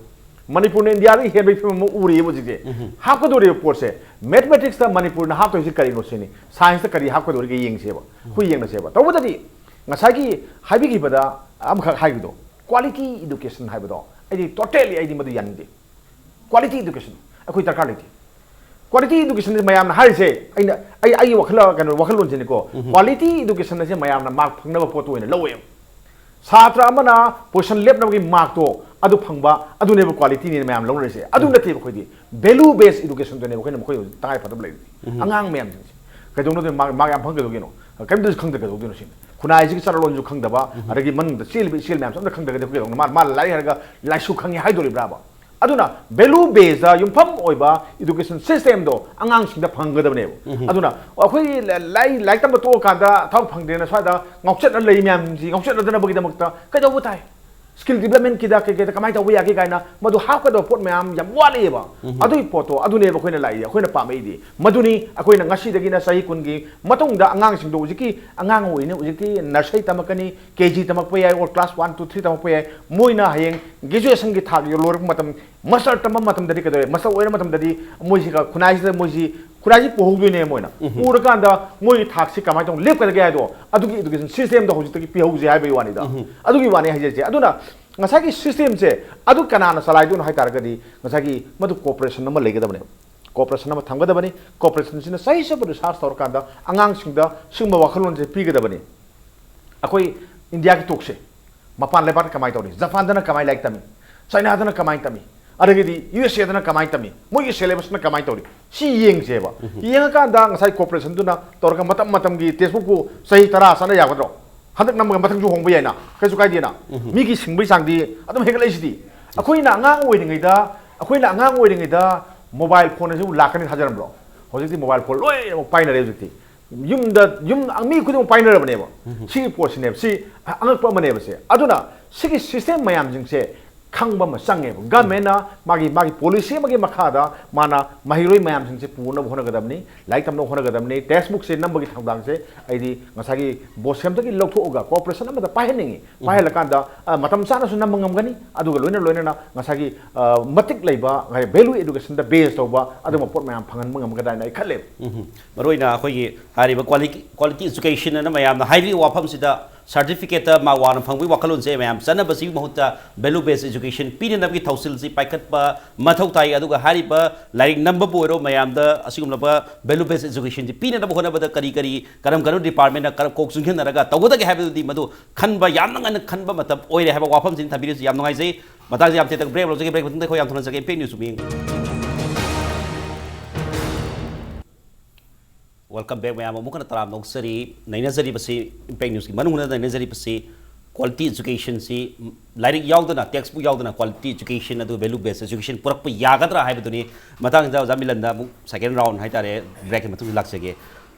ꯃꯅꯤꯄꯨꯔꯅ ꯏꯟꯗꯤꯌꯥꯗꯒꯤ ꯍꯦꯟꯕꯒꯤ ꯐꯤꯕꯝ ꯑꯃ ꯎꯔꯤꯑꯕ ꯍꯧꯖꯤꯛꯁꯦ꯫ ꯍꯥꯞꯀꯗꯧꯔꯤꯕ ꯄꯣꯠꯁꯦ, ꯃꯦꯊꯃꯦꯇꯤꯛꯁꯇ ꯃꯅꯤꯄꯨꯔꯅ ꯍꯥꯞꯇꯣꯏꯁꯦ ꯀꯔꯤꯅꯣ ꯁꯤꯅꯤ, ꯁꯥꯏꯟꯁꯇ ꯀꯔꯤ ꯍꯥꯞꯀꯗꯧꯔꯤꯒꯦ ꯌꯦꯡꯁꯦꯕ, ꯑꯩꯈꯣꯏ ꯌꯦꯡꯅꯁꯦꯕ꯫ ꯇꯧꯕꯇꯗꯤ ꯉꯁꯥꯏꯒꯤ ꯍꯥꯏꯕꯤꯈꯤꯕꯗ ꯑꯃꯈꯛ ꯍꯥꯏꯈꯤꯕꯗꯣ, ꯀ꯭ꯋꯥꯂꯤꯇꯤ ꯏꯗꯨꯀꯦꯁꯟ ꯍꯥꯏꯕꯗꯣ, ꯑꯩꯗꯤ ꯇꯣꯇꯦꯂꯤ ꯑꯩꯗꯤ ꯃꯗꯨ ꯌꯥꯅꯤꯡꯗꯦ꯫ ꯀ꯭ꯋꯥꯂꯤꯇꯤ ꯏꯗꯨꯀꯦꯁꯟ ꯑꯩꯈꯣꯏ ꯗꯔꯀꯥꯔ ꯂꯩꯇꯦ꯫ ꯀ꯭ꯋꯥꯂꯤꯇꯤ ꯏꯗꯨꯀꯦꯁꯟꯁꯦ ꯃꯌꯥꯝꯅ ꯍꯥꯏꯔꯤꯁꯦ, ꯑꯩꯅ, ꯑꯩ, ꯑꯩꯒꯤ ꯋꯥꯈꯜ, ꯀꯩꯅꯣ, ꯋꯥꯈꯜꯂꯣꯟꯁꯤꯅꯤꯀꯣ꯫ ꯀ꯭ꯋꯥꯂꯤꯇꯤ ꯏꯗꯨꯀꯦꯁꯟ ꯑꯁꯦ ꯃꯌꯥꯝꯅ ꯃꯥꯔꯛ ꯐꯪꯅꯕ ꯄꯣꯠꯇ ꯑꯣꯏꯅ ꯂꯧꯋꯦꯕ꯫ ꯁꯥꯇ꯭ꯔ ꯑꯃꯅ ꯄꯣꯖꯤꯁꯟ ꯂꯦꯞꯅꯕꯒꯤ ꯃꯥꯔꯛꯇꯣ ꯑꯗꯨ ꯐꯪꯕ, ꯑꯗꯨꯅꯦꯕ ꯀ꯭ꯋꯥꯂꯤꯇꯤꯅꯦꯅ ꯃꯌꯥꯝ ꯂꯧꯅꯔꯤꯁꯦ꯫ ꯑꯗꯨ ꯅꯠꯇꯦꯕ ꯑꯩꯈꯣꯏꯗꯤ꯫ ꯚꯦꯂꯨ ꯕꯦꯁ ꯏꯗꯨꯀꯦꯁꯟꯗꯨꯅꯦꯕ ꯑꯩꯈꯣꯏꯅ ꯃꯈꯣꯏ ꯍꯧꯖꯤꯛ ꯇꯉꯥꯏ ꯐꯗꯕ ꯂꯩꯔꯤꯁꯦ꯫ ꯑꯉꯥꯡ ꯃꯌꯥꯝꯁꯤꯡꯁꯦ ꯀꯩꯗꯧꯅꯗꯣꯏꯅꯣ? ꯃꯥꯔꯛ, ꯃꯥꯔꯛ ꯌꯥꯝ ꯐꯪꯒꯗꯧꯒꯤꯅꯣ? ꯀꯔꯤꯝꯇꯁꯨ ꯈꯪꯗ ꯀꯩꯗꯧꯗꯣꯏꯅꯣ ꯁꯤꯅꯤ꯫ ꯈꯨꯟꯅꯥꯏꯁꯤꯒꯤ ꯆꯠꯅꯂꯣꯟꯁꯨ ꯈꯪꯗꯕ, ꯑꯗꯒꯤ ꯃꯅꯨꯡꯗ ꯆꯦꯜꯂꯤꯕ ꯏꯆꯦꯜ ꯃꯌꯥꯝꯁꯦ ꯑꯝꯇ ꯈꯪꯗ꯭ꯔꯒꯗꯤ ꯑꯩꯈꯣꯏ ꯀꯩꯗꯧꯅ? ꯃꯥ, ꯃꯥ ꯂꯥꯏꯔꯤꯛ ꯍꯩꯔꯒ ꯂꯥꯏꯁꯨ ꯈꯪꯉꯤ ꯍꯥꯏꯗꯣꯔꯤꯕ꯭ꯔꯥꯕ? ꯑꯗꯨꯅ ꯚꯦꯂꯨ ꯕꯦꯁꯇ ꯌꯨꯝꯐꯝ ꯑꯣꯏꯕ ꯏꯗꯨꯀꯦꯁꯟ ꯁꯤꯁꯇꯦꯝꯗꯣ ꯑꯉꯥꯡꯁꯤꯡꯗ ꯐꯪꯒꯗꯕꯅꯦꯕ꯫ ꯑꯗꯨꯅ ꯑꯩꯈꯣꯏꯒꯤ ꯂ-, ꯂꯥꯏ-, ꯂꯥꯏꯔꯤꯛ ꯇꯝꯕ ꯇꯣꯛꯑꯀꯥꯟꯗ ꯊꯕꯛ ꯐꯪꯗ꯭ꯔꯦꯅ ꯁ꯭ꯋꯥꯏꯗ ꯉꯥꯎꯆꯠꯅ ꯂꯩ ꯃꯌꯥꯝꯁꯤ ꯉꯥꯎꯆꯠꯅꯗꯅꯕꯒꯤꯗꯃꯛꯇ ꯀꯩꯗꯧꯕ ꯇꯥꯏ? ꯁ꯭ꯀꯤꯜ ꯗꯤꯕꯂꯞꯃꯦꯟꯀꯤꯗ ꯀꯩ ꯀꯩꯗ ꯀꯃꯥꯏꯅ ꯇꯧꯕ ꯌꯥꯒꯦ ꯀꯥꯏꯅ ꯃꯗꯨ ꯍꯥꯞꯀꯗꯕ ꯄꯣꯠ ꯃꯌꯥꯝ ꯌꯥꯝ ꯋꯥꯠꯂꯤꯑꯕ꯫ ꯑꯗꯨꯒꯤ ꯄꯣꯠꯇꯣ ꯑꯗꯨꯅꯦꯕ ꯑꯩꯈꯣꯏꯅ ꯂꯥꯛꯏ, ꯑꯩꯈꯣꯏꯅ ꯄꯥꯝꯃꯛꯏꯗꯤ꯫ ꯃꯗꯨꯅꯤ ꯑꯩꯈꯣꯏꯅ ꯉꯁꯤꯗꯒꯤꯅ ꯆꯍꯤ ꯀꯨꯟꯒꯤ ꯃꯇꯨꯡꯗ ꯑꯉꯥꯡꯁꯤꯡꯗꯣ, ꯍꯧꯖꯤꯛꯀꯤ ꯑꯉꯥꯡ ꯑꯣꯏꯅ ꯍꯧꯖꯤꯛꯀꯤ ꯅꯔꯁꯔꯤ ꯇꯝꯃꯛꯀꯅꯤ, ꯀꯦ ꯖꯤ ꯇꯝꯃꯛꯄ ꯌꯥꯏ, or class one, two, three ꯇꯝꯃꯛꯄ ꯌꯥꯏ, ꯃꯣꯏꯅ ꯍꯌꯦꯡ ꯒ꯭ꯔꯦꯖꯨꯑꯦꯁꯟꯒꯤ ꯊꯥꯛ ꯂꯣꯏꯔꯛꯄ ꯃꯇꯝ, ꯃꯥꯁꯇꯔ ꯇꯝꯕ ꯃꯇꯝꯗꯗꯤ ꯀꯩꯗꯧꯋꯦ, ꯃꯥꯁꯇꯔ ꯑꯣꯏꯔ ꯃꯇꯝꯗꯗꯤ ꯃꯣꯏꯁꯤꯒ ꯈꯨꯟꯅꯥꯏꯁꯤꯗ ꯃꯣꯏꯁꯤ ꯈꯨꯟꯅꯥꯏꯁꯤ ꯄꯨꯍꯧꯗꯣꯏꯅꯦ ꯃꯣꯏꯅ꯫ ꯄꯨꯔꯀꯥꯟꯗ ꯃꯣꯏꯒꯤ ꯊꯥꯛꯁꯤ ꯀꯃꯥꯏꯅ ꯇꯧꯅ ꯂꯦꯞꯀꯗꯒꯦ ꯍꯥꯏꯗꯣ ꯑꯗꯨꯒꯤ ꯏꯗꯨꯀꯦꯁꯟ ꯁꯤꯁꯇꯦꯝꯗꯣ ꯍꯧꯖꯤꯛꯇꯒꯤ ꯄꯤꯍꯧꯁꯦ ꯍꯥꯏꯕꯒꯤ ꯋꯥꯅꯤꯗ꯫ ꯑꯗꯨꯒꯤ ꯋꯥꯅꯤ ꯍꯥꯏꯖꯔꯤꯁꯦ꯫ ꯑꯗꯨꯅ ꯉꯁꯥꯏꯒꯤ ꯁꯤꯁꯇꯦꯝꯁꯦ ꯑꯗꯨ ꯀꯅꯥꯅ ꯆꯂꯥꯏꯗꯣꯏꯅꯣ ꯍꯥꯏ ꯇꯥꯔꯒꯗꯤ ꯉꯁꯥꯏꯒꯤ ꯃꯗꯨ ꯀꯣꯔꯄꯣꯔꯦꯁꯟ ꯑꯃ ꯂꯩꯒꯗꯕꯅꯦꯕ꯫ ꯀꯣꯔꯄꯣꯔꯦꯁꯟ ꯑꯃ ꯊꯝꯒꯗꯕꯅꯤ꯫ ꯀꯣꯔꯄꯣꯔꯦꯁꯟꯁꯤꯅ ꯆꯍꯤ ꯆꯨꯞꯄ ꯔꯤꯁꯥꯔꯁ ꯇꯧꯔꯀꯥꯟꯗ ꯑꯉꯥꯡꯁꯤꯡꯗ ꯁꯤꯒꯨꯝꯕ ꯋꯥꯈꯜꯂꯣꯟꯁꯦ ꯄꯤꯒꯗꯕꯅꯤ꯫ ꯑꯩꯈꯣꯏ ꯏꯟꯗꯤꯌꯥꯒꯤ ꯇꯣꯛꯁꯦ ꯃꯄꯥꯟ ꯂꯩꯕꯥꯛꯇ ꯀꯃꯥꯏꯅ ꯇꯧꯔꯤ, ꯖꯄꯥꯟꯗꯅ ꯀꯃꯥꯏꯅ ꯂꯥꯏꯔꯤꯛ ꯇꯝꯃꯤ, ꯆꯥꯏꯅꯥꯗꯅ ꯀꯃꯥꯏꯅ ꯇꯝꯃꯤ, ꯑꯗꯒꯤꯗꯤ ꯌꯨ ꯑꯦꯁ ꯑꯦꯗꯅ ꯀꯃꯥꯏꯅ ꯇꯝꯃꯤ, ꯃꯣꯏꯒꯤ ꯁꯦꯂꯦꯕꯁꯅ ꯀꯃꯥꯏꯅ ꯇꯧꯔꯤ, ꯁꯤ ꯌꯦꯡꯁꯦꯕ꯫ ꯌꯦꯡꯉꯀꯥꯟꯗ ꯉꯁꯥꯏ ꯀꯣꯔꯄꯣꯔꯦꯁꯟꯗꯨꯅ ꯇꯧꯔꯒ ꯃꯇꯝ ꯃꯇꯝꯒꯤ ꯇꯦꯛꯁꯕꯨꯛꯄꯨ ꯆꯍꯤ ꯇꯔꯥ ꯆꯠꯅ ꯌꯥꯒꯗ꯭ꯔꯣ? ꯍꯟꯗꯛ ꯅꯝꯃꯒ ꯃꯊꯪꯁꯨ ꯍꯣꯡꯕ ꯌꯥꯏꯅ, ꯀꯩꯁꯨ ꯀꯥꯏꯗꯦꯅ꯫ ꯃꯤꯒꯤ ꯁꯤꯡꯕꯒꯤ ꯆꯥꯡꯗꯤ ꯑꯗꯨꯝ ꯍꯦꯟꯒꯠꯂꯛꯏꯁꯤꯗꯤ꯫ ꯑꯩꯈꯣꯏꯅ ꯑꯉꯥꯡ ꯑꯣꯏꯔꯤꯉꯩꯗ, ꯑꯩꯈꯣꯏꯅ ꯑꯉꯥꯡ ꯑꯣꯏꯔꯤꯉꯩꯗ ꯃꯣꯕꯥꯏꯜ ꯐꯣꯟ ꯑꯁꯤꯕꯨ ꯂꯥꯛꯀꯅꯤ ꯊꯥꯖꯔꯝꯕ꯭ꯔꯣ? ꯍꯧꯖꯤꯛꯇꯤ ꯃꯣꯕꯥꯏꯜ ꯐꯣꯟ ꯂꯣꯏꯅꯃꯛ ꯄꯥꯏꯅꯔꯦ ꯍꯧꯖꯤꯛꯇꯤ꯫ ꯌꯨꯝꯗ, ꯌꯨꯝ, ꯃꯤ ꯈꯨꯗꯤꯡꯃꯛ ꯄꯥꯏꯅꯔꯕꯅꯦꯕ꯫ ꯁꯤꯒꯤ ꯄꯣꯠꯁꯤꯅꯦꯕ, ꯁꯤ ꯑꯉꯛꯄ ꯑꯃꯅꯦꯕ ꯁꯦ꯫ ꯑꯗꯨꯅ ꯁꯤꯒꯤ ꯁꯤꯁꯇꯦꯝ ꯃꯌꯥꯝꯁꯤꯡꯁꯦ ꯈꯪꯕ ꯑꯃ ꯆꯪꯉꯦꯕ꯫ ꯒꯃꯦꯟꯅ ꯃꯥꯒꯤ, ꯃꯥꯒꯤ ꯄꯣꯂꯤꯁꯤ ꯑꯃꯒꯤ ꯃꯈꯥꯗ ꯃꯥꯅ ꯃꯍꯩꯔꯣꯏ ꯃꯌꯥꯝꯁꯤꯡꯁꯦ ꯄꯨꯅꯕ ꯍꯣꯠꯅꯒꯗꯕꯅꯤ, ꯂꯥꯏꯔꯤꯛ ꯇꯝꯅꯕ ꯍꯣꯠꯅꯒꯗꯕꯅꯤ꯫ ꯇꯦꯛꯁꯕꯨꯛꯁꯦ ꯅꯝꯕꯒꯤ ꯊꯧꯗꯥꯡꯁꯦ ꯑꯩꯗꯤ ꯉꯁꯥꯏꯒꯤ ꯕꯣꯁꯦꯝꯗꯒꯤ ꯂꯧꯊꯣꯛꯑꯒ ꯀꯣꯔꯄꯣꯔꯦꯁꯟ ꯑꯃꯗ ꯄꯥꯏꯍꯟꯅꯤꯡꯉꯤ꯫ ꯄꯥꯏꯍꯜꯂꯀꯥꯟꯗ, ꯑ, ꯃꯇꯝ ꯆꯥꯅꯁꯨ ꯅꯝꯕ ꯉꯝꯒꯅꯤ, ꯑꯗꯨꯒ ꯂꯣꯏꯅ ꯂꯣꯏꯅꯅ ꯉꯁꯥꯏꯒꯤ, ꯑ, ꯃꯇꯤꯛ ꯂꯩꯕ, ꯉꯁꯥꯏ ꯚꯦꯂꯨ ꯑꯦꯗꯨꯀꯦꯁꯟꯗ ꯕꯦꯖ ꯇꯧꯕ ꯑꯗꯨꯒꯨꯝꯕ ꯄꯣꯠ ꯃꯌꯥꯝ ꯐꯪꯍꯟꯕ ꯉꯝꯒꯗ꯭ꯔꯥ ꯍꯥꯏꯅ ꯑꯩ ꯈꯜꯂꯦꯕ꯫ ꯃꯔꯨꯑꯣꯏꯅ ꯑꯩꯈꯣꯏꯒꯤ ꯍꯥꯏꯔꯤꯕ ꯀ꯭ꯋꯥꯂꯤꯇꯤ, ꯀ꯭ꯋꯥꯂꯤꯇꯤ ꯑꯦꯖꯨꯀꯦꯁꯟ ꯑꯅ ꯃꯌꯥꯝꯅ ꯍꯥꯏꯔꯤꯕ ꯋꯥꯐꯝꯁꯤꯗ ꯁꯥꯔꯇꯤꯐꯤꯀꯦꯠꯇ ꯃꯥꯔꯛ ꯋꯥꯡꯅ ꯐꯪꯕꯒꯤ ꯋꯥꯈꯜꯂꯣꯟꯁꯦ ꯃꯌꯥꯝ ꯆꯠꯅꯕꯁꯤꯒꯤ ꯃꯍꯨꯠꯇ ꯚꯦꯂꯨ ꯕꯦꯁ ꯑꯦꯖꯨꯀꯦꯁꯟ ꯄꯤꯅꯅꯕꯒꯤ ꯊꯧꯁꯤꯜꯁꯤ ꯄꯥꯏꯈꯠꯄ ꯃꯊꯧ ꯇꯥꯏ꯫ ꯑꯗꯨꯒ ꯍꯥꯏꯔꯤꯕ ꯂꯥꯏꯔꯤꯛ ꯅꯝꯕꯕꯨ ꯑꯣꯏꯔꯣ, ꯃꯌꯥꯝꯗ ꯑꯁꯤꯒꯨꯝꯂꯕ ꯚꯦꯂꯨ ꯕꯦꯁ ꯑꯦꯖꯨꯀꯦꯁꯟꯁꯤ ꯄꯤꯅꯅꯕ ꯍꯣꯠꯅꯕꯗ ꯀꯔꯤ ꯀꯔꯤ, ꯀꯔꯝ ꯀꯔꯝꯕ ꯗꯤꯄꯥꯔꯠꯃꯦꯟꯅ ꯀꯔꯝ ꯀꯣꯛ ꯆꯨꯡꯁꯤꯟꯅꯔꯒ ꯇꯧꯒꯗꯒꯦ ꯍꯥꯏꯕꯗꯨꯗꯤ ꯃꯗꯨ ꯈꯟꯕ, ꯌꯥꯝꯅ ꯉꯟꯅ ꯈꯟꯕ ꯃꯇꯝ ꯑꯣꯏꯔꯦ ꯍꯥꯏꯕ ꯋꯥꯐꯝꯁꯤꯡ ꯊꯝꯕꯤꯔꯤꯕꯁꯤ ꯌꯥꯝ ꯅꯨꯡꯉꯥꯏꯖꯩ꯫ ꯃꯇꯥꯡꯁꯤꯗ ꯌꯥꯝ ꯇꯦꯟꯇꯛ ꯕ꯭ꯔꯦꯛ ꯂꯧꯖꯒꯦ꯫ ꯕ꯭ꯔꯦꯛ ꯃꯇꯨꯡꯗ ꯑꯩꯈꯣꯏ ꯌꯥꯝ ꯊꯨꯅ ꯆꯠꯀꯦ꯫ ꯏꯝꯄꯦꯛ ꯅ꯭ꯌꯨꯁ ꯃꯤꯠꯌꯦꯡ꯫ ꯋꯦꯜꯀꯝ ꯕꯦꯛ ꯃꯌꯥꯝ ꯑꯃꯨꯛ ꯍꯟꯅ ꯇꯔꯥꯝꯅ ꯑꯣꯛꯆꯔꯤ꯫ ꯅꯩꯅꯖꯔꯤꯕꯁꯤ, ꯏꯝꯄꯦꯛ ꯅ꯭ꯌꯨꯁꯀꯤ ꯃꯅꯨꯡ ꯍꯨꯠꯅ ꯅꯩꯅꯖꯔꯤꯕꯁꯤ ꯀ꯭ꯋꯥꯂꯤꯇꯤ ꯑꯦꯖꯨꯀꯦꯁꯟꯁꯤ, ꯂꯥꯏꯔꯤꯛ ꯌꯥꯎꯗꯅ, ꯇꯦꯛꯁꯕꯨꯛ ꯌꯥꯎꯗꯅ ꯀ꯭ꯋꯥꯂꯤꯇꯤ ꯑꯦꯖꯨꯀꯦꯁꯟ ꯑꯗꯨ ꯚꯦꯂꯨ ꯕꯦꯁ ꯑꯦꯖꯨꯀꯦꯁꯟ ꯄꯨꯔꯛꯄ ꯌꯥꯒꯗ꯭ꯔꯥ ꯍꯥꯏꯕꯗꯨꯅꯤ꯫ ꯃꯇꯥꯡꯁꯤꯗ ꯑꯣꯖꯥ ꯃꯤꯂꯟꯗ ꯑꯃꯨꯛ ꯁꯦꯀꯦꯟ ꯔꯥꯎꯟ ꯍꯥꯏꯇꯥꯔꯦ, ꯕ꯭ꯔꯦꯛꯀꯤ ꯃꯇꯨꯡꯗ ꯂꯥꯛꯆꯒꯦ꯫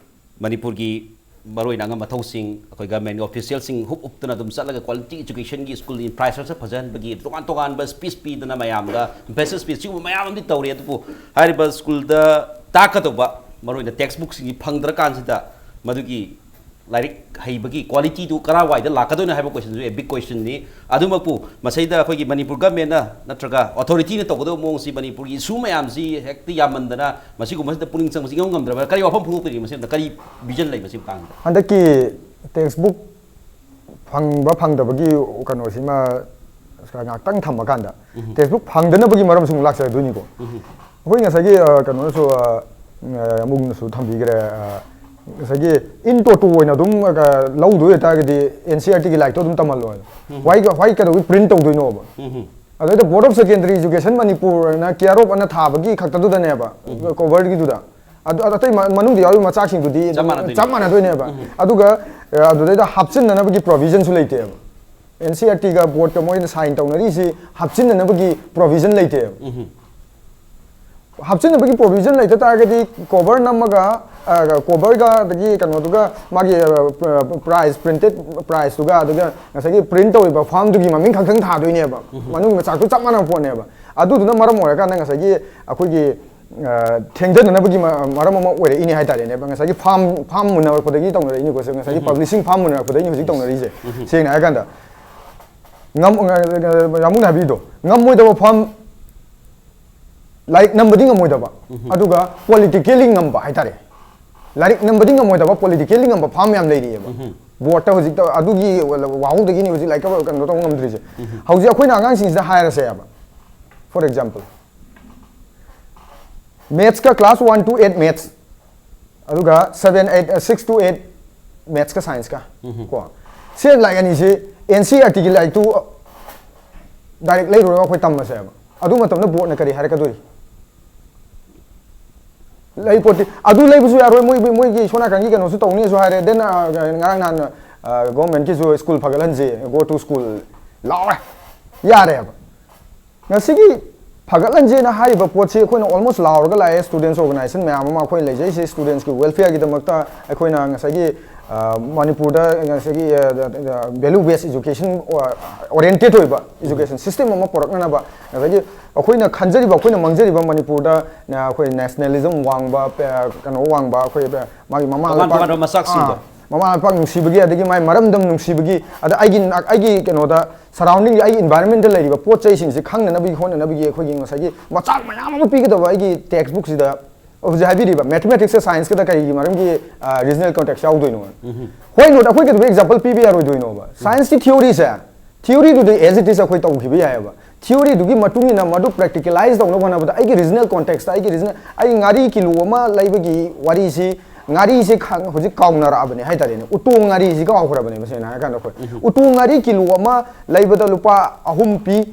ꯃꯅꯤꯄꯨꯔꯒꯤ ꯃꯔꯨꯑꯣꯏꯅ ꯑꯉꯝꯕ ꯃꯊꯧꯁꯤꯡ ꯑꯩꯈꯣꯏ ꯒꯚꯔꯟꯃꯦꯟꯒꯤ ꯑꯣꯐꯤꯁꯤꯌꯦꯜꯁꯤꯡ ꯍꯨꯞ ꯎꯞꯇꯅ ꯑꯗꯨꯝ ꯆꯠꯂꯒ ꯀ꯭ꯋꯥꯂꯤꯇꯤ ꯑꯦꯖꯨꯀꯦꯁꯟꯒꯤ ꯁ꯭ꯀꯨꯜ ꯏꯟꯐ꯭ꯔꯥꯁ꯭ꯇ꯭ꯔꯛꯆꯔ ꯐꯖꯍꯟꯕꯒꯤ ꯇꯣꯉꯥꯟ ꯇꯣꯉꯥꯟꯕ ꯁ꯭ꯄꯤꯆ ꯄꯤꯗꯅ ꯃꯌꯥꯝꯗ ꯕꯦꯁꯤꯁ ꯁ꯭ꯄꯤꯆ ꯁꯤꯒꯨꯝꯕ ꯃꯌꯥꯝ ꯑꯃꯗꯤ ꯇꯧꯔꯤ꯫ ꯑꯗꯨꯕꯨ ꯍꯥꯏꯔꯤꯕ ꯁ꯭ꯀꯨꯜꯗ ꯇꯥꯛꯀꯗꯧꯕ ꯃꯔꯨꯑꯣꯏꯅ ꯇꯦꯛꯁ ꯕꯨꯛꯁꯤꯡꯁꯤ ꯐꯪꯗ꯭ꯔꯀꯥꯟꯁꯤꯗ ꯃꯗꯨꯒꯤ ꯂꯥꯏꯔꯤꯛ ꯍꯩꯕꯒꯤ ꯀ꯭ꯋꯥꯂꯤꯇꯤꯗꯨ ꯀꯔꯥꯏꯋꯥꯏꯗ ꯂꯥꯛꯀꯗꯣꯏꯅꯣ ꯍꯥꯏꯕ ꯀꯣꯏꯁꯟꯁꯨ ꯑꯦ ꯕꯤꯛ ꯀꯣꯏꯁꯟꯅꯤ꯫ ꯑꯗꯨꯃꯛꯄꯨ ꯃꯁꯤꯗ ꯑꯩꯈꯣꯏꯒꯤ ꯃꯅꯤꯄꯨꯔ ꯒꯚꯔꯟꯃꯦꯟꯅ ꯅꯠꯇ꯭ꯔꯒ ꯑꯣꯊꯣꯔꯤꯇꯤꯅ ꯇꯧꯒꯗꯕ ꯃꯑꯣꯡꯁꯤ ꯃꯅꯤꯄꯨꯔꯒꯤ ꯏꯁꯨ ꯃꯌꯥꯝꯁꯤ ꯍꯦꯛꯇ ꯌꯥꯝꯃꯟꯗꯅ ꯃꯁꯤꯒꯨꯝꯕꯁꯤꯗ ꯄꯨꯛꯅꯤꯡ ꯆꯪꯕꯁꯤ ꯏꯉꯝ ꯉꯝꯗ꯭ꯔꯕ꯫ ꯀꯔꯤ ꯋꯥꯐꯝ ꯐꯣꯡꯗꯣꯛꯄꯤꯔꯤ ꯃꯁꯤꯗ? ꯀꯔꯤ ꯚꯤꯖꯟ ꯂꯩ ꯃꯁꯤꯒꯤ ꯃꯇꯥꯡꯗ? ꯍꯟꯗꯛꯀꯤ ꯇꯦꯛꯁ ꯕꯨꯛ ꯐꯪꯕ ꯐꯪꯗꯕꯒꯤ ꯀꯩꯅꯣꯁꯤꯃ ꯉꯥꯏꯍꯥꯛꯇꯪ ꯊꯝꯃꯀꯥꯟꯗ, ꯇꯦꯛꯁ ꯕꯨꯛ ꯐꯪꯗꯅꯕꯒꯤ ꯃꯔꯝꯁꯨ ꯑꯃꯨꯛ ꯂꯥꯛꯆꯗꯣꯏꯅꯤꯀꯣ꯫ ꯑꯩꯈꯣꯏ ꯉꯁꯥꯏꯒꯤ ꯑ, ꯀꯩꯅꯣꯅꯁꯨ ꯑ, ꯑ, ꯑꯃꯨꯛꯅꯁꯨ ꯊꯝꯕꯤꯈ꯭ꯔꯦ꯫ ꯑ, ꯉꯁꯥꯏꯒꯤ ꯏꯟ ꯇꯣꯇꯣ ꯑꯣꯏꯅ ꯑꯗꯨꯝ ꯑ, ꯂꯧꯗꯣꯏ ꯑꯣꯏꯇꯥꯔꯒꯗꯤ ꯑꯦꯟ ꯁꯤ ꯑꯥꯔ ꯇꯤꯒꯤ ꯂꯥꯏꯔꯤꯛꯇꯣ ꯑꯗꯨꯝ ꯇꯝꯍꯜꯂꯣ ꯍꯥꯏꯅ꯫ ꯋꯥꯏ ꯋꯥꯏ ꯀꯩꯗꯧꯕꯒꯤ ꯄ꯭ꯔꯤꯟ ꯇꯧꯗꯣꯏꯅꯣꯕ? ꯑꯗꯩꯗ ꯕꯣꯔꯗ ꯑꯣꯐ ꯁꯦꯀꯦꯟꯗꯔꯤ ꯏꯖꯨꯀꯦꯁꯟ ꯃꯅꯤꯄꯨꯔꯅ ꯀꯤꯌꯥꯔ ꯑꯣꯐ ꯑꯅ ꯊꯥꯕꯒꯤ ꯈꯛꯇꯗꯨꯗꯅꯦꯕ, ꯀꯣꯚꯔꯒꯤꯗꯨꯗ꯫ ꯑꯗꯨ ꯑꯇꯩ ꯃ- ꯃꯅꯨꯡꯗ ꯌꯥꯎꯔꯤꯕ ꯃꯆꯥꯛꯁꯤꯡꯗꯨꯗꯤ ꯆꯞ ꯃꯥꯟꯅꯗꯣꯏꯅꯦ꯫ ꯆꯞ ꯃꯥꯟꯅꯗꯣꯏꯅꯦꯕ꯫ ꯑꯗꯨꯒ ꯑ, ꯑꯗꯨꯗꯩꯗ ꯍꯥꯞꯆꯤꯟꯅꯅꯕꯒꯤ ꯄ꯭ꯔꯣꯚꯤꯖꯟꯁꯨ ꯂꯩꯇꯦꯕ꯫ ꯑꯦꯟ ꯁꯤ ꯑꯥꯔ ꯇꯤꯒ ꯕꯣꯔꯗꯀ ꯃꯣꯏꯅ ꯁꯥꯏꯟ ꯇꯧꯅꯔꯤꯁꯤ ꯍꯥꯞꯆꯤꯟꯅꯅꯕꯒꯤ ꯄ꯭ꯔꯣꯚꯤꯖꯟ ꯂꯩꯇꯦꯕ꯫ ꯍꯥꯞꯆꯤꯟꯅꯕꯒꯤ ꯄ꯭ꯔꯣꯚꯤꯖꯟ ꯂꯩꯇ ꯇꯥꯔꯒꯗꯤ ꯀꯣꯚꯔ ꯅꯝꯃꯒ, ꯑ, ꯀꯣꯚꯔꯒ ꯑꯗꯒꯤ ꯀꯩꯅꯣꯗꯨꯒ ꯃꯥꯒꯤ ꯄ꯭ꯔꯥꯏꯁ, ꯄ꯭ꯔꯤꯟꯇꯦꯠ ꯄ꯭ꯔꯥꯏꯁꯇꯨꯒ, ꯑꯗꯨꯒ ꯉꯁꯥꯏꯒꯤ ꯄ꯭ꯔꯤꯟ ꯇꯧꯔꯤꯕ ꯐꯥꯝꯗꯨꯒꯤ ꯃꯃꯤꯡ ꯈꯛꯇꯪ ꯊꯥꯗꯣꯏꯅꯦꯕ꯫ ꯃꯅꯨꯡ ꯃꯆꯥꯛꯇꯨ ꯆꯞ ꯃꯥꯟꯅꯕ ꯄꯣꯠꯅꯦꯕ꯫ ꯑꯗꯨꯗꯨꯅ ꯃꯔꯝ ꯑꯣꯏꯔꯀꯥꯟꯗ ꯉꯁꯥꯏꯒꯤ ꯑꯩꯈꯣꯏꯒꯤ ꯑ, ꯊꯦꯡꯊꯅꯅꯕꯒꯤ ꯃ- ꯃꯔꯝ ꯑꯃ ꯑꯣꯏꯔꯛꯏꯅꯦ ꯍꯥꯏꯇꯥꯔꯦꯅꯦ꯫ ꯉꯁꯥꯏꯒꯤ ꯐꯥꯝ ꯐꯥꯝ ꯃꯨꯟꯅꯔꯛꯄꯗꯒꯤ ꯇꯧꯅꯔꯛꯏꯅꯤꯀꯣ꯫ ꯉꯁꯥꯏꯒꯤ ꯄꯕ꯭ꯂꯤꯁꯤꯡ ꯐꯥꯝ ꯃꯨꯟꯅꯔꯛꯄꯗꯒꯤꯅꯤ ꯍꯧꯖꯤꯛ ꯇꯧꯅꯔꯤꯁꯦ꯫ ꯁꯦꯡꯅ ꯍꯥꯏꯔꯀꯥꯟꯗ ꯉꯝ- ꯉ- ꯉ- ꯌꯥꯝꯕꯨꯡꯅ ꯍꯥꯏꯕꯤꯗꯣ, ꯉꯝꯃꯣꯏꯗꯕ ꯐꯥꯝ, ꯂꯥꯏꯔꯤꯛ ꯅꯝꯕꯗꯤ ꯉꯝꯃꯣꯏꯗꯕ, ꯑꯗꯨꯒ ꯄꯣꯂꯤꯇꯤꯀꯦꯜꯂꯤ ꯉꯝꯕ ꯍꯥꯏꯇꯥꯔꯦ꯫ ꯂꯥꯏꯔꯤꯛ ꯅꯝꯕꯗꯤ ꯉꯝꯃꯣꯏꯗꯕ, ꯄꯣꯂꯤꯇꯤꯀꯦꯜꯂꯤ ꯉꯝꯕ ꯐꯥꯝ ꯌꯥꯝ ꯂꯩꯔꯤꯑꯕ꯫ ꯕꯣꯔꯗꯇ ꯍꯧꯖꯤꯛ ꯇꯧ- ꯑꯗꯨꯒꯤ ꯋꯥꯍꯧꯗꯒꯤꯅꯤ ꯍꯧꯖꯤꯛ ꯂꯥꯏꯔꯤꯛ ꯀꯩꯅꯣ ꯇꯧꯕ ꯉꯝꯗ꯭ꯔꯤꯁꯦ꯫ ꯍꯧꯖꯤꯛ ꯑꯩꯈꯣꯏꯅ ꯑꯉꯥꯡꯁꯤꯡꯁꯤꯗ ꯍꯥꯏꯔꯁꯦꯕ, for example, mathsꯀ class one to eight maths, ꯑꯗꯨꯒ seven eight, six to eight mathsꯀ scienceꯀ꯫ ꯀꯣ, ꯁꯤ ꯂꯥꯏꯔꯤꯛ ꯑꯅꯤꯁꯤ ꯑꯦꯟ ꯁꯤ ꯑꯥꯔ ꯇꯤꯒꯤ ꯂꯥꯏꯔꯤꯛꯇꯨ ꯗꯥꯏꯔꯦꯛ ꯂꯩꯔꯨꯔꯒ ꯑꯩꯈꯣꯏ ꯇꯝꯃꯁꯦꯕ꯫ ꯑꯗꯨ ꯃꯇꯝꯗ ꯕꯣꯔꯗꯅ ꯀꯔꯤ ꯍꯥꯏꯔꯛꯀꯗꯣꯔꯤ? ꯂꯩ ꯄꯣꯠꯇꯤ꯫ ꯑꯗꯨ ꯂꯩꯕꯁꯨ ꯌꯥꯔꯣꯏ, ꯃꯣꯏ ꯃꯣꯏꯒꯤ ꯁꯣꯝ ꯅꯥꯀꯟꯒꯤ ꯀꯩꯅꯣꯁꯨ ꯇꯧꯅꯤꯁꯨ ꯍꯥꯏꯔꯦ꯫ ꯗꯦꯟ ꯉꯔꯥꯡ ꯅꯍꯥꯟ ꯒꯣꯔꯃꯦꯟꯠꯀꯤꯁꯨ ꯁ꯭ꯀꯨꯜ ꯐꯒꯠꯍꯟꯁꯤ, go to school ꯂꯥꯎꯔꯦ, ꯌꯥꯔꯦꯕ꯫ ꯉꯁꯤꯒꯤ ꯐꯒꯠꯍꯟꯁꯦꯅ ꯍꯥꯏꯔꯤꯕ ꯄꯣꯠꯁꯤ ꯑꯩꯈꯣꯏꯅ ꯑꯣꯜꯃꯣꯁ ꯂꯥꯎꯔꯒ ꯂꯥꯛꯑꯦ꯫ ꯁ꯭ꯇꯨꯗꯦꯟꯠꯁ ꯑꯣꯔꯒꯅꯥꯏꯖꯦꯁꯟ ꯃꯌꯥꯝ ꯑꯃ ꯑꯩꯈꯣꯏ ꯂꯩꯖꯩꯁꯦ, ꯁ꯭ꯇꯨꯗꯦꯟꯠꯁꯀꯤ ꯋꯦꯜꯐꯤꯌꯔꯒꯤꯗꯃꯛꯇ ꯑꯩꯈꯣꯏꯅ ꯉꯁꯥꯏꯒꯤ ꯃꯅꯤꯄꯨꯔꯗ ꯉꯁꯥꯏꯒꯤ value based education oriented ꯑꯣꯏꯕ education system ꯑꯃ ꯄꯨꯔꯛꯅꯅꯕ, ꯉꯁꯥꯏꯒꯤ ꯑꯩꯈꯣꯏꯅ ꯈꯟꯖꯔꯤꯕ, ꯑꯩꯈꯣꯏꯅ ꯃꯥꯡꯖꯔꯤꯕ ꯃꯅꯤꯄꯨꯔꯗ ꯑꯩꯈꯣꯏ nationalism ꯋꯥꯡꯕ, ꯀꯩꯅꯣ ꯋꯥꯡꯕ, ꯑꯩꯈꯣꯏ ꯃꯥꯒꯤ ꯃꯃꯥ ꯇꯣꯉꯥꯟ ꯂꯩꯄꯥꯛ ꯇꯣꯉꯥꯟꯕ ꯃꯆꯥꯛꯁꯤꯡꯗꯣ꯫ ꯑꯥ, ꯃꯃꯥ ꯂꯩꯄꯥꯛ ꯅꯨꯡꯁꯤꯕꯒꯤ, ꯑꯗꯒꯤ ꯃꯥꯒꯤ ꯃꯔꯝꯗꯝ ꯅꯨꯡꯁꯤꯕꯒꯤ, ꯑꯗ ꯑꯩꯒꯤ ꯑꯩꯒꯤ ꯀꯩꯅꯣꯗ surrounding, ꯑꯩꯒꯤ environment ꯇ ꯂꯩꯔꯤꯕ ꯄꯣꯠ ꯆꯩꯁꯤꯡꯁꯤ ꯈꯪꯅꯅꯕꯒꯤ ꯍꯣꯠꯅꯅꯕꯒꯤ ꯑꯩꯈꯣꯏꯒꯤ ꯉꯁꯥꯏꯒꯤ ꯃꯆꯥꯛ ꯃꯌꯥꯝ ꯑꯃ ꯄꯤꯒꯗꯕ ꯑꯩꯒꯤ text book ꯁꯤꯗ ꯍꯧꯖꯤꯛ ꯍꯥꯏꯕꯤꯔꯤꯕ mathematics ꯀ science ꯀꯗ ꯀꯔꯤꯒꯤ ꯃꯔꯝꯒꯤ regional context ꯌꯥꯎꯗꯣꯏꯅꯣ? ꯍꯣꯏ, ꯅꯣꯠ, ꯑꯩꯈꯣꯏ ꯀꯩꯗꯧꯕꯩ example ꯄꯤꯕ ꯌꯥꯔꯣꯏꯗꯣꯏꯅꯣꯕ? Science ꯀꯤ theory ꯁꯦ, theory ꯗꯨꯗꯤ as it is ꯑꯩꯈꯣꯏ ꯇꯧꯈꯤꯕ ꯌꯥꯏꯑꯕ꯫ Theory ꯗꯨꯒꯤ ꯃꯇꯨꯡ ꯏꯟꯅ ꯃꯗꯨ practicalize ꯇꯧꯅꯕ ꯍꯣꯠꯅꯕꯗ ꯑꯩꯒꯤ regional context ꯇ, ꯑꯩꯒꯤ regional, ꯑꯩ ꯉꯥꯔꯤ ꯀꯤꯂꯣ ꯑꯃ ꯂꯩꯕꯒꯤ ꯋꯥꯔꯤꯁꯤ, ꯉꯥꯔꯤꯁꯤ ꯈ-, ꯍꯧꯖꯤꯛ ꯀꯥꯎꯅꯔꯛꯑꯕꯅꯦ ꯍꯥꯏꯇꯥꯔꯦꯅꯦ꯫ ꯎꯇꯣꯡ ꯉꯥꯔꯤꯁꯤ ꯀꯥꯎꯈ꯭ꯔꯕꯅꯦꯕ, ꯁꯦꯡꯅ ꯍꯥꯏꯔꯀꯥꯟꯗ ꯑꯩꯈꯣꯏ꯫ ꯎꯇꯣꯡ ꯉꯥꯔꯤ ꯀꯤꯂꯣ ꯑꯃ ꯂꯩꯕꯗ ꯂꯨꯄꯥ ꯑꯍꯨꯝ ꯄꯤ,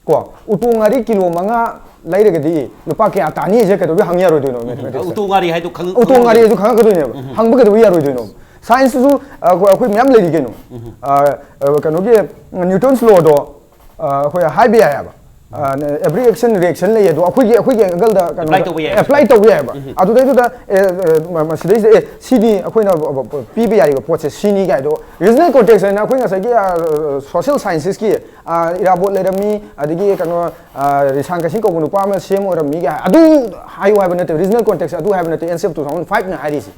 ꯀꯣ, ꯎꯇꯣꯡ ꯉꯥꯔꯤ ꯀꯤꯂꯣ ꯃꯉꯥ ꯂꯩꯔꯒꯗꯤ ꯂꯨꯄꯥ ꯀꯌꯥ ꯇꯥꯅꯤꯁꯦ ꯀꯩꯗꯧꯕꯩ ꯍꯪ ꯌꯥꯔꯣꯏꯗꯣꯏꯅꯣ mathematics ꯇ? ꯎꯇꯣꯡ ꯉꯥꯔꯤ ꯍꯥꯏꯗꯣ ꯈꯪ-, ꯎꯇꯣꯡ ꯉꯥꯔꯤ ꯍꯥꯏꯗꯣ ꯈꯪꯉꯛꯀꯗꯣꯏꯅꯦꯕ꯫ ꯍꯪꯕ ꯀꯩꯗꯧꯕꯩ ꯌꯥꯔꯣꯏꯗꯣꯏꯅꯣ? Science ꯇꯁꯨ, ꯑ, ꯑꯩꯈꯣꯏ, ꯑꯩꯈꯣꯏ ꯃꯌꯥꯝ ꯂꯩꯔꯤ ꯀꯩꯅꯣ꯫ ꯑ, ꯑ, ꯀꯩꯅꯣꯒꯤ Newton's law ꯗꯣ, ꯑ, ꯑꯩꯈꯣꯏ ꯍꯥꯏꯕ ꯌꯥꯏ ꯍꯥꯏꯕ꯫ ꯑ, every action reaction ꯂꯩ, ꯑꯗꯣ ꯑꯩꯈꯣꯏꯒꯤ, ꯑꯩꯈꯣꯏꯒꯤ angle ꯗ ꯀꯩꯅꯣ apply ꯇꯧꯕ ꯌꯥꯏ꯫ Apply ꯇꯧꯕ ꯌꯥꯏꯕ꯫ ꯑꯗꯨꯗꯩꯗꯨꯗ, ꯑꯦ, ꯑꯦ, ꯃ-, ꯃ-, ꯁꯤꯗꯩꯁꯤꯗ, ꯑꯦ, ꯁꯤꯅꯤ ꯑꯩꯈꯣꯏꯅ ꯄꯤꯕ ꯌꯥꯔꯤꯕ ꯄꯣꯠꯁꯦ, ꯁꯤꯅꯤ ꯀꯥꯏꯗꯣ regional context ꯍꯥꯏꯅ ꯑꯩꯈꯣꯏ ꯉꯁꯥꯏꯒꯤ, ꯑ, social sciences ꯀꯤ, ꯑ, ꯏꯔꯥꯕꯣꯠ ꯂꯩꯔꯝꯃꯤ, ꯑꯗꯒꯤ ꯀꯩꯅꯣ, ꯑ, ꯔꯤꯁꯥꯡ ꯀꯩꯁꯤꯡ ꯀꯧꯕ ꯅꯨꯄꯥ ꯑꯃ ꯁꯦꯝ ꯑꯣꯏꯔꯝꯃꯤ ꯀꯥꯏ, ꯑꯗꯨ ꯍꯥꯏꯌꯨ ꯍꯥꯏꯕ ꯅꯠꯇꯦ, regional context ꯑꯗꯨ ꯍꯥꯏꯕ ꯅꯠꯇꯦ, N C E P two thousand five ꯅ ꯍꯥꯏꯔꯤꯁꯦ꯫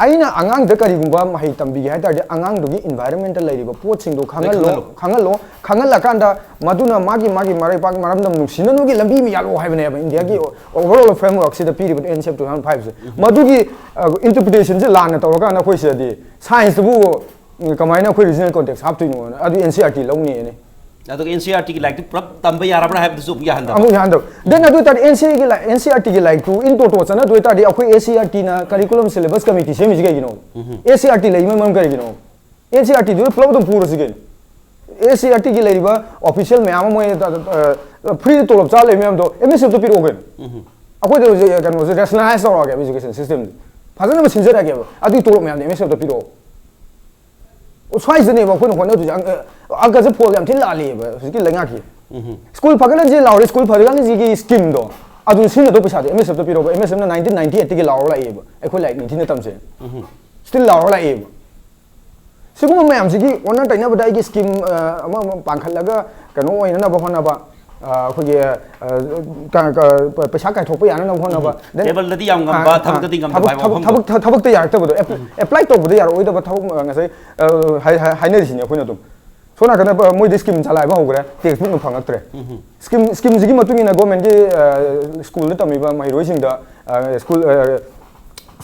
ꯑꯩꯅ ꯑꯉꯥꯡꯗ ꯀꯔꯤꯒꯨꯝꯕ ꯃꯍꯩ ꯇꯝꯕꯤꯒꯦ ꯍꯥꯏ ꯇꯥꯔꯗꯤ, ꯑꯉꯥꯡꯗꯨꯒꯤ environment ꯇ ꯂꯩꯔꯤꯕ ꯄꯣꯠꯁꯤꯡꯗꯣ ꯈꯪꯍꯜꯂꯣ, ꯈꯪꯍꯜꯂꯣ꯫ ꯈꯪꯍꯜꯂꯣ, ꯈꯪꯍꯜꯂꯀꯥꯟꯗ ꯃꯗꯨꯅ ꯃꯥꯒꯤ, ꯃꯥꯒꯤ ꯃꯔꯩꯄꯥꯛ ꯃꯔꯝꯗꯝ ꯅꯨꯡꯁꯤꯅꯅꯕꯒꯤ ꯂꯝꯕꯤ ꯑꯃ ꯌꯥꯜꯂꯣ ꯍꯥꯏꯕꯅꯦꯕ India ꯒꯤ overall framework ꯁꯤꯗ ꯄꯤꯔꯤꯕ N C E P two thousand five ꯁꯦ꯫ ꯃꯗꯨꯒꯤ, ꯑ, interpretation ꯁꯦ ꯂꯥꯟꯅ ꯇꯧꯔꯀꯥꯟꯗ ꯑꯩꯈꯣꯏ ꯁꯤꯗꯗꯤ science ꯇꯨꯕꯨ ꯎꯝ, ꯀꯃꯥꯏꯅ ꯑꯩꯈꯣꯏ regional context ꯍꯥꯞꯇꯣꯏꯅꯣꯅ, ꯑꯗꯨ N C E R T ꯂꯧꯅꯦꯅꯦ꯫ ꯑꯗꯨꯒ N C E R T ꯒꯤ ꯂꯥꯏꯔꯤꯛꯇꯨ ꯄꯨꯂꯞ ꯇꯝꯕ ꯌꯥꯔꯕ꯭ꯔꯥ ꯍꯥꯏꯕꯗꯨꯁꯨ ꯑꯃꯨꯛ ꯌꯥꯍꯟꯗꯕ꯫ ꯑꯃꯨꯛ ꯌꯥꯍꯟꯗꯕ꯫ Then ꯑꯗꯨ ꯑꯣꯏꯇꯥꯔꯗꯤ N C E ꯒꯤ ꯂꯥꯏ-, N C E R T ꯒꯤ ꯂꯥꯏꯔꯤꯛꯇꯨ in toto ꯆꯠꯅꯗꯣꯏ ꯇꯥꯔꯗꯤ ꯑꯩꯈꯣꯏ A C E R T ꯅ curriculum syllabus committee ꯁꯦꯝꯃꯤꯁꯤ ꯀꯩꯒꯤꯅꯣ? A C E R T ꯂꯩꯕ ꯃꯔꯝ ꯀꯔꯤꯒꯤꯅꯣ? N C E R T ꯗꯨ ꯄꯨꯂꯞ ꯑꯗꯨꯝ ꯄꯨꯔꯁꯤ ꯀꯩꯅꯣ? A C E R T ꯒꯤ ꯂꯩꯔꯤꯕ official ꯃꯌꯥꯝ ꯑꯃ ꯃꯣꯏ, ꯑ, ꯑ, free ꯗ ꯇꯣꯂꯣꯞ ꯆꯥ ꯂꯩꯕ ꯃꯌꯥꯝꯗꯣ M S F ꯇ ꯄꯤꯔꯛꯑꯣ ꯀꯩꯅꯣ? ꯑꯩꯈꯣꯏꯗ ꯍꯧꯖꯤꯛ ꯀꯩꯅꯣꯁꯦ rationalize ꯇꯧꯔꯛꯑꯒꯦꯕ education system ꯁꯦ꯫ ꯐꯖꯅ ꯑꯃ ꯁꯤꯟꯖꯔꯛꯑꯒꯦꯕ꯫ ꯑꯗꯨꯒꯤ ꯇꯣꯂꯣꯞ ꯃꯌꯥꯝꯗꯣ M S F ꯇ ꯄꯤꯔꯛꯑꯣ꯫ ꯁ꯭ꯋꯥꯏꯁꯤꯗꯅꯦꯕ ꯑꯩꯈꯣꯏꯅ ꯍꯣꯠꯅꯗꯣꯏꯁꯦ꯫ ꯑꯪ-, ꯑ, ꯑꯪꯀꯁꯦ ꯐꯣꯜ ꯌꯥꯝ ꯊꯤꯅ ꯂꯥꯜꯂꯤꯑꯕ ꯍꯧꯖꯤꯛꯀꯤ ꯂꯩꯉꯥꯛꯀꯤ꯫ School ꯐꯒꯠꯍꯟꯁꯦ ꯂꯥꯎꯔꯦ, school ꯐꯒꯠꯍꯟꯁꯤꯒꯤ scheme ꯗꯣ ꯑꯗꯨ ꯁꯤꯖꯤꯟꯅꯗꯧ ꯄꯩꯁꯥꯗꯣ M S F ꯇ ꯄꯤꯔꯛꯑꯣꯕ꯫ M S F ꯅ nineteen ninety eight ꯇꯒꯤ ꯂꯥꯎꯔ ꯂꯥꯛꯑꯦꯕ ꯑꯩꯈꯣꯏ ꯂꯥꯏꯔꯤꯛ ꯅꯤꯡꯊꯤꯅ ꯇꯝꯁꯦ꯫ ꯇꯤꯜ ꯂꯥꯎꯔ ꯂꯥꯛꯑꯦꯕ꯫ ꯁꯤꯒꯨꯝꯕ ꯃꯌꯥꯝꯁꯤꯒꯤ ꯑꯣꯟꯅ ꯇꯩꯅꯕꯗ ꯑꯩꯒꯤ ꯁ꯭ꯀꯤꯝ ꯑꯃ ꯑꯃ ꯄꯥꯡꯈꯠꯂꯒ ꯀꯩꯅꯣ ꯑꯣꯏꯅꯅꯕ ꯍꯣꯠꯅꯕ, ꯑ, ꯑꯩꯈꯣꯏꯒꯤ, ꯑ, ꯀ- ꯀ- ꯄꯩꯁꯥ ꯀꯥꯏꯊꯣꯛꯄ ꯌꯥꯅꯅꯕ ꯍꯣꯠꯅꯕ꯫ Then, ꯇꯦꯕꯜꯗꯗꯤ ꯌꯥꯝ ꯉꯝꯕ, ꯑ, ꯑ, ꯊꯕꯛꯇꯗꯤ ꯉꯝꯗꯕ ꯊꯕꯛ- ꯍꯥꯏꯕ ꯊꯕꯛ- ꯋꯥꯐꯝꯗꯣ꯫ ꯊꯕꯛ- ꯊꯕꯛꯇ ꯌꯥꯔꯛꯇꯕꯗꯣ, ꯑꯦꯄ꯭ꯂꯥꯏ ꯇꯧꯕꯗ ꯌꯥꯔꯛꯑꯣꯏꯗꯕ ꯊꯕꯛ, ꯑ, ꯉꯁꯥꯏ, ꯑ, ꯍꯥꯏ- ꯍꯥꯏ- ꯍꯥꯏꯅꯔꯤꯁꯤꯅꯦ ꯑꯩꯈꯣꯏꯅ ꯑꯗꯨꯝ꯫ ꯁꯣꯝ ꯅꯥꯀꯟꯗ ꯃꯣꯏꯗꯤ ꯁ꯭ꯀꯤꯝ ꯆꯂꯥꯏꯕ ꯍꯧꯈ꯭ꯔꯦ, ꯇꯦꯛꯁ ꯕꯨꯛꯅ ꯐꯪꯉꯛꯇ꯭ꯔꯦ꯫ ꯁ꯭ꯀꯤꯝ, ꯁ꯭ꯀꯤꯝꯁꯤꯒꯤ ꯃꯇꯨꯡ ꯏꯟꯅ ꯒꯣꯔꯃꯦꯟꯒꯤ, ꯑ, ꯁ꯭ꯀꯨꯜꯗ ꯇꯝꯃꯤꯕ ꯃꯍꯩꯔꯣꯏꯁꯤꯡꯗ, ꯑ, ꯁ꯭ꯀꯨꯜ, ꯑ,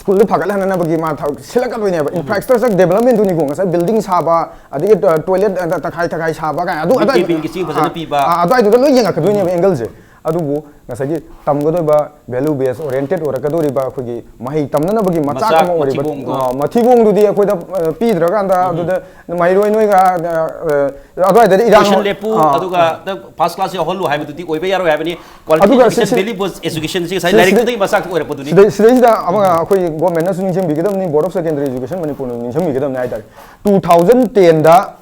ꯁ꯭ꯀꯨꯜꯗ ꯐꯒꯠꯍꯟꯅꯅꯕꯒꯤ ꯃꯥ ꯊꯕꯛ ꯁꯤꯜꯂꯛꯀꯗꯣꯏꯅꯦꯕ꯫ ꯏꯟꯐ꯭ꯔꯥꯁ꯭ꯇ꯭ꯔꯛꯆꯔ ꯗꯦꯕꯂꯞꯃꯦꯟꯗꯨꯅꯤꯀꯣ, ꯉꯁꯥꯏ ꯕꯤꯜꯗꯤꯡ ꯁꯥꯕ, ꯑꯗꯒꯤ ꯇꯣꯏꯂꯦꯠ ꯇꯪꯈꯥꯏ ꯇꯪꯈꯥꯏ ꯁꯥꯕ ꯀꯥꯏꯅ ꯑꯗꯨ ꯃꯤꯠ ꯗꯦ ꯑꯗꯥꯏꯗꯨꯗ, ꯃꯤꯜꯒꯤ ꯆꯦꯡ ꯐꯖꯅ ꯑ, ꯄꯤꯕ꯫ ꯑ, ꯑꯗꯨꯋꯥꯏꯗꯨꯗ ꯂꯣꯏ ꯌꯦꯡꯉꯛꯀꯗꯣꯏꯅꯦꯕ ꯑꯦꯡꯒꯜꯁꯦ꯫ ꯑꯗꯨꯕꯨ ꯉꯁꯥꯏꯒꯤ ꯇꯝꯒꯗꯣꯏꯕ ꯚꯦꯂꯨ ꯕꯦꯁ ꯑꯣꯔꯤꯌꯦꯟꯇꯦꯠ ꯑꯣꯏꯔꯛꯀꯗꯧꯔꯤꯕ ꯑꯩꯈꯣꯏꯒꯤ ꯃꯍꯩ ꯇꯝꯅꯅꯕꯒꯤ ꯃꯆꯥꯛ ꯃꯆꯥꯛ ꯑꯃ ꯑꯣꯏꯔꯤꯕ, ꯃꯊꯤꯕꯣꯡꯗꯣ꯫ ꯑ, ꯃꯊꯤꯕꯣꯡꯗꯨꯗꯤ ꯑꯩꯈꯣꯏꯗ, ꯑ, ꯄꯤꯗ꯭ꯔꯀꯥꯟꯗ ꯑꯗꯨꯗ ꯃꯍꯩꯔꯣꯏ ꯅꯣꯏꯒ, ꯑ, ꯑ, ꯑꯗꯨꯋꯥꯏꯗꯗꯤ ꯏꯔꯥꯡ ꯇ꯭ꯌꯨꯁꯟ ꯂꯦꯞꯄꯨ, ꯑ, ꯑꯗꯨꯒ ꯐꯥꯔꯁ ꯀ꯭ꯂꯥꯁꯁꯦ ꯌꯥꯎꯍꯜꯂꯨ ꯍꯥꯏꯕꯗꯨꯗꯤ ꯑꯣꯏꯕ ꯌꯥꯔꯣꯏ ꯍꯥꯏꯕꯅꯤ꯫ ꯀ꯭ꯋꯥꯂꯤꯇꯤ ꯑꯗꯨꯒ ꯁꯤ- ꯑꯦꯖꯨꯀꯦꯁꯟ, ꯁꯤ- ꯚꯦꯂꯨ ꯕꯦꯁ ꯑꯦꯖꯨꯀꯦꯁꯟꯁꯤ ꯉꯁꯥꯏ ꯁꯤꯗ- ꯂꯥꯏꯔꯤꯛꯇꯨꯗꯒꯤ ꯃꯆꯥꯛꯇ ꯑꯣꯏꯔꯛꯄꯗꯨꯅꯤ꯫ ꯁꯤꯗꯩ-, ꯁꯤꯗꯩꯁꯤꯗ ꯑꯃꯒ ꯑꯩꯈꯣꯏ ꯒꯣꯔꯃꯦꯟꯅꯁꯨ ꯅꯤꯡꯁꯤꯡꯕꯤꯒꯗꯕꯅꯤ, ꯕꯣꯔꯗ ꯑꯣꯐ ꯁꯦꯀꯦꯟꯗꯔꯤ ꯏꯖꯨꯀꯦꯁꯟ ꯃꯅꯤꯄꯨꯔꯅ ꯅꯤꯡꯁꯤꯡꯕꯤꯒꯗꯕꯅꯤ ꯍꯥꯏꯇꯥꯔꯦ꯫ ꯇꯨ ꯊꯥꯎꯖꯟ ꯇꯦꯟꯗ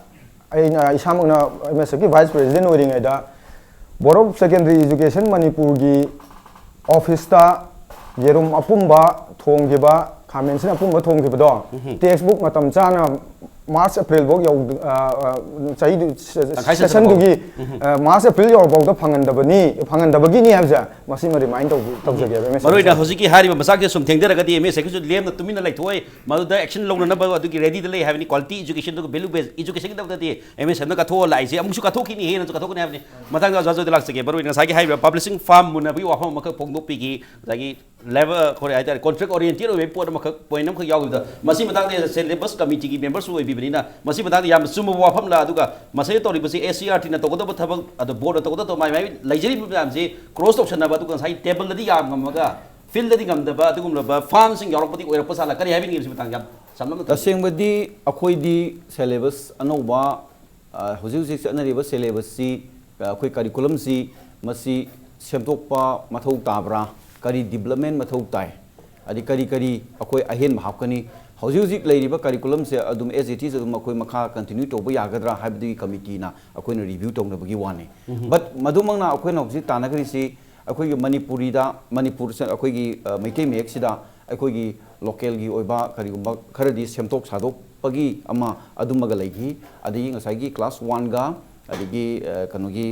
ꯑꯩꯅ ꯏꯁꯥꯃꯛꯅ ꯑꯦꯝ ꯑꯦꯁ ꯑꯦꯐꯀꯤ ꯚꯥꯏꯁ ꯄ꯭ꯔꯦꯁꯤꯗꯦꯟ ꯑꯣꯏꯔꯤꯉꯩꯗ ꯕꯣꯔꯗ ꯑꯣꯐ ꯁꯦꯀꯦꯟꯗꯔꯤ ꯏꯖꯨꯀꯦꯁꯟ ꯃꯅꯤꯄꯨꯔꯒꯤ ꯑꯣꯐꯤꯁꯇ ꯌꯦꯔꯨꯝ ꯑꯄꯨꯝꯕ ꯊꯣꯡꯈꯤꯕ, ꯈꯥꯃꯦꯟꯁꯤꯟ ꯑꯄꯨꯝꯕ ꯊꯣꯡꯈꯤꯕꯗꯣ, ꯇꯦꯛꯁ ꯕꯨꯛ ꯃꯇꯝ ꯆꯥꯅ ꯃꯥꯔꯆ ꯑꯦꯄ꯭ꯔꯤꯜꯐꯧ ꯌꯧ-, ꯑ, ꯑ, ꯆꯍꯤꯗꯨ ꯁꯦ-, ꯇꯪꯈꯥꯏ ꯆꯠꯇ꯭ꯔꯕ ꯁꯦꯁꯟꯗꯨꯒꯤ, ꯑ, ꯃꯥꯔꯆ ꯑꯦꯄ꯭ꯔꯤꯜ ꯌꯧꯔꯐꯥꯎꯗ ꯐꯪꯍꯟꯗꯕꯅꯤ, ꯐꯪꯍꯟꯗꯕꯒꯤꯅꯤ ꯍꯥꯏꯕꯁꯦ ꯃꯁꯤꯃ ꯔꯤꯃꯥꯏꯟ ꯇꯧ-, ꯇꯧꯖꯒꯦꯕ, ꯑꯦꯝ ꯑꯦꯁ ꯃꯔꯨ ꯑꯣꯏꯅ ꯑꯦꯐ꯫ ꯍꯧꯖꯤꯛꯀꯤ ꯍꯥꯏꯔꯤꯕ ꯃꯆꯥꯛꯁꯦ ꯁꯨꯝ ꯊꯦꯡꯊꯔꯒꯗꯤ ꯑꯦꯝ ꯑꯦꯁ ꯑꯦꯐꯀꯤꯁꯨ ꯂꯦꯝꯅ ꯇꯨꯃꯤꯟꯅ ꯂꯩꯊꯣꯛꯑꯣꯏ, ꯃꯗꯨꯗ ꯑꯦꯛꯁꯟ ꯂꯧꯅꯅꯕ ꯑꯗꯨꯒꯤ ꯔꯦꯗꯤꯗ ꯂꯩ ꯍꯥꯏꯕꯅꯤ꯫ ꯀ꯭ꯋꯥꯂꯤꯇꯤ ꯏꯖꯨꯀꯦꯁꯟꯗꯨꯒ ꯚꯦꯂꯨ ꯕꯦꯁ ꯏꯖꯨꯀꯦꯁꯟꯒꯤꯗꯃꯛꯇꯗꯤ ꯑꯦꯝ ꯑꯦꯁ ꯑꯦꯐꯅ ꯀꯠꯊꯣꯛꯑ ꯂꯥꯛꯏꯁꯦ ꯑꯃꯨꯛꯁꯨ ꯀꯠꯊꯣꯛꯈꯤꯅꯤ, ꯍꯦꯟꯅꯁꯨ ꯀꯠꯊꯣꯛꯀꯅꯤ ꯍꯥꯏꯕꯅꯤ꯫ ꯃꯊꯪꯗ ꯑꯣꯖꯥ ꯖꯣꯏꯗ ꯂꯥꯛꯆꯒꯦ꯫ ꯃꯔꯨ ꯑꯣꯏꯅ ꯉꯁꯥꯏꯒꯤ ꯍꯥꯏꯔꯤꯕ ꯄꯕ꯭ꯂꯤꯁꯤꯡ ꯐꯥꯔꯝ ꯃꯨꯟꯅꯕꯒꯤ ꯋꯥꯐꯝ ꯑꯃꯈꯛ ꯐꯣꯡꯗꯣꯛꯄꯤꯈꯤ, ꯉꯁꯥꯏꯒꯤ ꯂꯦꯕꯔ, ꯀꯔꯤ ꯍꯥꯏꯇꯥꯔꯦ, ꯀꯣꯟꯇ꯭ꯔꯦꯛ ꯑꯣꯔꯤꯌꯦꯟꯇꯦꯠ ꯑꯣꯏꯕꯒꯤ ꯄꯣꯠ ꯑꯃꯈꯛ, ꯄꯣꯏꯟꯠ ꯑꯃꯈꯛ ꯌꯥꯎꯈꯤꯕꯗ, ꯃꯁꯤ ꯃꯇꯥꯡꯗ ꯁꯦꯂꯦꯕꯁ ꯀꯃꯤꯇꯤꯒꯤ ꯃꯦꯝꯕꯔꯁꯨ ꯑꯣꯏꯕꯤꯕꯅꯤꯅ, ꯃꯁꯤ ꯃꯇꯥꯡꯗ ꯌꯥꯝꯅ ꯆꯨꯝꯕ ꯋꯥꯐꯝꯂ, ꯑꯗꯨꯒ ꯃꯁꯤꯗ ꯇꯧꯔꯤꯕꯁꯤ ꯑꯦꯁ ꯁꯤ ꯑꯥꯔ ꯇꯤꯅ ꯇꯧꯒꯗꯕ ꯊꯕꯛ, ꯑꯗꯣ ꯕꯣꯔꯗꯅ ꯇꯧꯒꯗꯕ ꯊꯕꯛ, ꯃꯥꯏ ꯃꯥꯏ ꯂꯩꯖꯔꯤꯕ ꯃꯌꯥꯝꯁꯤ ꯀ꯭ꯔꯣꯁ ꯇꯧꯁꯟꯅꯕ, ꯑꯗꯨꯒ ꯉꯁꯥꯏ ꯇꯦꯕꯜꯗꯗꯤ ꯌꯥꯝ ꯉꯝꯃꯒ ꯐꯤꯜꯗꯗꯤ ꯉꯝꯗꯕ ꯑꯗꯨꯒꯨꯝꯂꯕ ꯐꯥꯔꯝꯁꯤꯡ ꯌꯥꯎꯔꯛꯄꯗꯤ ꯑꯣꯏꯔꯛꯄ ꯖꯥꯠꯂ? ꯀꯔꯤ ꯍꯥꯏꯕꯤꯅꯤꯡꯉꯤ ꯃꯁꯤ ꯃꯇꯥꯡꯗ ꯌꯥꯝ ꯁꯝꯂꯞꯅ ꯊꯝꯕꯤꯌꯨ꯫ ꯇꯁꯦꯡꯕꯗꯤ ꯑꯩꯈꯣꯏꯗꯤ ꯁꯦꯂꯦꯕꯁ ꯑꯅꯧꯕ, ꯑ, ꯍꯧꯖꯤꯛ ꯍꯧꯖꯤꯛ ꯆꯠꯅꯔꯤꯕ ꯁꯦꯂꯦꯕꯁꯁꯤ, ꯑ, ꯑꯩꯈꯣꯏ ꯀꯔꯤꯀꯨꯂꯝꯁꯤ ꯃꯁꯤ ꯁꯦꯝꯗꯣꯛꯄ ꯃꯊꯧ ꯇꯥꯕ꯭ꯔꯥ? ꯀꯔꯤ ꯗꯤꯕꯂꯞꯃꯦꯟ ꯃꯊꯧ ꯇꯥꯏ? ꯑꯗꯩ ꯀꯔꯤ ꯀꯔꯤ ꯑꯩꯈꯣꯏ ꯑꯍꯦꯟꯕ ꯍꯥꯞꯀꯅꯤ? ꯍꯧꯖꯤꯛ ꯍꯧꯖꯤꯛ ꯂꯩꯔꯤꯕ ꯀꯔꯤꯀꯨꯂꯝꯁꯦ ꯑꯗꯨꯝ as it is ꯑꯗꯨꯝ ꯑꯩꯈꯣꯏ ꯃꯈꯥ ꯀꯟꯇꯤꯅ꯭ꯌꯨ ꯇꯧꯕ ꯌꯥꯒꯗ꯭ꯔꯥ ꯍꯥꯏꯕꯗꯨꯒꯤ ꯀꯃꯤꯇꯤꯅ ꯑꯩꯈꯣꯏꯅ ꯔꯤꯚ꯭ꯌꯨ ꯇꯧꯅꯕꯒꯤ ꯋꯥꯅꯤ꯫ ꯎꯝ꯫ But ꯃꯗꯨꯃꯛꯅ ꯑꯩꯈꯣꯏꯅ ꯍꯧꯖꯤꯛ ꯇꯥꯟꯅꯈ꯭ꯔꯤꯁꯤ ꯑꯩꯈꯣꯏꯒꯤ ꯃꯅꯤꯄꯨꯔꯤꯗ, ꯃꯅꯤꯄꯨꯔ, ꯑꯩꯈꯣꯏꯒꯤ, ꯑ, ꯃꯩꯇꯩ ꯃꯌꯦꯛꯁꯤꯗ ꯑꯩꯈꯣꯏꯒꯤ ꯂꯣꯀꯦꯜꯒꯤ ꯑꯣꯏꯕ ꯀꯔꯤꯒꯨꯝꯕ ꯈꯔꯗꯤ ꯁꯦꯝꯗꯣꯛ ꯁꯥꯗꯣꯛꯄꯒꯤ ꯑꯃ ꯑꯗꯨꯃꯒ ꯂꯩꯈꯤ꯫ ꯑꯗꯒꯤ ꯉꯁꯥꯏꯒꯤ ꯀ꯭ꯂꯥꯁ ꯋꯥꯟꯒ ꯑꯗꯒꯤ ꯑ, ꯀꯩꯅꯣꯒꯤ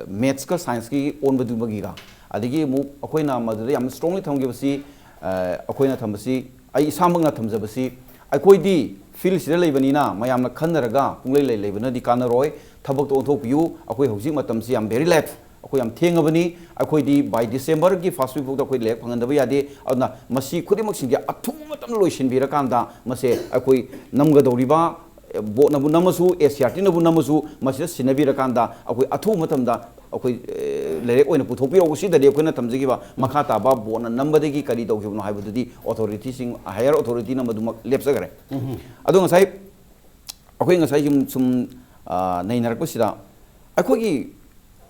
ꯃꯦꯠꯁꯀ ꯁꯥꯏꯟꯁꯀꯤ ꯑꯣꯟꯕꯗꯨꯃꯒꯤꯒ, ꯑꯗꯒꯤ ꯑꯃꯨꯛ ꯑꯩꯈꯣꯏꯅ ꯃꯗꯨꯗ ꯌꯥꯝ ꯏꯁꯇ꯭ꯔꯣꯡꯂꯤ ꯊꯝꯈꯤꯕꯁꯤ, ꯑ, ꯑꯩꯈꯣꯏꯅ ꯊꯝꯕꯁꯤ, ꯑꯩ ꯏꯁꯥꯃꯛꯅ ꯊꯝꯖꯕꯁꯤ, ꯑꯩꯈꯣꯏꯗꯤ ꯐꯤꯜꯁꯤꯗ ꯂꯩꯕꯅꯤꯅ ꯃꯌꯥꯝꯅ ꯈꯟꯅꯔꯒ ꯄꯨꯡꯂꯩ ꯂꯩ ꯂꯩꯕꯅꯗꯤ ꯀꯥꯟꯅꯔꯣꯏ꯫ ꯊꯕꯛꯇꯣ ꯑꯣꯟꯊꯣꯛꯄꯤꯌꯨ꯫ ꯑꯩꯈꯣꯏ ꯍꯧꯖꯤꯛ ꯃꯇꯝꯁꯤ ꯌꯥꯝ very late, ꯑꯩꯈꯣꯏ ꯌꯥꯝ ꯊꯦꯡꯉꯕꯅꯤ꯫ ꯑꯩꯈꯣꯏꯗꯤ by Decemberꯒꯤ first week ꯐꯥꯎꯗ ꯑꯩꯈꯣꯏ ꯂꯥꯏꯔꯤꯛ ꯐꯪꯍꯟꯗꯕ ꯌꯥꯗꯦ꯫ ꯑꯗꯨꯅ ꯃꯁꯤ ꯈꯨꯗꯤꯡꯃꯛꯁꯤꯡꯁꯦ ꯑꯊꯨꯕ ꯃꯇꯝꯗ ꯂꯣꯏꯁꯤꯟꯕꯤꯔꯀꯥꯟꯗ ꯃꯁꯦ ꯑꯩꯈꯣꯏ ꯅꯝꯒꯗꯧꯔꯤꯕ ꯕꯣꯔꯗꯅꯕꯨ ꯅꯝꯃꯁꯨ, ꯑꯦꯁ ꯁꯤ ꯑꯥꯔ ꯇꯤꯅꯕꯨ ꯅꯝꯃꯁꯨ, ꯃꯁꯤꯗ ꯁꯤꯟꯅꯕꯤꯔꯀꯥꯟꯗ ꯑꯩꯈꯣꯏ ꯑꯊꯨꯕ ꯃꯇꯝꯗ ꯑꯩꯈꯣꯏ, ꯑꯦ, ꯂꯥꯏꯔꯤꯛ ꯑꯣꯏꯅ ꯄꯨꯊꯣꯛꯄꯤꯔꯛꯎ꯫ ꯁꯤꯗꯗꯤ ꯑꯩꯈꯣꯏꯅ ꯇꯝꯖꯈꯤꯕ ꯃꯈꯥ ꯇꯥꯕ ꯕꯣꯔꯗꯅ ꯅꯝꯕꯗꯒꯤ ꯀꯔꯤ ꯇꯧꯈꯤꯕꯅꯣ ꯍꯥꯏꯕꯗꯨꯗꯤ ꯑꯣꯊꯣꯔꯤꯇꯤꯁꯤꯡ, ꯍꯥꯌꯔ ꯑꯣꯊꯣꯔꯤꯇꯤꯅ ꯃꯗꯨꯃꯛ ꯂꯦꯞꯆꯈ꯭ꯔꯦ꯫ ꯑꯗꯣ ꯉꯁꯥꯏ ꯑꯩꯈꯣꯏ ꯉꯁꯥꯏ ꯁꯨꯝ, ꯁꯨꯝ, ꯑ, ꯅꯩꯅꯔꯛꯄꯁꯤꯗ ꯑꯩꯈꯣꯏꯒꯤ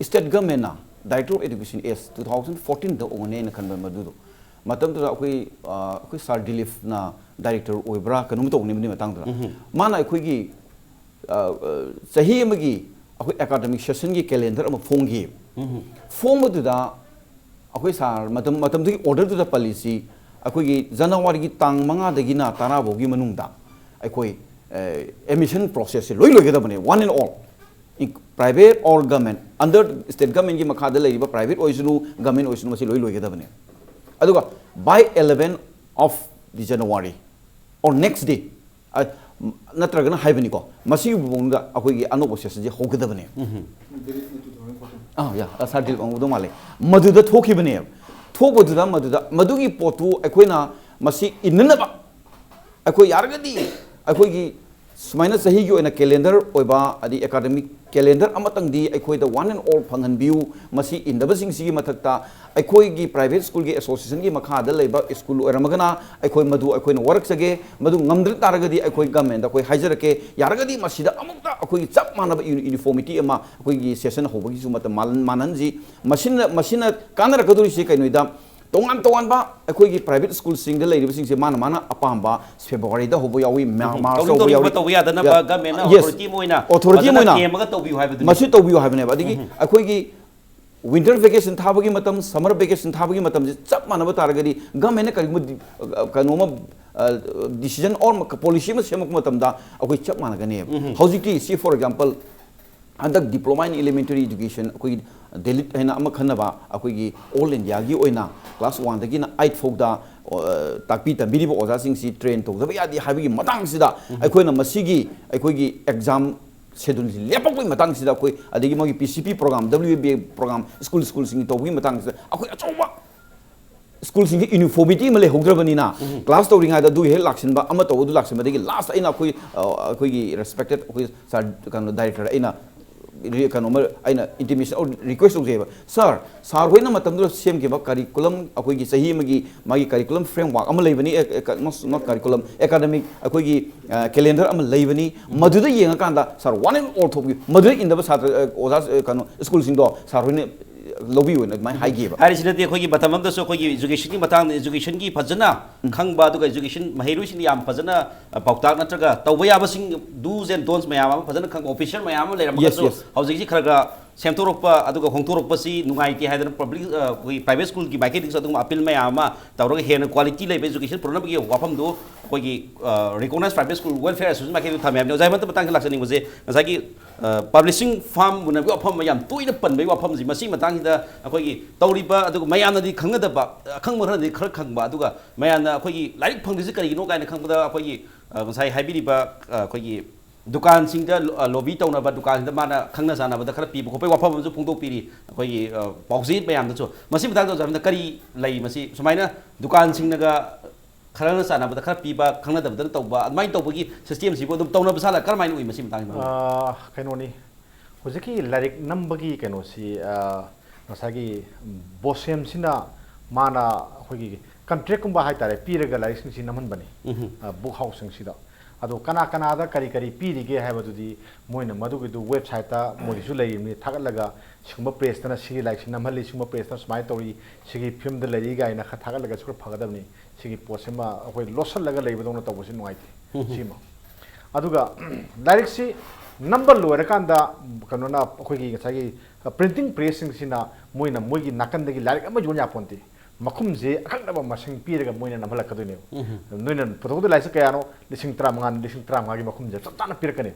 state governmentꯅ Director of Education Act two thousand fourteenꯗ ꯑꯣꯏꯒꯅꯤ ꯑꯩꯅ ꯈꯟꯕ ꯃꯗꯨꯗꯣ꯫ ꯃꯇꯝꯗꯨꯗ ꯑꯩꯈꯣꯏ, ꯑ, ꯑꯩꯈꯣꯏ ꯁꯥꯔ ꯗꯤꯂꯤꯞꯅ ꯗꯥꯏꯔꯦꯛꯇꯔ ꯑꯣꯏꯕ꯭ꯔꯥ ꯀꯩꯅꯣꯝ ꯇꯧꯕꯅꯤ ꯃꯗꯨꯒꯤ ꯃꯇꯥꯡꯗꯨꯗ꯫ ꯃꯥꯅ ꯑꯩꯈꯣꯏꯒꯤ, ꯑ, ꯑ, ꯆꯍꯤ ꯑꯃꯒꯤ ꯑꯩꯈꯣꯏ academic sessionꯒꯤ calendar ꯑꯃ ꯐꯣꯡꯈꯤ꯫ ꯐꯣꯡꯕꯗꯨꯗ ꯑꯩꯈꯣꯏ ꯁꯥꯔ ꯃꯇꯝ, ꯃꯇꯝꯗꯨꯒꯤ orderꯗꯨꯗ ꯄꯜꯂꯤꯁꯤ ꯑꯩꯈꯣꯏꯒꯤ ꯖꯅꯋꯥꯔꯤꯒꯤ ꯇꯥꯡ ꯃꯉꯥꯗꯒꯤꯅ ꯇꯔꯥ ꯐꯥꯎꯒꯤ ꯃꯅꯨꯡꯗ ꯑꯩꯈꯣꯏ, ꯑ, admission processꯁꯦ ꯂꯣꯏ ꯂꯣꯏꯒꯗꯕꯅꯦ, one and all꯫ Private or government, under state governmentꯀꯤ ꯃꯈꯥꯗ ꯂꯩꯔꯤꯕ private ꯑꯣꯏꯁꯅꯨ, government ꯑꯣꯏꯁꯅꯨ, ꯃꯁꯤ ꯂꯣꯏ ꯂꯣꯏꯒꯗꯕꯅꯦ꯫ ꯑꯗꯨꯒ by eleven of the January or next day, ꯑ, ꯅꯠꯇ꯭ꯔꯒꯅ ꯍꯥꯏꯕꯅꯤꯀꯣ, ꯃꯁꯤꯒꯤ ꯃꯑꯣꯡꯗ ꯑꯩꯈꯣꯏꯒꯤ ꯑꯅꯧꯕ sessionꯁꯦ ꯍꯧꯒꯗꯕꯅꯦ꯫ ꯑꯥ, ꯌꯥ, ꯑ, ꯁꯥꯔ ꯗꯤꯂꯤꯞ ꯑꯣꯏꯔꯝꯒꯗꯧ ꯃꯥꯜꯂꯦ꯫ ꯃꯗꯨꯗ ꯊꯣꯛꯈꯤꯕꯅꯦꯕ꯫ ꯊꯣꯛꯄꯗꯨꯗ ꯃꯗꯨꯗ ꯃꯗꯨꯒꯤ ꯄꯣꯠꯇꯨ ꯑꯩꯈꯣꯏꯅ ꯃꯁꯤ ꯏꯟꯅꯅꯕ ꯑꯩꯈꯣꯏ ꯌꯥꯔꯒꯗꯤ ꯑꯩꯈꯣꯏꯒꯤ ꯁꯨꯃꯥꯏꯅ ꯆꯍꯤꯒꯤ ꯑꯣꯏꯅ calendar ꯑꯣꯏꯕ, ꯑꯗꯩ academic calendar ꯑꯃꯇꯪꯗꯤ ꯑꯩꯈꯣꯏꯗ one and all ꯐꯪꯍꯟꯕꯤꯌꯨ꯫ ꯃꯁꯤ ꯏꯟꯗꯕꯁꯤꯡꯁꯤꯒꯤ ꯃꯊꯛꯇ ꯑꯩꯈꯣꯏꯒꯤ private schoolꯒꯤ associationꯒꯤ ꯃꯈꯥꯗ ꯂꯩꯕ school ꯑꯣꯏꯔꯝꯃꯒꯅ ꯑꯩꯈꯣꯏ ꯃꯗꯨ ꯑꯩꯈꯣꯏꯅ ꯋꯥꯔꯛꯆꯒꯦ꯫ ꯃꯗꯨ ꯉꯝꯗ꯭ꯔ ꯇꯥꯔꯒꯗꯤ ꯑꯩꯈꯣꯏ governmentꯗ ꯑꯩꯈꯣꯏ ꯍꯥꯏꯖꯔꯛꯀꯦ꯫ ꯌꯥꯔꯒꯗꯤ ꯃꯁꯤꯗ ꯑꯃꯨꯛꯇ ꯑꯩꯈꯣꯏꯒꯤ ꯆꯞ ꯃꯥꯟꯅꯕ uni-, uniformity ꯑꯃ ꯑꯩꯈꯣꯏꯒꯤ session ꯍꯧꯕꯒꯤꯁꯨ ꯃꯇꯝ ꯃꯥꯟ-, ꯃꯥꯟꯍꯟꯁꯤ꯫ ꯃꯁꯤꯅ, ꯃꯁꯤꯅ ꯀꯥꯟꯅꯔꯛꯀꯗꯧꯔꯤꯁꯤ ꯀꯩꯅꯣꯗ, ꯇꯣꯉꯥꯟ ꯇꯣꯉꯥꯟꯕ ꯑꯩꯈꯣꯏꯒꯤ private schoolꯁꯤꯡꯗ ꯂꯩꯔꯤꯕꯁꯤꯡꯁꯦ ꯃꯥꯅ ꯃꯥꯅ ꯑꯄꯥꯝꯕ Februaryꯗ ꯍꯧꯕ ꯌꯥꯎꯏ, ꯃꯥ-, ꯎꯝ, Marchꯇ ꯇꯧꯅꯤꯡ ꯍꯧꯕ ꯇꯧꯅꯤꯡꯕ ꯌꯥꯎꯏ꯫ ꯇꯧꯕ ꯌꯥꯗꯅꯕ ꯌꯥ-, governmentꯅ yes, authority ꯑꯃ ꯑꯣꯏꯅ authority ꯑꯃ ꯐꯖꯅ ꯑꯣꯏꯅ ꯊꯦꯝꯃꯒ ꯇꯧꯕꯤꯌꯨ ꯍꯥꯏꯕꯗꯨꯅꯤ꯫ ꯃꯁꯤ ꯇꯧꯕꯤꯌꯨ ꯍꯥꯏꯕꯅꯦꯕ꯫ ꯑꯗꯒꯤ ꯎꯝ꯫ ꯑꯩꯈꯣꯏꯒꯤ winter vacation ꯊꯥꯕꯒꯤ ꯃꯇꯝ, summer vacation ꯊꯥꯕꯒꯤ ꯃꯇꯝꯁꯦ ꯆꯞ ꯃꯥꯟꯅꯕ ꯇꯥꯔꯒꯗꯤ, government ꯅ ꯀꯔꯤꯒꯨꯝꯕ ꯗꯤ-, ꯑ, ꯀꯩꯅꯣꯃ, decision or policy ꯑꯃ ꯁꯦꯝꯃꯛꯄ ꯃꯇꯝꯗ ꯑꯩꯈꯣꯏ ꯆꯞ ꯃꯥꯟꯅꯒꯅꯦꯕ꯫ ꯍꯧꯖꯤꯛꯇꯤ, see for example, ꯍꯟꯗꯛ Diploma in Elementary Education ꯑꯩꯈꯣꯏꯒꯤ ꯗꯦꯂꯤꯠ ꯍꯥꯏꯅ ꯑꯃ ꯈꯟꯅꯕ, ꯑꯩꯈꯣꯏꯒꯤ all India ꯒꯤ ꯑꯣꯏꯅ class one ꯗꯒꯤꯅ eight ꯐꯥꯎꯗ, ꯑ, ꯇꯥꯛꯄꯤ ꯇꯝꯕꯤꯔꯤꯕ ꯑꯣꯖꯥꯁꯤꯡꯁꯤ train ꯇꯧꯗꯕ ꯌꯥꯗꯦ ꯍꯥꯏꯕꯒꯤ ꯃꯇꯥꯡꯁꯤꯗ, ꯑꯩꯈꯣꯏꯅ ꯃꯁꯤꯒꯤ ꯑꯩꯈꯣꯏꯒꯤ exam schedule ꯁꯤ ꯂꯦꯞꯄꯛꯄꯒꯤ ꯃꯇꯥꯡꯁꯤꯗ, ꯑꯩꯈꯣꯏ ꯑꯗꯒꯤ ꯃꯣꯏꯒꯤ P C P program, W B A program, school, school ꯁꯤꯡꯒꯤ ꯇꯧꯕꯒꯤ ꯃꯇꯥꯡꯁꯤꯗ ꯑꯩꯈꯣꯏ ꯑꯆꯧꯕ school ꯁꯤꯡꯁꯤ uniformity ꯑꯃ ꯂꯩꯍꯧꯗ꯭ꯔꯕꯅꯤꯅ, class ꯇꯧꯔꯤꯉꯩꯗ ꯑꯗꯨ ꯍꯦꯛ ꯂꯥꯛꯁꯤꯟꯕ, ꯑꯃ ꯇꯧꯕ ꯑꯗꯨ ꯂꯥꯛꯁꯤꯟꯕ, ꯑꯗꯒꯤ last ꯑꯩꯅ ꯑꯩꯈꯣꯏ, ꯑ, ꯑꯩꯈꯣꯏꯒꯤ respected ꯑꯩꯈꯣꯏ sir, ꯀꯩꯅꯣ, director ꯑꯩꯅ ꯔꯤ-, ꯀꯩꯅꯣꯃ ꯑꯩꯅ intimation or request ꯇꯧꯖꯩꯕ, "Sir, sir ꯍꯣꯏꯅ ꯃꯇꯝꯗꯨꯗ ꯁꯦꯝꯈꯤꯕ curriculum, ꯑꯩꯈꯣꯏꯒꯤ ꯆꯍꯤ ꯑꯃꯒꯤ ꯃꯥꯒꯤ curriculum framework ꯑꯃ ꯂꯩꯕꯅꯤ, ꯑꯦ, ꯑꯦ, ꯀ-, not, not curriculum, academic ꯑꯩꯈꯣꯏꯒꯤ, ꯑ, calendar ꯑꯃ ꯂꯩꯕꯅꯤ, ꯃꯗꯨꯗ ꯌꯦꯡꯉꯀꯥꯟꯗ sir one and all ꯊꯣꯛꯄꯤꯌꯨ, ꯃꯗꯨꯗ ꯏꯟꯗꯕ ꯁꯥꯇ꯭ꯔ, ꯑ, ꯑꯣꯖꯥ, ꯑ, ꯀꯩꯅꯣ, school ꯁꯤꯡꯗꯣ sir ꯍꯣꯏꯅ ꯂꯧꯕꯤꯌꯨꯅ" ꯑꯗꯨꯃꯥꯏꯅ ꯍꯥꯏꯈꯤꯕ꯫ ꯍꯥꯏꯔꯤꯁꯤꯅꯗꯤ ꯑꯩꯈꯣꯏꯒꯤ ꯃꯇꯝ ꯑꯃꯗꯁꯨ ꯑꯩꯈꯣꯏꯒꯤ education ꯒꯤ ꯃꯇꯥꯡꯗ, education ꯒꯤ ꯐꯖꯅ ꯈꯪꯕ, ꯑꯗꯨꯒ education ꯃꯍꯩꯔꯣꯏꯁꯤꯡꯗ ꯌꯥꯝ ꯐꯖꯅ, ꯑ, ꯄꯥꯎꯇꯥꯛ ꯅꯠꯇ꯭ꯔꯒ ꯇꯧꯕ ꯌꯥꯕꯁꯤꯡ, do's and don'ts ꯃꯌꯥꯝ ꯑꯃ ꯐꯖꯅ ꯈꯪꯕ officer ꯃꯌꯥꯝ ꯑꯃ ꯂꯩꯔꯝꯃꯒꯁꯨ, Yes, yes. ꯍꯧꯖꯤꯛꯁꯤ ꯈꯔ ꯈꯔ ꯁꯦꯝꯗꯣꯔꯛꯄ, ꯑꯗꯨꯒ ꯍꯣꯡꯗꯣꯔꯛꯄꯁꯤ ꯅꯨꯡꯉꯥꯏꯇꯦ ꯍꯥꯏꯗꯅ public, ꯑ, ꯑꯩꯈꯣꯏꯒꯤ private school ꯒꯤ ꯃꯥꯏꯀꯩꯗꯒꯤꯁꯨ ꯑꯗꯨꯒꯨꯝꯕ appeal ꯃꯌꯥꯝ ꯑꯃ ꯇꯧꯔꯒ ꯍꯦꯟꯅ quality ꯂꯩꯕ education ꯄꯨꯔꯛꯅꯕꯒꯤ ꯋꯥꯐꯝꯗꯨ ꯑꯩꯈꯣꯏꯒꯤ, ꯑ, recognized private school welfare association ꯃꯥꯏꯀꯩꯗꯒꯤ ꯊꯝꯃꯦ ꯍꯥꯏꯕꯅꯤ꯫ ꯑꯣꯖꯥ, ꯍꯦꯃꯟꯇ, ꯃꯇꯥꯡꯗ ꯂꯥꯛꯆꯅꯤꯡꯕꯁꯦ, ꯉꯁꯥꯏꯒꯤ ꯑ, publishing firm ꯎꯅꯕꯒꯤ ꯋꯥꯐꯝ ꯑꯃ ꯌꯥꯝ ꯇꯣꯏꯅ ꯄꯟꯕꯒꯤ ꯋꯥꯐꯝꯁꯤ, ꯃꯁꯤꯒꯤ ꯃꯇꯥꯡꯁꯤꯗ ꯑꯩꯈꯣꯏꯒꯤ ꯇꯧꯔꯤꯕ, ꯑꯗꯨꯒ ꯃꯌꯥꯝꯅꯗꯤ ꯈꯪꯅꯗꯕ, ꯑꯈꯪꯕ ꯈꯔꯅꯗꯤ ꯈꯔ ꯈꯪꯕ, ꯑꯗꯨꯒ ꯃꯌꯥꯝꯅ ꯑꯩꯈꯣꯏꯒꯤ ꯂꯥꯏꯔꯤꯛ ꯐꯪꯗ꯭ꯔꯤꯁꯤ ꯀꯔꯤꯒꯤꯅꯣ ꯀꯥꯏꯅ ꯈꯪꯕꯗ, ꯑꯩꯈꯣꯏꯒꯤ, ꯑ, ꯉꯁꯥꯏ ꯍꯥꯏꯕꯤꯔꯤꯕ, ꯑ, ꯑꯩꯈꯣꯏꯒꯤ ꯗꯨꯀꯥꯟꯁꯤꯡꯗ ꯂꯣ-, ꯑ, lobby ꯇꯧꯅꯕ, ꯗꯨꯀꯥꯟꯁꯤꯡꯗ ꯃꯥꯅ ꯈꯪꯅ ꯆꯥꯟꯅꯕꯗ ꯈꯔ ꯄꯤꯕ ꯈꯣꯠꯄꯒꯤ ꯋꯥꯐꯝ ꯑꯃꯁꯨ ꯐꯣꯡꯗꯣꯛꯄꯤꯔꯤ ꯑꯩꯈꯣꯏꯒꯤ, ꯑ, ꯄꯥꯎꯆꯦ ꯃꯌꯥꯝꯗꯁꯨ꯫ ꯃꯁꯤ ꯃꯇꯥꯡꯗ ꯑꯣꯖꯥ ꯀꯔꯤ ꯂꯩ? ꯃꯁꯤ ꯁꯨꯃꯥꯏꯅ ꯗꯨꯀꯥꯟꯁꯤꯡꯅꯒ ꯈꯔꯅ ꯆꯥꯟꯅꯕꯗ ꯈꯔ ꯄꯤꯕ, ꯈꯪꯅꯗꯕꯗꯅ ꯇꯧꯕ, ꯑꯗꯨꯃꯥꯏꯅ ꯇꯧꯕꯒꯤ system ꯁꯤꯕꯨ ꯑꯗꯨꯝ ꯇꯧꯅꯕ ꯁꯥꯠꯂ ꯀꯔꯝꯍꯥꯏꯅ ꯎꯏ ꯃꯁꯤ ꯃꯇꯥꯡꯗ? ꯑꯥ, ꯀꯩꯅꯣꯅꯤ, ꯍꯧꯖꯤꯛꯀꯤ ꯂꯥꯏꯔꯤꯛ ꯅꯝꯕꯒꯤ ꯀꯩꯅꯣꯁꯤ, ꯑꯥ, ꯉꯁꯥꯏꯒꯤ ꯕꯣꯁꯦꯝꯁꯤꯅ ꯃꯥꯅ ꯑꯩꯈꯣꯏꯒꯤ contract ꯀꯨꯝꯕ ꯍꯥꯏꯇꯥꯔꯦ, ꯄꯤꯔꯒ ꯂꯥꯏꯔꯤꯛꯁꯤꯡꯁꯤ ꯅꯝꯍꯟꯕꯅꯤ, ꯎꯝꯍꯨꯝ꯫ ꯑꯥ, book house ꯁꯤꯡꯁꯤꯗ꯫ ꯑꯗꯣ ꯀꯅꯥ ꯀꯅꯥꯗ ꯀꯔꯤ ꯀꯔꯤ ꯄꯤꯔꯤꯒꯦ ꯍꯥꯏꯕꯗꯨꯗꯤ ꯃꯣꯏꯅ ꯃꯗꯨꯒꯤꯗꯨ website ꯇ ꯃꯣꯏꯒꯤꯁꯨ ꯂꯩꯔꯤꯕꯅꯤ, ꯊꯥꯒꯠꯂꯒ ꯁꯤꯒꯨꯝꯕ press ꯇꯅ ꯁꯤꯒꯤ ꯂꯥꯏꯔꯤꯛꯁꯤ ꯅꯝꯍꯜꯂꯤ, ꯁꯤꯒꯨꯝꯕ press ꯇꯅ ꯁꯨꯃꯥꯏꯅ ꯇꯧꯔꯤ, ꯁꯤꯒꯤ film ꯗ ꯂꯩꯔꯤ ꯀꯥꯏꯅ ꯈꯔ ꯊꯥꯒꯠꯂꯒꯁꯨ ꯈꯔ ꯐꯒꯗꯕꯅꯤ꯫ ꯁꯤꯒꯤ ꯄꯣꯠꯁꯤꯃ ꯑꯩꯈꯣꯏ ꯂꯣꯠꯁꯤꯜꯂꯒ ꯂꯩꯕꯗꯧꯅ ꯇꯧꯕꯁꯤ ꯅꯨꯡꯉꯥꯏꯇꯦ꯫ ꯎꯝꯍꯨꯝ꯫ ꯁꯤꯃ꯫ ꯑꯗꯨꯒ ꯂꯥꯏꯔꯤꯛꯁꯤ ꯅꯝꯕ ꯂꯣꯏꯔꯀꯥꯟꯗ ꯀꯩꯅꯣꯅ, ꯑꯩꯈꯣꯏꯒꯤ ꯉꯁꯥꯏꯒꯤ ꯄ꯭ꯔꯤꯟꯇꯤꯡ ꯄ꯭ꯔꯦꯁꯁꯤꯡꯁꯤꯅ ꯃꯣꯏꯅ ꯃꯣꯏꯒꯤ ꯅꯥꯀꯟꯗꯒꯤ ꯂꯥꯏꯔꯤꯛ ꯑꯃ ꯌꯣꯟ ꯌꯥꯄꯣꯟꯇꯦ꯫ ꯃꯈꯨꯝꯁꯦ ꯑꯀꯛꯅꯕ ꯃꯁꯤꯡ ꯄꯤꯔꯒ ꯃꯣꯏꯅ ꯅꯝꯍꯜꯂꯛꯀꯗꯣꯏꯅꯦꯕ꯫ ꯎꯝ꯫ ꯅꯣꯏꯅ ꯄꯨꯊꯣꯛꯀꯗꯕ ꯂꯥꯏꯔꯤꯛꯁꯦ ꯀꯌꯥꯅꯣ? ꯂꯤꯁꯤꯡ ꯇꯔꯥꯃꯉꯥ, ꯂꯤꯁꯤꯡ ꯇꯔꯥꯃꯉꯥꯒꯤ ꯃꯈꯨꯝꯁꯦ ꯆꯞ ꯆꯥꯅ ꯄꯤꯔꯛꯀꯅꯤ꯫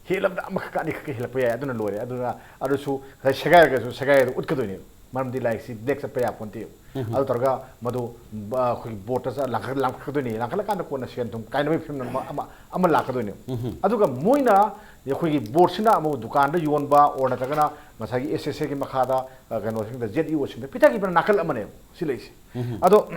ꯍꯦꯜꯂꯕꯗ ꯑꯃꯈꯛꯀ ꯑꯅꯤꯈꯛꯀ ꯍꯦꯜꯂꯛꯄ ꯌꯥꯏ, ꯑꯗꯨꯅ ꯂꯣꯏꯔꯦ꯫ ꯑꯗꯨꯅ ꯑꯗꯨꯁꯨ ꯉꯁꯥꯏ ꯁꯦꯒꯥꯏꯔꯒꯁꯨ ꯁꯦꯒꯥꯏꯔꯒ ꯎꯠꯀꯗꯣꯏꯅꯦꯕ꯫ ꯃꯔꯝꯗꯤ ꯂꯥꯏꯔꯤꯛꯁꯤ ꯕ꯭ꯂꯦꯛ ꯆꯠꯄ ꯌꯥꯄꯣꯟꯇꯦꯕ꯫ ꯎꯝ꯫ ꯑꯗꯨ ꯇꯧꯔꯒ ꯃꯗꯨ, ꯕ-, ꯑꯩꯈꯣꯏꯒꯤ ꯕꯣꯔꯗꯇ ꯆꯠ-, ꯂꯥꯡꯈꯠ-, ꯂꯥꯡꯈꯠꯀꯗꯣꯏꯅꯦ꯫ ꯂꯥꯡꯈꯠꯂꯀꯥꯟꯗ ꯀꯣꯟꯅ ꯁꯦꯟ ꯊꯨꯝ ꯀꯥꯏꯅꯕꯒꯤ ꯐꯤꯕꯝ ꯑꯃ, ꯑꯃ, ꯑꯃ ꯂꯥꯛꯀꯗꯣꯏꯅꯦꯕ꯫ ꯎꯝ꯫ ꯑꯗꯨꯒ ꯃꯣꯏꯅ ꯑꯩꯈꯣꯏꯒꯤ ꯕꯣꯔꯗꯁꯤꯅ ꯑꯃꯨꯛ ꯗꯨꯀꯥꯟꯗ ꯌꯣꯟꯕ ꯑꯣꯔ ꯅꯠꯇ꯭ꯔꯒꯅ ꯉꯁꯥꯏꯒꯤ ꯑꯦꯁ ꯑꯦꯁ ꯑꯦꯒꯤ ꯃꯈꯥꯗ, ꯑ, ꯀꯩꯅꯣꯁꯤꯡꯗ, ꯖꯦꯠ ꯏ ꯑꯣꯁꯤꯡꯗ ꯄꯤꯊꯈꯤꯕꯅ ꯅꯥꯀꯜ ꯑꯃꯅꯦꯕ ꯁꯤ ꯂꯩꯁꯦ꯫ ꯎꯝ꯫ ꯑꯗꯣ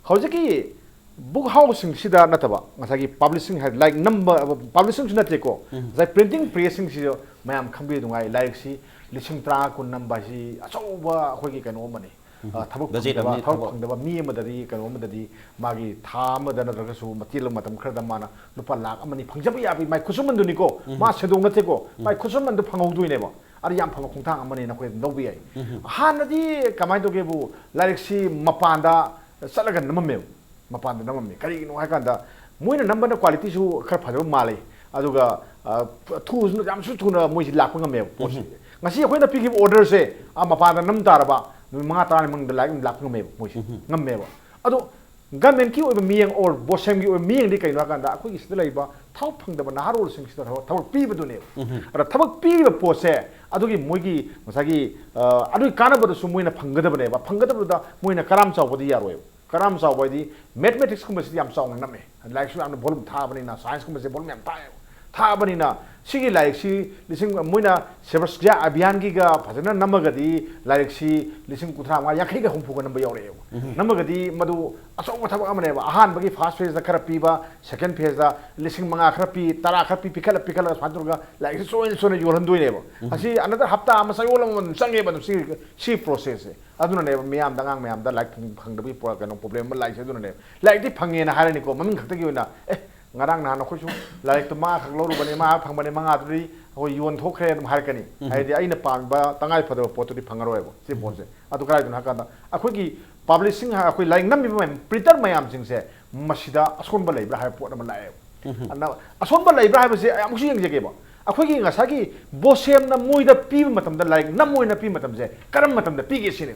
ꯍꯧꯖꯤꯛꯀꯤ ꯕꯨꯛ ꯍꯥꯎꯁꯁꯤꯡꯁꯤꯗ ꯅꯠꯇꯕ, ꯉꯁꯥꯏꯒꯤ ꯄꯥꯕ꯭ꯂꯤꯁꯤꯡ ꯍꯥꯏ, ꯂꯥꯏꯔꯤꯛ ꯅꯝꯕ, ꯄꯥꯕ꯭ꯂꯤꯁꯤꯡꯁꯨ ꯅꯠꯇꯦꯀꯣ, ꯎꯝ꯫ ꯉꯁꯥꯏ ꯄ꯭ꯔꯤꯟꯇꯤꯡ ꯄ꯭ꯔꯦꯁꯁꯤꯡꯁꯤꯁꯨ ꯃꯌꯥꯝ ꯈꯪꯕꯤꯗꯨꯉꯥꯏ, ꯂꯥꯏꯔꯤꯛꯁꯤ ꯂꯤꯁꯤꯡ ꯇꯔꯥ, ꯀꯨꯟ ꯅꯝꯕ ꯍꯥꯏꯁꯤ ꯑꯆꯧꯕ ꯑꯩꯈꯣꯏꯒꯤ ꯀꯩꯅꯣ ꯑꯃꯅꯤ꯫ ꯎꯝ꯫ ꯑ, ꯊꯕꯛ ꯕꯖꯦꯠ ꯐꯪꯗꯕ, ꯑꯃꯅꯤ, ꯊꯕꯛ ꯊꯕꯛ꯫ ꯐꯪꯗꯕ ꯃꯤ ꯑꯃꯗꯗꯤ, ꯀꯩꯅꯣ ꯑꯃꯗꯗꯤ ꯃꯥꯒꯤ ꯊꯥ ꯑꯃꯗ ꯅꯠꯇ꯭ꯔꯒꯁꯨ ꯃꯇꯦꯛ ꯑꯃ ꯃꯇꯝ ꯈꯔꯗ ꯃꯥꯅ ꯂꯨꯄꯥ ꯂꯥꯈ ꯑꯃꯅꯤ ꯐꯪꯖꯕ ꯌꯥꯕꯒꯤ ꯃꯥꯏ ꯈꯨꯠꯁꯨꯃꯟꯗꯨꯅꯤꯀꯣ, ꯎꯝ꯫ ꯃꯥ ꯁꯦꯟꯗꯣꯡ ꯅꯠꯇꯦꯀꯣ, ꯎꯝ꯫ ꯃꯥꯏ ꯈꯨꯠꯁꯨꯃꯟꯗꯨ ꯐꯪꯍꯧꯗꯣꯏꯅꯦꯕ꯫ ꯑꯗꯨ ꯌꯥꯝ ꯐꯕ ꯈꯣꯡꯊꯥꯡ ꯑꯃꯅꯦꯅ ꯑꯩꯈꯣꯏ ꯑꯗꯨꯝ ꯂꯧꯕ ꯌꯥꯏ꯫ ꯎꯝ꯫ ꯍꯥꯟꯅꯗꯤ ꯀꯃꯥꯏꯅ ꯇꯧꯒꯦꯕꯨ, ꯂꯥꯏꯔꯤꯛꯁꯤ ꯃꯄꯥꯟꯗ ꯆꯠꯂꯒ ꯅꯝꯃꯝꯃꯦꯕ꯫ ꯃꯄꯥꯟꯗ ꯅꯝꯃꯝꯃꯤ꯫ ꯀꯔꯤꯒꯤꯅꯣ ꯍꯥꯏ ꯀꯥꯟꯗ, ꯃꯣꯏꯅ ꯅꯝꯕꯅ ꯀ꯭ꯋꯥꯂꯤꯇꯤꯁꯨ ꯈꯔ ꯐꯖꯕ ꯃꯥꯜꯂꯤ, ꯑꯗꯨꯒ, ꯑ, ꯊꯨꯁꯨ, ꯌꯥꯝꯁꯨ ꯊꯨꯅ ꯃꯣꯏꯁꯤ ꯂꯥꯛꯄ ꯉꯝꯃꯦꯕ ꯄꯣꯠꯁꯤ꯫ ꯎꯝ꯫ ꯉꯁꯤ ꯑꯩꯈꯣꯏꯅ ꯄꯤꯈꯤꯕ ꯑꯣꯔꯗꯔꯁꯦ, ꯑ, ꯃꯄꯥꯟꯗ ꯅꯝ ꯇꯥꯔꯕ, ꯅꯨꯃꯤꯠ ꯃꯉꯥ ꯇꯔꯥꯅꯤ ꯃꯅꯨꯡꯗ ꯂꯥꯛ-, ꯂꯥꯛꯄ ꯉꯝꯃꯦꯕ ꯃꯣꯏꯁꯦ꯫ ꯎꯝ꯫ ꯉꯝꯃꯦꯕ꯫ ꯑꯗꯣ ꯒꯃꯦꯟꯀꯤ ꯑꯣꯏꯕ ꯃꯤꯠꯌꯦꯡ ꯑꯣꯔ ꯕꯣꯁꯦꯝꯒꯤ ꯑꯣꯏꯕ ꯃꯤꯠꯌꯦꯡꯗꯤ ꯀꯩꯅꯣ ꯍꯥꯏ ꯀꯥꯟꯗ, ꯑꯩꯈꯣꯏꯒꯤ ꯁꯤꯗ ꯂꯩꯕ ꯊꯕꯛ ꯐꯪꯗꯕ ꯅꯍꯥꯔꯣꯜꯁꯤꯡꯁꯤꯗ ꯊꯕꯛ, ꯊꯕꯛ ꯄꯤꯕꯗꯨꯅꯦꯕ꯫ ꯎꯝ꯫ ꯑꯗ ꯊꯕꯛ ꯄꯤꯔꯤꯕ ꯄꯣꯠꯁꯦ, ꯑꯗꯨꯒꯤ ꯃꯣꯏꯒꯤ ꯉꯁꯥꯏꯒꯤ, ꯑ, ꯑꯗꯨꯒꯤ ꯀꯥꯟꯅꯕꯗꯨꯁꯨ ꯃꯣꯏꯅ ꯐꯪꯒꯗꯕꯅꯦꯕ꯫ ꯐꯪꯒꯗꯕꯗꯨꯗ ꯃꯣꯏꯅ ꯀꯔꯥꯝ ꯆꯥꯎꯕꯗꯤ ꯌꯥꯔꯣꯏꯕ꯫ ꯀꯔꯥꯝ ꯆꯥꯎꯕ ꯍꯥꯏꯗꯤ, ꯃꯦꯊꯃꯦꯇꯤꯛꯁꯀꯨꯝꯕꯁꯤꯗꯤ ꯌꯥꯝ ꯆꯥꯎꯅ ꯅꯝꯃꯦ꯫ ꯂꯥꯏꯔꯤꯛꯁꯨ ꯌꯥꯝꯅ volume ꯊꯥꯕꯅꯤꯅ, ꯁꯥꯏꯟꯁꯀꯨꯝꯕꯁꯦ volume ꯌꯥꯝ ꯊꯥꯏꯌꯦꯕ꯫ ꯊꯥꯕꯅꯤꯅ ꯁꯤꯒꯤ ꯂꯥꯏꯔꯤꯛꯁꯤ ꯂꯤꯁꯤꯡ, ꯃꯣꯏꯅ ꯁꯦꯕꯁꯀ꯭ꯔꯤꯌꯥ ꯑꯚꯤꯌꯥꯟꯒꯤꯒ ꯐꯖꯅ ꯅꯝꯃꯒꯗꯤ ꯂꯥꯏꯔꯤꯛꯁꯤ ꯂꯤꯁꯤꯡ ꯀꯨꯟꯊ꯭ꯔꯥ ꯃꯉꯥ, ꯌꯥꯡꯈꯩꯒ ꯍꯨꯝꯐꯨꯒ ꯅꯝꯕ ꯌꯥꯎꯔꯛꯑꯦꯕ꯫ ꯎꯝ꯫ ꯅꯝꯃꯒꯗꯤ ꯃꯗꯨ ꯑꯆꯧꯕ ꯊꯕꯛ ꯑꯃꯅꯦꯕ꯫ ꯑꯍꯥꯟꯕꯒꯤ first phaseꯇ ꯈꯔ ꯄꯤꯕ, second phaseꯇ ꯂꯤꯁꯤꯡ ꯃꯉꯥ ꯈꯔ ꯄꯤ, ꯇꯔꯥ ꯈꯔ ꯄꯤ, ꯄꯤꯈꯠꯂ ꯄꯤꯈꯠꯂꯒ ꯁꯨꯃꯥꯏꯅ ꯇꯧꯔꯒ ꯂꯥꯏꯔꯤꯛꯁꯤ ꯆꯣꯏꯅ ꯆꯣꯏꯅ ꯌꯣꯜꯍꯟꯗꯣꯏꯅꯦꯕ꯫ ꯎꯝ꯫ ꯑꯁꯤ another ꯍꯞꯇꯥ ꯑꯃ, ꯆꯌꯣꯜ ꯑꯃ ꯑꯗꯨꯝ ꯆꯪꯉꯦꯕ ꯑꯗꯨꯝ ꯁꯤ, ꯁꯤ processꯁꯦ꯫ ꯑꯗꯨꯅꯅꯦꯕ ꯃꯤꯌꯥꯝꯗ, ꯑꯉꯥꯡ ꯃꯌꯥꯝꯗ ꯂꯥꯏꯔꯤꯛ ꯐꯪ-, ꯐꯪꯗꯕꯒꯤ ꯄ꯭ꯔꯣ-, ꯀꯩꯅꯣ, problem ꯑꯃ ꯂꯥꯛꯏꯁꯦ ꯑꯗꯨꯅꯅꯦꯕ꯫ ꯂꯥꯏꯔꯤꯛꯇꯤ ꯐꯪꯉꯦꯅ ꯍꯥꯏꯔꯅꯤꯀꯣ, ꯃꯃꯤꯡ ꯈꯛꯇꯒꯤ ꯑꯣꯏꯅ, "ꯑꯦ, ꯉꯔꯥꯡ ꯅꯍꯥꯟ ꯑꯩꯈꯣꯏꯁꯨ ꯂꯥꯏꯔꯤꯛꯇꯣ ꯃꯉꯥ ꯈꯛ ꯂꯧꯔꯨꯕꯅꯦ, ꯃꯉꯥ ꯐꯪꯕꯅꯦ, ꯃꯉꯥꯗꯨꯗꯤ ꯑꯩꯈꯣꯏ ꯌꯣꯟꯊꯣꯛꯈ꯭ꯔꯦ" ꯑꯗꯨꯝ ꯍꯥꯏꯔꯛꯀꯅꯤ꯫ ꯎꯝ꯫ ꯍꯥꯏꯗꯤ ꯑꯩꯅ ꯄꯥꯝꯃꯤꯕ ꯇꯉꯥꯏ ꯐꯗꯕ ꯄꯣꯠꯇꯨꯗꯤ ꯐꯪꯉꯔꯣꯏꯕ ꯁꯤ ꯎꯝ꯫ ꯄꯣꯠꯁꯦ꯫ ꯑꯗꯨ ꯀꯗꯥꯏꯗꯅꯣ ꯍꯥꯏ ꯀꯥꯟꯗ, ꯑꯩꯈꯣꯏꯒꯤ publishing ꯍꯥꯏ-, ꯑꯩꯈꯣꯏ ꯂꯥꯏꯔꯤꯛ ꯅꯝꯃꯤꯕ ꯃꯌꯥꯝ, printer ꯃꯌꯥꯝꯁꯤꯡꯁꯦ, ꯃꯁꯤꯗ ꯑꯁꯣꯟꯕ ꯂꯩꯕ꯭ꯔꯥ ꯍꯥꯏꯕ ꯄꯣꯠ ꯑꯃ ꯂꯥꯛꯑꯦꯕ꯫ ꯎꯝ꯫ ꯑꯗꯨꯅ ꯑꯁꯣꯟꯕ ꯂꯩꯕ꯭ꯔꯥ ꯍꯥꯏꯕꯁꯦ ꯑꯩ ꯑꯃꯨꯛꯁꯨ ꯌꯦꯡꯖꯒꯦꯕ꯫ ꯑꯩꯈꯣꯏꯒꯤ ꯉꯁꯥꯏꯒꯤ ꯕꯣꯁꯦꯝꯅ ꯃꯣꯏꯗ ꯄꯤꯕ ꯃꯇꯝꯗ, ꯂꯥꯏꯔꯤꯛ ꯅꯝ ꯑꯣꯏꯅ ꯄꯤꯕ ꯃꯇꯝꯁꯦ ꯀꯔꯝꯕ ꯃꯇꯝꯗ ꯄꯤꯒꯦ ꯁꯤꯅꯦ꯫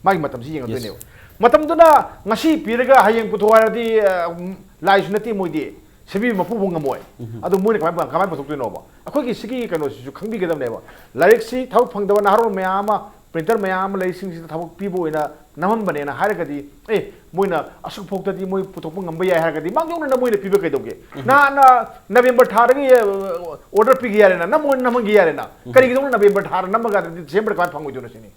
ꯃꯥꯒꯤ ꯃꯇꯝꯁꯤ ꯌꯦꯡꯉꯛꯇꯣꯏꯅꯦꯕ꯫ ꯃꯇꯝꯗꯨꯅ ꯉꯁꯤ ꯄꯤꯔꯒ ꯍꯌꯦꯡ ꯄꯨꯊꯣꯛ ꯍꯥꯏꯔꯗꯤ, ꯑ, ꯎꯝ, ꯂꯥꯏꯁꯨ ꯅꯠꯇꯦ ꯃꯣꯏꯗꯤ꯫ ꯁꯦꯝꯕꯤꯕ ꯃꯄꯨ ꯐꯥꯎ ꯉꯝꯃꯣꯏ꯫ ꯑꯗꯨ ꯃꯣꯏꯅ ꯀꯃꯥꯏ, ꯀꯃꯥꯏꯅ ꯄꯨꯊꯣꯛꯇꯣꯏꯅꯣꯕ? ꯑꯩꯈꯣꯏꯒꯤ ꯁꯤꯒꯤ ꯀꯩꯅꯣꯁꯤꯁꯨ ꯈꯪꯕꯤꯒꯗꯕꯅꯦꯕ꯫ ꯂꯥꯏꯔꯤꯛꯁꯤ ꯊꯕꯛ ꯐꯪꯗꯕ ꯅꯍꯥꯔꯣꯜ ꯃꯌꯥꯝ ꯑꯃ, ꯄ꯭ꯔꯤꯟꯇꯔ ꯃꯌꯥꯝ ꯑꯃ ꯂꯩꯔꯤꯁꯤꯡꯁꯤꯗ ꯊꯕꯛ ꯄꯤꯕ ꯑꯣꯏꯅ ꯅꯝꯍꯟꯕꯅꯦꯅ ꯍꯥꯏꯔꯒꯗꯤ, ꯑꯦ, ꯃꯣꯏꯅ ꯑꯁꯨꯛ ꯐꯥꯎꯇꯗꯤ ꯃꯣꯏ ꯄꯨꯊꯣꯛꯄ ꯉꯝꯕ ꯌꯥꯏ ꯍꯥꯏꯔꯒꯗꯤ, ꯃꯥꯡꯖꯧꯅꯅ ꯃꯣꯏꯅ ꯄꯤꯕ ꯀꯩꯗꯧꯒꯦ? ꯅꯍꯥꯟꯅ ꯅꯕꯦꯝꯕꯔ ꯊꯥꯗꯒꯤ, ꯑ, ꯑꯣꯔꯗꯔ ꯄꯤꯒꯦ ꯌꯥꯔꯦꯅ, ꯅꯝ ꯑꯣꯏꯅ ꯅꯝꯍꯟꯒꯦ ꯌꯥꯔꯦꯅ꯫ ꯀꯔꯤꯒꯤꯗꯃꯛ ꯅꯕꯦꯝꯕꯔ ꯊꯥꯗ ꯅꯝꯃꯒ ꯗꯤꯁꯦꯝꯕꯔꯗ ꯀꯃꯥꯏꯅ ꯐꯪꯉꯣꯏꯗꯣꯏꯅꯣ ꯁꯤꯅꯤ꯫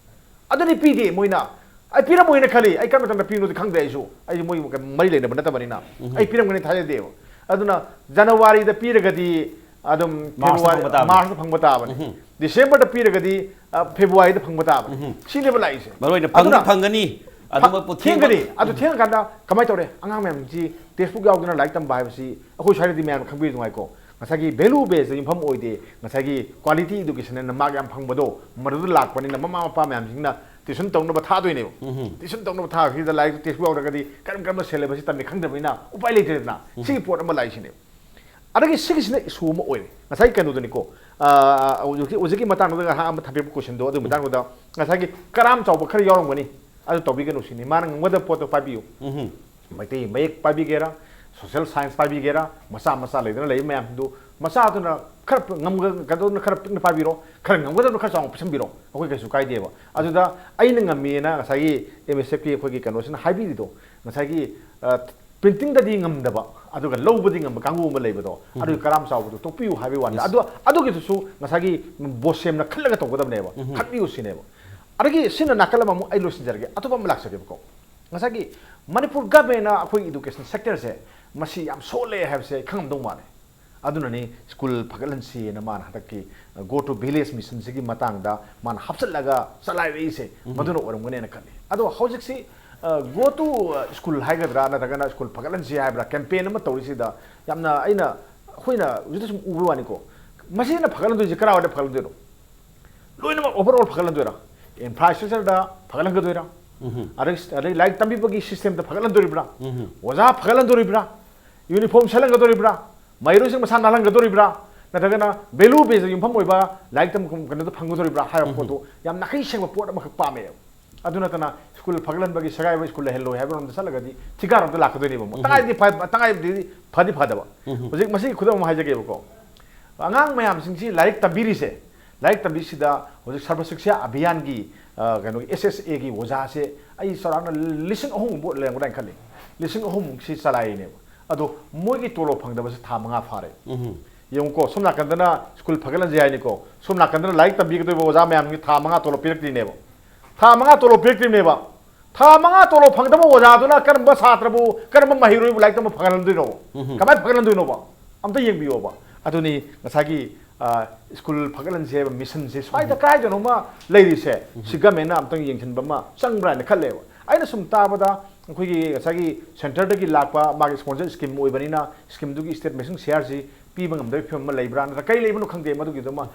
ꯑꯗꯨꯗꯤ ꯄꯤꯗꯦ ꯃꯣꯏꯅ꯫ ꯑꯩ ꯄꯤꯔꯝꯃꯣꯏꯅ ꯈꯜꯂꯤ꯫ ꯑꯩ ꯀꯔꯝꯕ ꯃꯇꯝꯗ ꯄꯤꯕꯅꯣꯗꯤ ꯈꯪꯗꯦ ꯑꯩꯁꯨ꯫ ꯑꯩ ꯃꯣꯏ ꯃꯔꯤ ꯂꯩꯅꯕ ꯅꯠꯇꯕꯅꯤꯅ꯫ ꯑꯩ ꯄꯤꯔꯝꯒꯅꯤ ꯊꯥꯖꯗꯦꯕ꯫ ꯑꯗꯨꯅ ꯖꯅꯋꯥꯔꯤꯗ ꯄꯤꯔꯒꯗꯤ ꯑꯗꯨꯝ ꯃꯥꯔꯁꯇ ꯐꯦꯕ꯭ꯔꯨꯋꯥꯔꯤ, ꯐꯪꯕ ꯇꯥꯕꯅꯤ꯫ ꯃꯥꯔꯁꯇ ꯐꯪꯕ ꯇꯥꯕꯅꯤ꯫ ꯗꯤꯁꯦꯝꯕꯔꯗ ꯄꯤꯔꯒꯗꯤ, ꯑ, ꯐꯦꯕ꯭ꯔꯨꯋꯥꯔꯤꯗ ꯐꯪꯕ ꯇꯥꯕꯅꯤ꯫ ꯁꯤꯅꯦꯕ ꯂꯥꯛꯏꯁꯦ꯫ ꯃꯔꯨ ꯑꯣꯏꯅ ꯐꯪꯗꯤ ꯑꯗꯨꯅ ꯐꯪꯒꯅꯤ꯫ ꯑꯗꯨꯃꯛꯄꯨ ꯊꯦꯡꯕ ꯊꯦꯡꯒꯅꯤ꯫ ꯑꯗꯨ ꯊꯦꯡꯉꯀꯥꯟꯗ ꯀꯃꯥꯏꯅ ꯇꯧꯔꯦ? ꯑꯉꯥꯡ ꯃꯌꯥꯝꯁꯤ ꯇꯦꯛꯁ ꯕꯨꯛ ꯌꯥꯎꯗꯅ ꯂꯥꯏꯔꯤꯛ ꯇꯝꯕ ꯍꯥꯏꯕꯁꯤ ꯑꯩꯈꯣꯏ ꯁ꯭ꯋꯥꯏꯗꯗꯤ ꯃꯌꯥꯝꯅ ꯈꯪꯕꯤꯔꯤ ꯅꯨꯡꯉꯥꯏꯀꯣ꯫ ꯉꯁꯥꯏꯒꯤ ꯚꯦꯂꯨ ꯕꯦꯁꯇ ꯌꯨꯝꯐꯝ ꯑꯣꯏꯗꯦ꯫ ꯉꯁꯥꯏꯒꯤ ꯀ꯭ꯋꯥꯂꯤꯇꯤ ꯏꯗꯨꯀꯦꯁꯟ ꯑꯅ ꯃꯥꯔꯛ ꯌꯥꯝ ꯐꯪꯕꯗꯣ, ꯃꯗꯨꯗ ꯂꯥꯛꯄꯅꯤꯅ ꯃꯃꯥ ꯃꯄꯥ ꯃꯌꯥꯝꯁꯤꯡꯅ ꯇ꯭ꯌꯨꯁꯟ ꯇꯧꯅꯕ ꯊꯥꯗꯣꯏꯅꯦꯕ꯫ ꯇ꯭ꯌꯨꯁꯟ ꯇꯧꯅꯕ ꯊꯥꯈꯤꯕꯗ ꯂꯥꯏꯔꯤꯛꯇꯨ ꯇꯦꯛꯁ ꯕꯨꯛ ꯌꯥꯎꯗ꯭ꯔꯒꯗꯤ ꯀꯔꯝ ꯀꯔꯝꯕ ꯁꯦꯂꯦꯕꯁꯁꯤ ꯇꯝꯃꯤ ꯈꯪꯗꯕꯅꯤꯅ ꯎꯄꯥꯏ ꯂꯩꯇ꯭ꯔꯦꯗꯅ꯫ ꯁꯤꯒꯤ ꯄꯣꯠ ꯑꯃ ꯂꯥꯛꯏꯁꯤꯅꯦꯕ꯫ ꯑꯗꯒꯤ ꯁꯤꯒꯤꯁꯤꯅ ꯏꯁꯨ ꯑꯃ ꯑꯣꯏꯔꯦ꯫ ꯉꯁꯥꯏ ꯀꯩꯅꯣꯗꯨꯅꯤꯀꯣ, ꯑ, ꯍꯧꯖꯤꯛꯀꯤ, ꯍꯧꯖꯤꯛꯀꯤ ꯃꯇꯥꯡꯗꯨꯗ ꯉꯥꯏꯍꯥꯛ ꯑꯃ ꯊꯝꯕꯤꯔꯛꯄ ꯀꯣꯏꯁꯟꯗꯣ, ꯑꯗꯨꯒꯤ ꯃꯇꯥꯡꯗꯨꯗ ꯉꯁꯥꯏꯒꯤ ꯀꯔꯥꯝ ꯆꯥꯎꯕ ꯈꯔ ꯌꯥꯎꯔꯝꯒꯅꯤ, ꯑꯗꯨ ꯇꯧꯕꯤꯒꯅꯨ ꯁꯤꯅꯤ꯫ ꯃꯥꯅ ꯉꯝꯒꯗꯕ ꯄꯣꯠꯇꯣ ꯄꯥꯏꯕꯤꯌꯨ꯫ ꯃꯩꯇꯩ ꯃꯌꯦꯛ ꯄꯥꯏꯕꯤꯒꯦꯔꯥ, ꯁꯣꯁꯦꯜ ꯁꯥꯏꯟꯁ ꯄꯥꯏꯕꯤꯒꯦꯔꯥ, ꯃꯆꯥ ꯃꯆꯥ ꯂꯩꯗꯅ ꯂꯩꯕ ꯃꯌꯥꯝꯗꯨ, ꯃꯆꯥꯗꯨꯅ ꯈꯔ ꯉꯝꯒꯗꯕꯅ ꯈꯔ ꯄꯤꯛꯅ ꯄꯥꯏꯕꯤꯔꯣ, ꯈꯔ ꯉꯝꯒꯗꯕꯅ ꯈꯔ ꯆꯥꯎꯅ ꯄꯤꯁꯟꯕꯤꯔꯣ, ꯑꯩꯈꯣꯏ ꯀꯩꯁꯨ ꯀꯥꯏꯗꯦꯕ꯫ ꯑꯗꯨꯗ ꯑꯩꯅ ꯉꯝꯃꯦꯅ ꯉꯁꯥꯏꯒꯤ ꯑꯦꯝ ꯑꯦꯁ ꯑꯦꯐꯀꯤ ꯑꯩꯈꯣꯏꯒꯤ ꯀꯩꯅꯣꯁꯤꯅ ꯍꯥꯏꯕꯤꯔꯤꯗꯣ, ꯉꯁꯥꯏꯒꯤ, ꯑ, ꯄ꯭ꯔꯤꯟꯇꯤꯡꯗꯗꯤ ꯉꯝꯗꯕ, ꯑꯗꯨꯒ ꯂꯧꯕꯗꯤ ꯉꯝꯕ ꯀꯥꯡꯕꯨ ꯑꯃ ꯂꯩꯕꯗꯣ, ꯑꯗꯨꯒꯤ ꯀꯔꯥꯝ ꯆꯥꯎꯕꯗꯣ ꯇꯣꯛꯄꯤꯌꯨ ꯍꯥꯏꯕꯒꯤ ꯋꯥꯅꯤ꯫ ꯑꯗꯨ, ꯑꯗꯨꯒꯤꯗꯨꯁꯨ ꯉꯁꯥꯏꯒꯤ ꯕꯣꯁꯦꯝꯅ ꯈꯜꯂꯒ ꯇꯧꯒꯗꯕꯅꯦꯕ, ꯈꯟꯕꯤꯌꯨ ꯁꯤꯅꯦꯕ꯫ ꯑꯗꯒꯤ ꯁꯤꯅ ꯅꯥꯀꯜ ꯑꯃ ꯑꯃꯨꯛ ꯑꯩ ꯂꯣꯏꯁꯤꯟꯖꯔꯒꯦ, ꯑꯇꯣꯞꯄ ꯑꯃ ꯂꯥꯛꯆꯒꯦꯕꯀꯣ꯫ ꯉꯁꯥꯏꯒꯤ ꯃꯅꯤꯄꯨꯔ ꯒꯚꯔꯟꯃꯦꯟꯅ ꯑꯩꯈꯣꯏ ꯏꯗꯨꯀꯦꯁꯟ ꯁꯦꯛꯇꯔꯁꯦ ꯃꯁꯤ ꯌꯥꯝ ꯁꯣꯜꯂꯦ ꯍꯥꯏꯕꯁꯦ ꯑꯩ ꯈꯪꯉꯝꯗꯧ ꯃꯥꯜꯂꯦ꯫ ꯑꯗꯨꯅꯅꯤ ꯁ꯭ꯀꯨꯜ ꯐꯒꯠꯍꯟꯁꯤꯅ ꯃꯥꯅ ꯍꯟꯗꯛꯀꯤ, ꯑ, Go to Village Missionꯁꯤꯒꯤ ꯃꯇꯥꯡꯗ ꯃꯥꯅ ꯍꯥꯞꯆꯤꯜꯂꯒ ꯆꯂꯥꯏꯔꯛꯏꯁꯦ, ꯃꯗꯨꯅ ꯑꯣꯏꯔꯝꯒꯅꯦꯅ ꯈꯜꯂꯤ꯫ ꯑꯗꯣ ꯍꯧꯖꯤꯛꯁꯤ, ꯑ, Go to, ꯑ, School ꯍꯥꯏꯒꯗ꯭ꯔꯥ, ꯅꯠꯇ꯭ꯔꯒꯅ ꯁ꯭ꯀꯨꯜ ꯐꯒꯠꯍꯟꯁꯤ ꯍꯥꯏꯕ꯭ꯔꯥ, ꯀꯦꯝꯄꯦꯟ ꯑꯃ ꯇꯧꯔꯤꯁꯤꯗ ꯌꯥꯝꯅ ꯑꯩꯅ, ꯑꯩꯈꯣꯏꯅ ꯍꯧꯖꯤꯛꯇ ꯁꯨꯝ ꯎꯕ ꯋꯥꯅꯤꯀꯣ, ꯃꯁꯤꯅ ꯐꯒꯠꯍꯟꯗꯣꯏꯁꯦ ꯀꯔꯥꯏꯋꯥꯏꯗ ꯐꯒꯠꯍꯟꯗꯣꯏꯅꯣ? ꯂꯣꯏꯅꯃꯛ overall ꯐꯒꯠꯍꯟꯗꯣꯏꯔꯥ? Infrastructureꯗ ꯐꯒꯠꯍꯟꯒꯗꯣꯏꯔꯥ? ꯑꯗꯩ, ꯑꯗꯩ ꯂꯥꯏꯔꯤꯛ ꯇꯝꯕꯤꯕꯒꯤ systemꯗ ꯐꯒꯠꯍꯟꯗꯣꯔꯤꯕ꯭ꯔꯥ? ꯑꯣꯖꯥ ꯐꯒꯠꯍꯟꯗꯣꯔꯤꯕ꯭ꯔꯥ? Uniform ꯁꯦꯠꯍꯟꯒꯗꯣꯔꯤꯕ꯭ꯔꯥ? ꯃꯍꯩꯔꯣꯏꯁꯤꯡ ꯃꯁꯥ ꯅꯥꯜꯍꯟꯒꯗꯣꯔꯤꯕ꯭ꯔꯥ? ꯅꯠꯇ꯭ꯔꯒꯅ value base ꯌꯨꯝꯐꯝ ꯑꯣꯏꯕ ꯂꯥꯏꯔꯤꯛ ꯇꯝꯐꯝ ꯀꯩꯅꯣꯗ ꯐꯪꯒꯗꯧꯔꯤꯕ꯭ꯔꯥ ꯍꯥꯏꯕ ꯄꯣꯠꯇꯣ ꯌꯥꯝ ꯅꯥꯈꯩ ꯁꯦꯡꯕ ꯄꯣꯠ ꯑꯃꯈꯛ ꯄꯥꯝꯃꯦꯕ꯫ ꯑꯗꯨ ꯅꯠꯇꯅ ꯁ꯭ꯀꯨꯜ ꯐꯒꯠꯍꯟꯕꯒꯤ ꯁꯒꯥꯏꯕ ꯁ꯭ꯀꯨꯜ ꯂꯩꯍꯜꯂꯣꯏ ꯍꯥꯏꯕꯔꯣꯝꯗ ꯆꯠꯂꯒꯗꯤ ꯊꯤꯀꯥꯔꯣꯝꯗ ꯂꯥꯛꯀꯗꯣꯏꯅꯦꯕ ꯑꯃꯨꯛ꯫ ꯇꯉꯥꯏꯗꯤ ꯐ-, ꯇꯉꯥꯏꯗꯤ ꯐꯗꯤ ꯐꯗꯕ꯫ ꯍꯧꯖꯤꯛ ꯃꯁꯤꯒꯤ ꯈꯨꯗꯝ ꯑꯃ ꯍꯥꯏꯖꯒꯦꯕꯀꯣ꯫ ꯑꯉꯥꯡ ꯃꯌꯥꯝꯁꯤꯡꯁꯤ ꯂꯥꯏꯔꯤꯛ ꯇꯝꯕꯤꯔꯤꯁꯦ, ꯂꯥꯏꯔꯤꯛ ꯇꯝꯕꯤꯁꯤꯗ ꯍꯧꯖꯤꯛ ꯁꯔꯕ ꯁꯤꯛꯁꯥ ꯑꯚꯤꯌꯥꯟꯒꯤ, ꯑ, ꯀꯩꯅꯣꯒꯤ S S A ꯒꯤ ꯑꯣꯖꯥꯁꯦ ꯑꯩ ꯆꯥꯎꯔꯥꯛꯅ ꯂꯤꯁꯤꯡ ꯑꯍꯨꯝ ꯃꯨꯛ ꯂꯩꯔꯝꯒꯗ꯭ꯔꯥ ꯍꯥꯏꯅ ꯈꯜꯂꯤ꯫ ꯂꯤꯁꯤꯡ ꯑꯍꯨꯝ ꯃꯨꯛꯁꯤ ꯆꯂꯥꯏꯔꯤꯅꯦꯕ꯫ ꯑꯗꯣ ꯃꯣꯏꯒꯤ ꯇꯣꯂꯣꯞ ꯐꯪꯗꯕꯁꯦ ꯊꯥ ꯃꯉꯥ ꯐꯥꯔꯦ꯫ ꯌꯦꯡꯉꯨꯀꯣ, ꯁꯣꯝ ꯅꯥꯀꯟꯗꯅ ꯁ꯭ꯀꯨꯜ ꯐꯒꯠꯍꯟꯁꯦ ꯍꯥꯏꯅꯤꯀꯣ, ꯁꯣꯝ ꯅꯥꯀꯟꯗꯅ ꯂꯥꯏꯔꯤꯛ ꯇꯝꯕꯤꯒꯗꯧꯔꯤꯕ ꯑꯣꯖꯥ ꯃꯌꯥꯝꯒꯤ ꯊꯥ ꯃꯉꯥ ꯇꯣꯂꯣꯞ ꯄꯤꯔꯛꯇ꯭ꯔꯤꯅꯦꯕ꯫ ꯊꯥ ꯃꯉꯥ ꯇꯣꯂꯣꯞ ꯄꯤꯔꯛꯇ꯭ꯔꯤꯕꯅꯦꯕ꯫ ꯊꯥ ꯃꯉꯥ ꯇꯣꯂꯣꯞ ꯐꯪꯗꯕ ꯑꯣꯖꯥꯗꯨꯅ ꯀꯔꯝꯕ ꯁꯥꯇ꯭ꯔꯕꯨ, ꯀꯔꯝꯕ ꯃꯍꯩꯔꯣꯏꯕꯨ ꯂꯥꯏꯔꯤꯛ ꯇꯝꯕ ꯐꯒꯠꯍꯟꯗꯣꯏꯅꯣ? ꯀꯃꯥꯏꯅ ꯐꯒꯠꯍꯟꯗꯣꯏꯅꯣꯕ? ꯑꯝꯇ ꯌꯦꯡꯕꯤꯌꯣꯕ꯫ ꯑꯗꯨꯅꯤ ꯉꯁꯥꯏꯒꯤ, ꯑ, ꯁ꯭ꯀꯨꯜ ꯐꯒꯠꯍꯟꯁꯦ ꯍꯥꯏꯕ ꯃꯤꯁꯟꯁꯦ ꯁ꯭ꯋꯥꯏꯗ ꯀꯗꯥꯏꯗꯅꯣꯃ ꯂꯩꯔꯤꯁꯦ꯫ ꯁꯤ ꯒꯃꯦꯟꯅ ꯑꯝꯇꯪ ꯌꯦꯡꯁꯤꯟꯕ ꯑꯃ ꯆꯪꯕ꯭ꯔꯥ ꯍꯥꯏꯅ ꯈꯜꯂꯦꯕ꯫ ꯑꯩꯅ ꯁꯨꯝ ꯇꯥꯕꯗ ꯑꯩꯈꯣꯏꯒꯤ ꯉꯁꯥꯏꯒꯤ ꯁꯦꯟꯇꯔꯗꯒꯤ ꯂꯥꯛꯄ ꯃꯥꯒꯤ ꯁ꯭ꯄꯣꯟꯁꯔ ꯁ꯭ꯀꯤꯝ ꯑꯣꯏꯕꯅꯤꯅ ꯁ꯭ꯀꯤꯝꯗꯨꯒꯤ ꯁ꯭ꯇꯦꯠ ꯃꯦꯁꯤꯡ ꯁꯤꯌꯥꯔꯁꯤ ꯄꯤꯕ ꯉꯝꯗꯕꯒꯤ ꯐꯤꯕꯝ ꯑꯃ ꯂꯩꯕ꯭ꯔꯥ, ꯅꯠꯇ꯭ꯔꯒ ꯀꯔꯤ ꯂꯩꯕꯅꯣ ꯈꯪꯗꯦ꯫ ꯃꯗꯨꯒꯤꯗꯨꯃ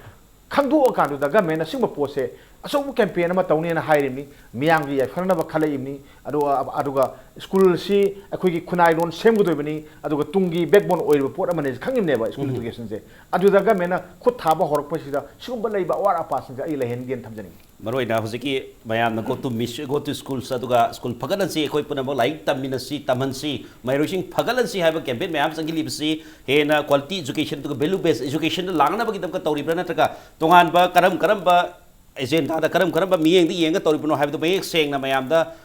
ꯈꯪꯗꯣꯛꯑꯀꯥꯟꯗꯨꯗ ꯒꯃꯦꯟꯅ ꯑꯁꯤꯒꯨꯝꯕ ꯄꯣꯠꯁꯦ ꯑꯆꯧꯕ ꯀꯦꯝꯄꯦꯟ ꯑꯃ ꯇꯧꯅꯦꯅ ꯍꯥꯏꯔꯤꯕꯅꯤ, ꯃꯤꯌꯥꯝꯒꯤ ꯌꯥꯏꯐꯅꯅꯕ ꯈꯜꯂꯛꯏꯕꯅꯤ꯫ ꯑꯗꯨꯒ, ꯑꯗꯨꯒ ꯁ꯭ꯀꯨꯜꯁꯤ ꯑꯩꯈꯣꯏꯒꯤ ꯈꯨꯟꯅꯥꯏꯔꯣꯟ ꯁꯦꯝꯒꯗꯣꯏꯕꯅꯤ, ꯑꯗꯨꯒ ꯇꯨꯡꯒꯤ ꯕꯦꯛꯕꯣꯟ ꯑꯣꯏꯔꯤꯕ ꯄꯣꯠ ꯑꯃꯅꯦ ꯈꯪꯉꯤꯕꯅꯦꯕ ꯁ꯭ꯀꯨꯜ ꯎꯝ꯫ ꯑꯦꯖꯨꯀꯦꯁꯟꯁꯦ꯫ ꯑꯗꯨꯗ ꯒꯃꯦꯟꯅ ꯈꯨꯠ ꯊꯥꯕ ꯍꯧꯔꯛꯄꯁꯤꯗ ꯁꯤꯒꯨꯝꯕ ꯂꯩꯕ ꯑꯋꯥꯠ ꯑꯄꯥꯁꯤꯡꯁꯦ ꯑꯩ ꯂꯩꯍꯟꯒꯦꯅ ꯊꯝꯖꯅꯤꯡꯉꯤ꯫ ꯃꯔꯨꯑꯣꯏꯅ ꯍꯧꯖꯤꯛꯀꯤ ꯃꯌꯥꯝꯅ "Go to Miss-, Go to Schools" ꯑꯗꯨꯒ "ꯁ꯭ꯀꯨꯜ ꯐꯒꯠꯍꯟꯁꯤ, ꯑꯩꯈꯣꯏ ꯄꯨꯝꯅꯃꯛ ꯂꯥꯏꯔꯤꯛ ꯇꯝꯃꯤꯟꯅꯁꯤ, ꯇꯝꯍꯟꯁꯤ, ꯃꯍꯩꯔꯣꯏꯁꯤꯡ ꯐꯒꯠꯍꯟꯁꯤ" ꯍꯥꯏꯕ ꯀꯦꯝꯄꯦꯟ ꯃꯌꯥꯝ ꯆꯪꯁꯤꯜꯂꯤꯕꯁꯤ ꯍꯦꯟꯅ quality education ꯑꯗꯨꯒ value based education ꯗ ꯂꯥꯛꯅꯕꯒꯤꯗꯃꯛꯇ ꯇꯧꯔꯤꯕ꯭ꯔꯥ, ꯅꯠꯇ꯭ꯔꯒ ꯇꯣꯉꯥꯟꯕ ꯀꯔꯝ ꯀꯔꯝꯕ ꯑꯦꯖꯦꯟꯗꯥꯗ ꯀꯔꯝ ꯀꯔꯝꯕ ꯃꯤꯠꯌꯦꯡꯗ ꯌꯦꯡꯉꯒ ꯇꯧꯔꯤꯕꯅꯣ ꯍꯥꯏꯕꯗꯨ ꯃꯌꯦꯛ ꯁꯦꯡꯅ ꯃꯌꯥꯝꯗ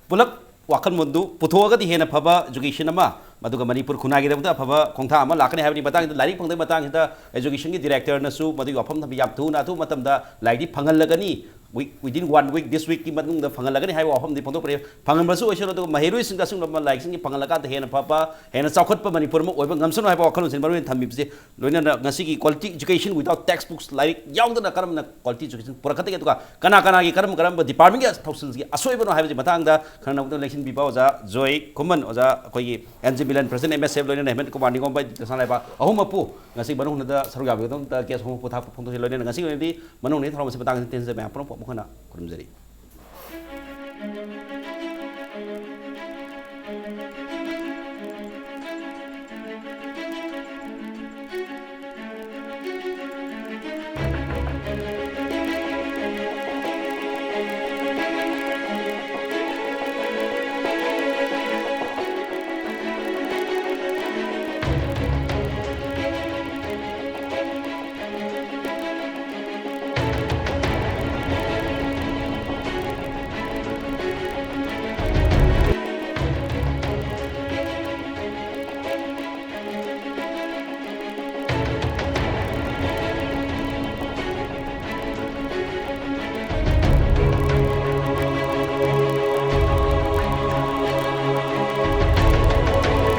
ꯄꯨꯂꯞ ꯋꯥꯈꯜꯂꯣꯟꯗꯨ ꯄꯨꯊꯣꯛꯑꯒꯗꯤ ꯍꯦꯟꯅ ꯐꯕ education ꯑꯃ, ꯃꯗꯨꯒ ꯃꯅꯤꯄꯨꯔ ꯈꯨꯟꯅꯥꯏꯒꯤꯗꯃꯛꯇ ꯑꯐꯕ ꯈꯣꯡꯊꯥꯡ ꯑꯃ ꯂꯥꯛꯀꯅꯤ ꯍꯥꯏꯕꯅꯤ꯫ ꯃꯇꯥꯡꯁꯤꯗ ꯂꯥꯏꯔꯤꯛ ꯐꯪꯗꯕꯒꯤ ꯃꯇꯥꯡꯁꯤꯗ education ꯒꯤ director ꯅꯁꯨ ꯃꯗꯨꯒꯤ ꯋꯥꯐꯝ ꯊꯝꯕꯤ꯫ ꯌꯥꯝ ꯊꯨꯅ ꯑꯊꯨꯕ ꯃꯇꯝꯗ ꯂꯥꯏꯔꯤꯛꯇꯤ ꯐꯪꯍꯜꯂꯒꯅꯤ, wi-, within one week, this week ꯀꯤ ꯃꯅꯨꯡꯗ ꯐꯪꯍꯜꯂꯒꯅꯤ ꯍꯥꯏꯕ ꯋꯥꯐꯝꯗꯤ ꯐꯣꯡꯗꯣꯛꯄꯤꯔꯦ꯫ ꯐꯪꯍꯟꯕꯁꯨ ꯑꯣꯏꯁꯅꯨ, ꯑꯗꯨꯒ ꯃꯍꯩꯔꯣꯏꯁꯤꯡꯗ ꯑꯁꯤꯒꯨꯝꯕ ꯂꯥꯏꯔꯤꯛꯁꯤꯡꯒꯤ ꯐꯪꯍꯜꯂꯀꯥꯟꯗ ꯍꯦꯟꯅ ꯐꯕ, ꯍꯦꯟꯅ ꯆꯥꯎꯈꯠꯄ ꯃꯅꯤꯄꯨꯔ ꯑꯃ ꯑꯣꯏꯕ ꯉꯝꯁꯅꯨ ꯍꯥꯏꯕ ꯋꯥꯈꯜꯂꯣꯟꯁꯤꯅꯤ ꯃꯔꯨꯑꯣꯏꯅ ꯊꯝꯕꯤꯕꯁꯦ꯫ ꯂꯣꯏꯅꯅ ꯉꯁꯤꯒꯤ quality education without textbooks, ꯂꯥꯏꯔꯤꯛ ꯌꯥꯎꯗꯅ ꯀꯔꯝꯅ quality education ꯄꯨꯔꯛꯀꯗꯒꯦ, ꯑꯗꯨꯒ ꯀꯅꯥ ꯀꯅꯥꯒꯤ ꯀꯔꯝ ꯀꯔꯝꯕ department ꯒꯤ ꯊꯧꯁꯤꯜꯒꯤ ꯑꯁꯣꯏꯕꯅꯣ ꯍꯥꯏꯕꯁꯤ ꯃꯇꯥꯡꯗ ꯈꯪꯅꯕꯗ ꯂꯦꯡꯁꯤꯟꯕꯤꯕ ꯑꯣꯖꯥ ꯖꯣꯏ ꯈꯨꯃꯟ, ꯑꯣꯖꯥ ꯑꯩꯈꯣꯏꯒꯤ N G Milan, President M S F, ꯂꯣꯏꯅꯅ ꯍꯦꯃꯟ ꯀꯨꯃꯥꯔ ꯅꯤꯉꯣꯝꯕ, ꯀꯩꯁꯥꯝ ꯂꯩꯕꯥꯛ ꯑꯍꯨꯝꯃꯛꯄꯨ ꯉꯁꯤ ꯃꯅꯨꯡꯗ ꯁꯔꯨꯛ ꯌꯥꯕꯤꯒꯗꯕ ꯀꯦꯁ ꯑꯍꯨꯝꯃꯛꯄꯨ ꯊꯥꯛꯄ ꯐꯣꯡꯗꯣꯛꯆꯔꯤ꯫ ꯂꯣꯏꯅꯅ ꯉꯁꯤꯒꯤ ꯑꯣꯏꯅꯗꯤ ꯃꯅꯨꯡꯗ ꯊꯧꯔꯝ ꯑꯁꯤ ꯃꯇꯥꯡꯗ ꯇꯦꯟꯖꯕ ꯃꯌꯥꯝ ꯄꯨꯝꯅꯃꯛꯄꯨ ꯑꯃꯨꯛ ꯍꯟꯅ ꯈꯨꯔꯨꯝꯖꯔꯤ꯫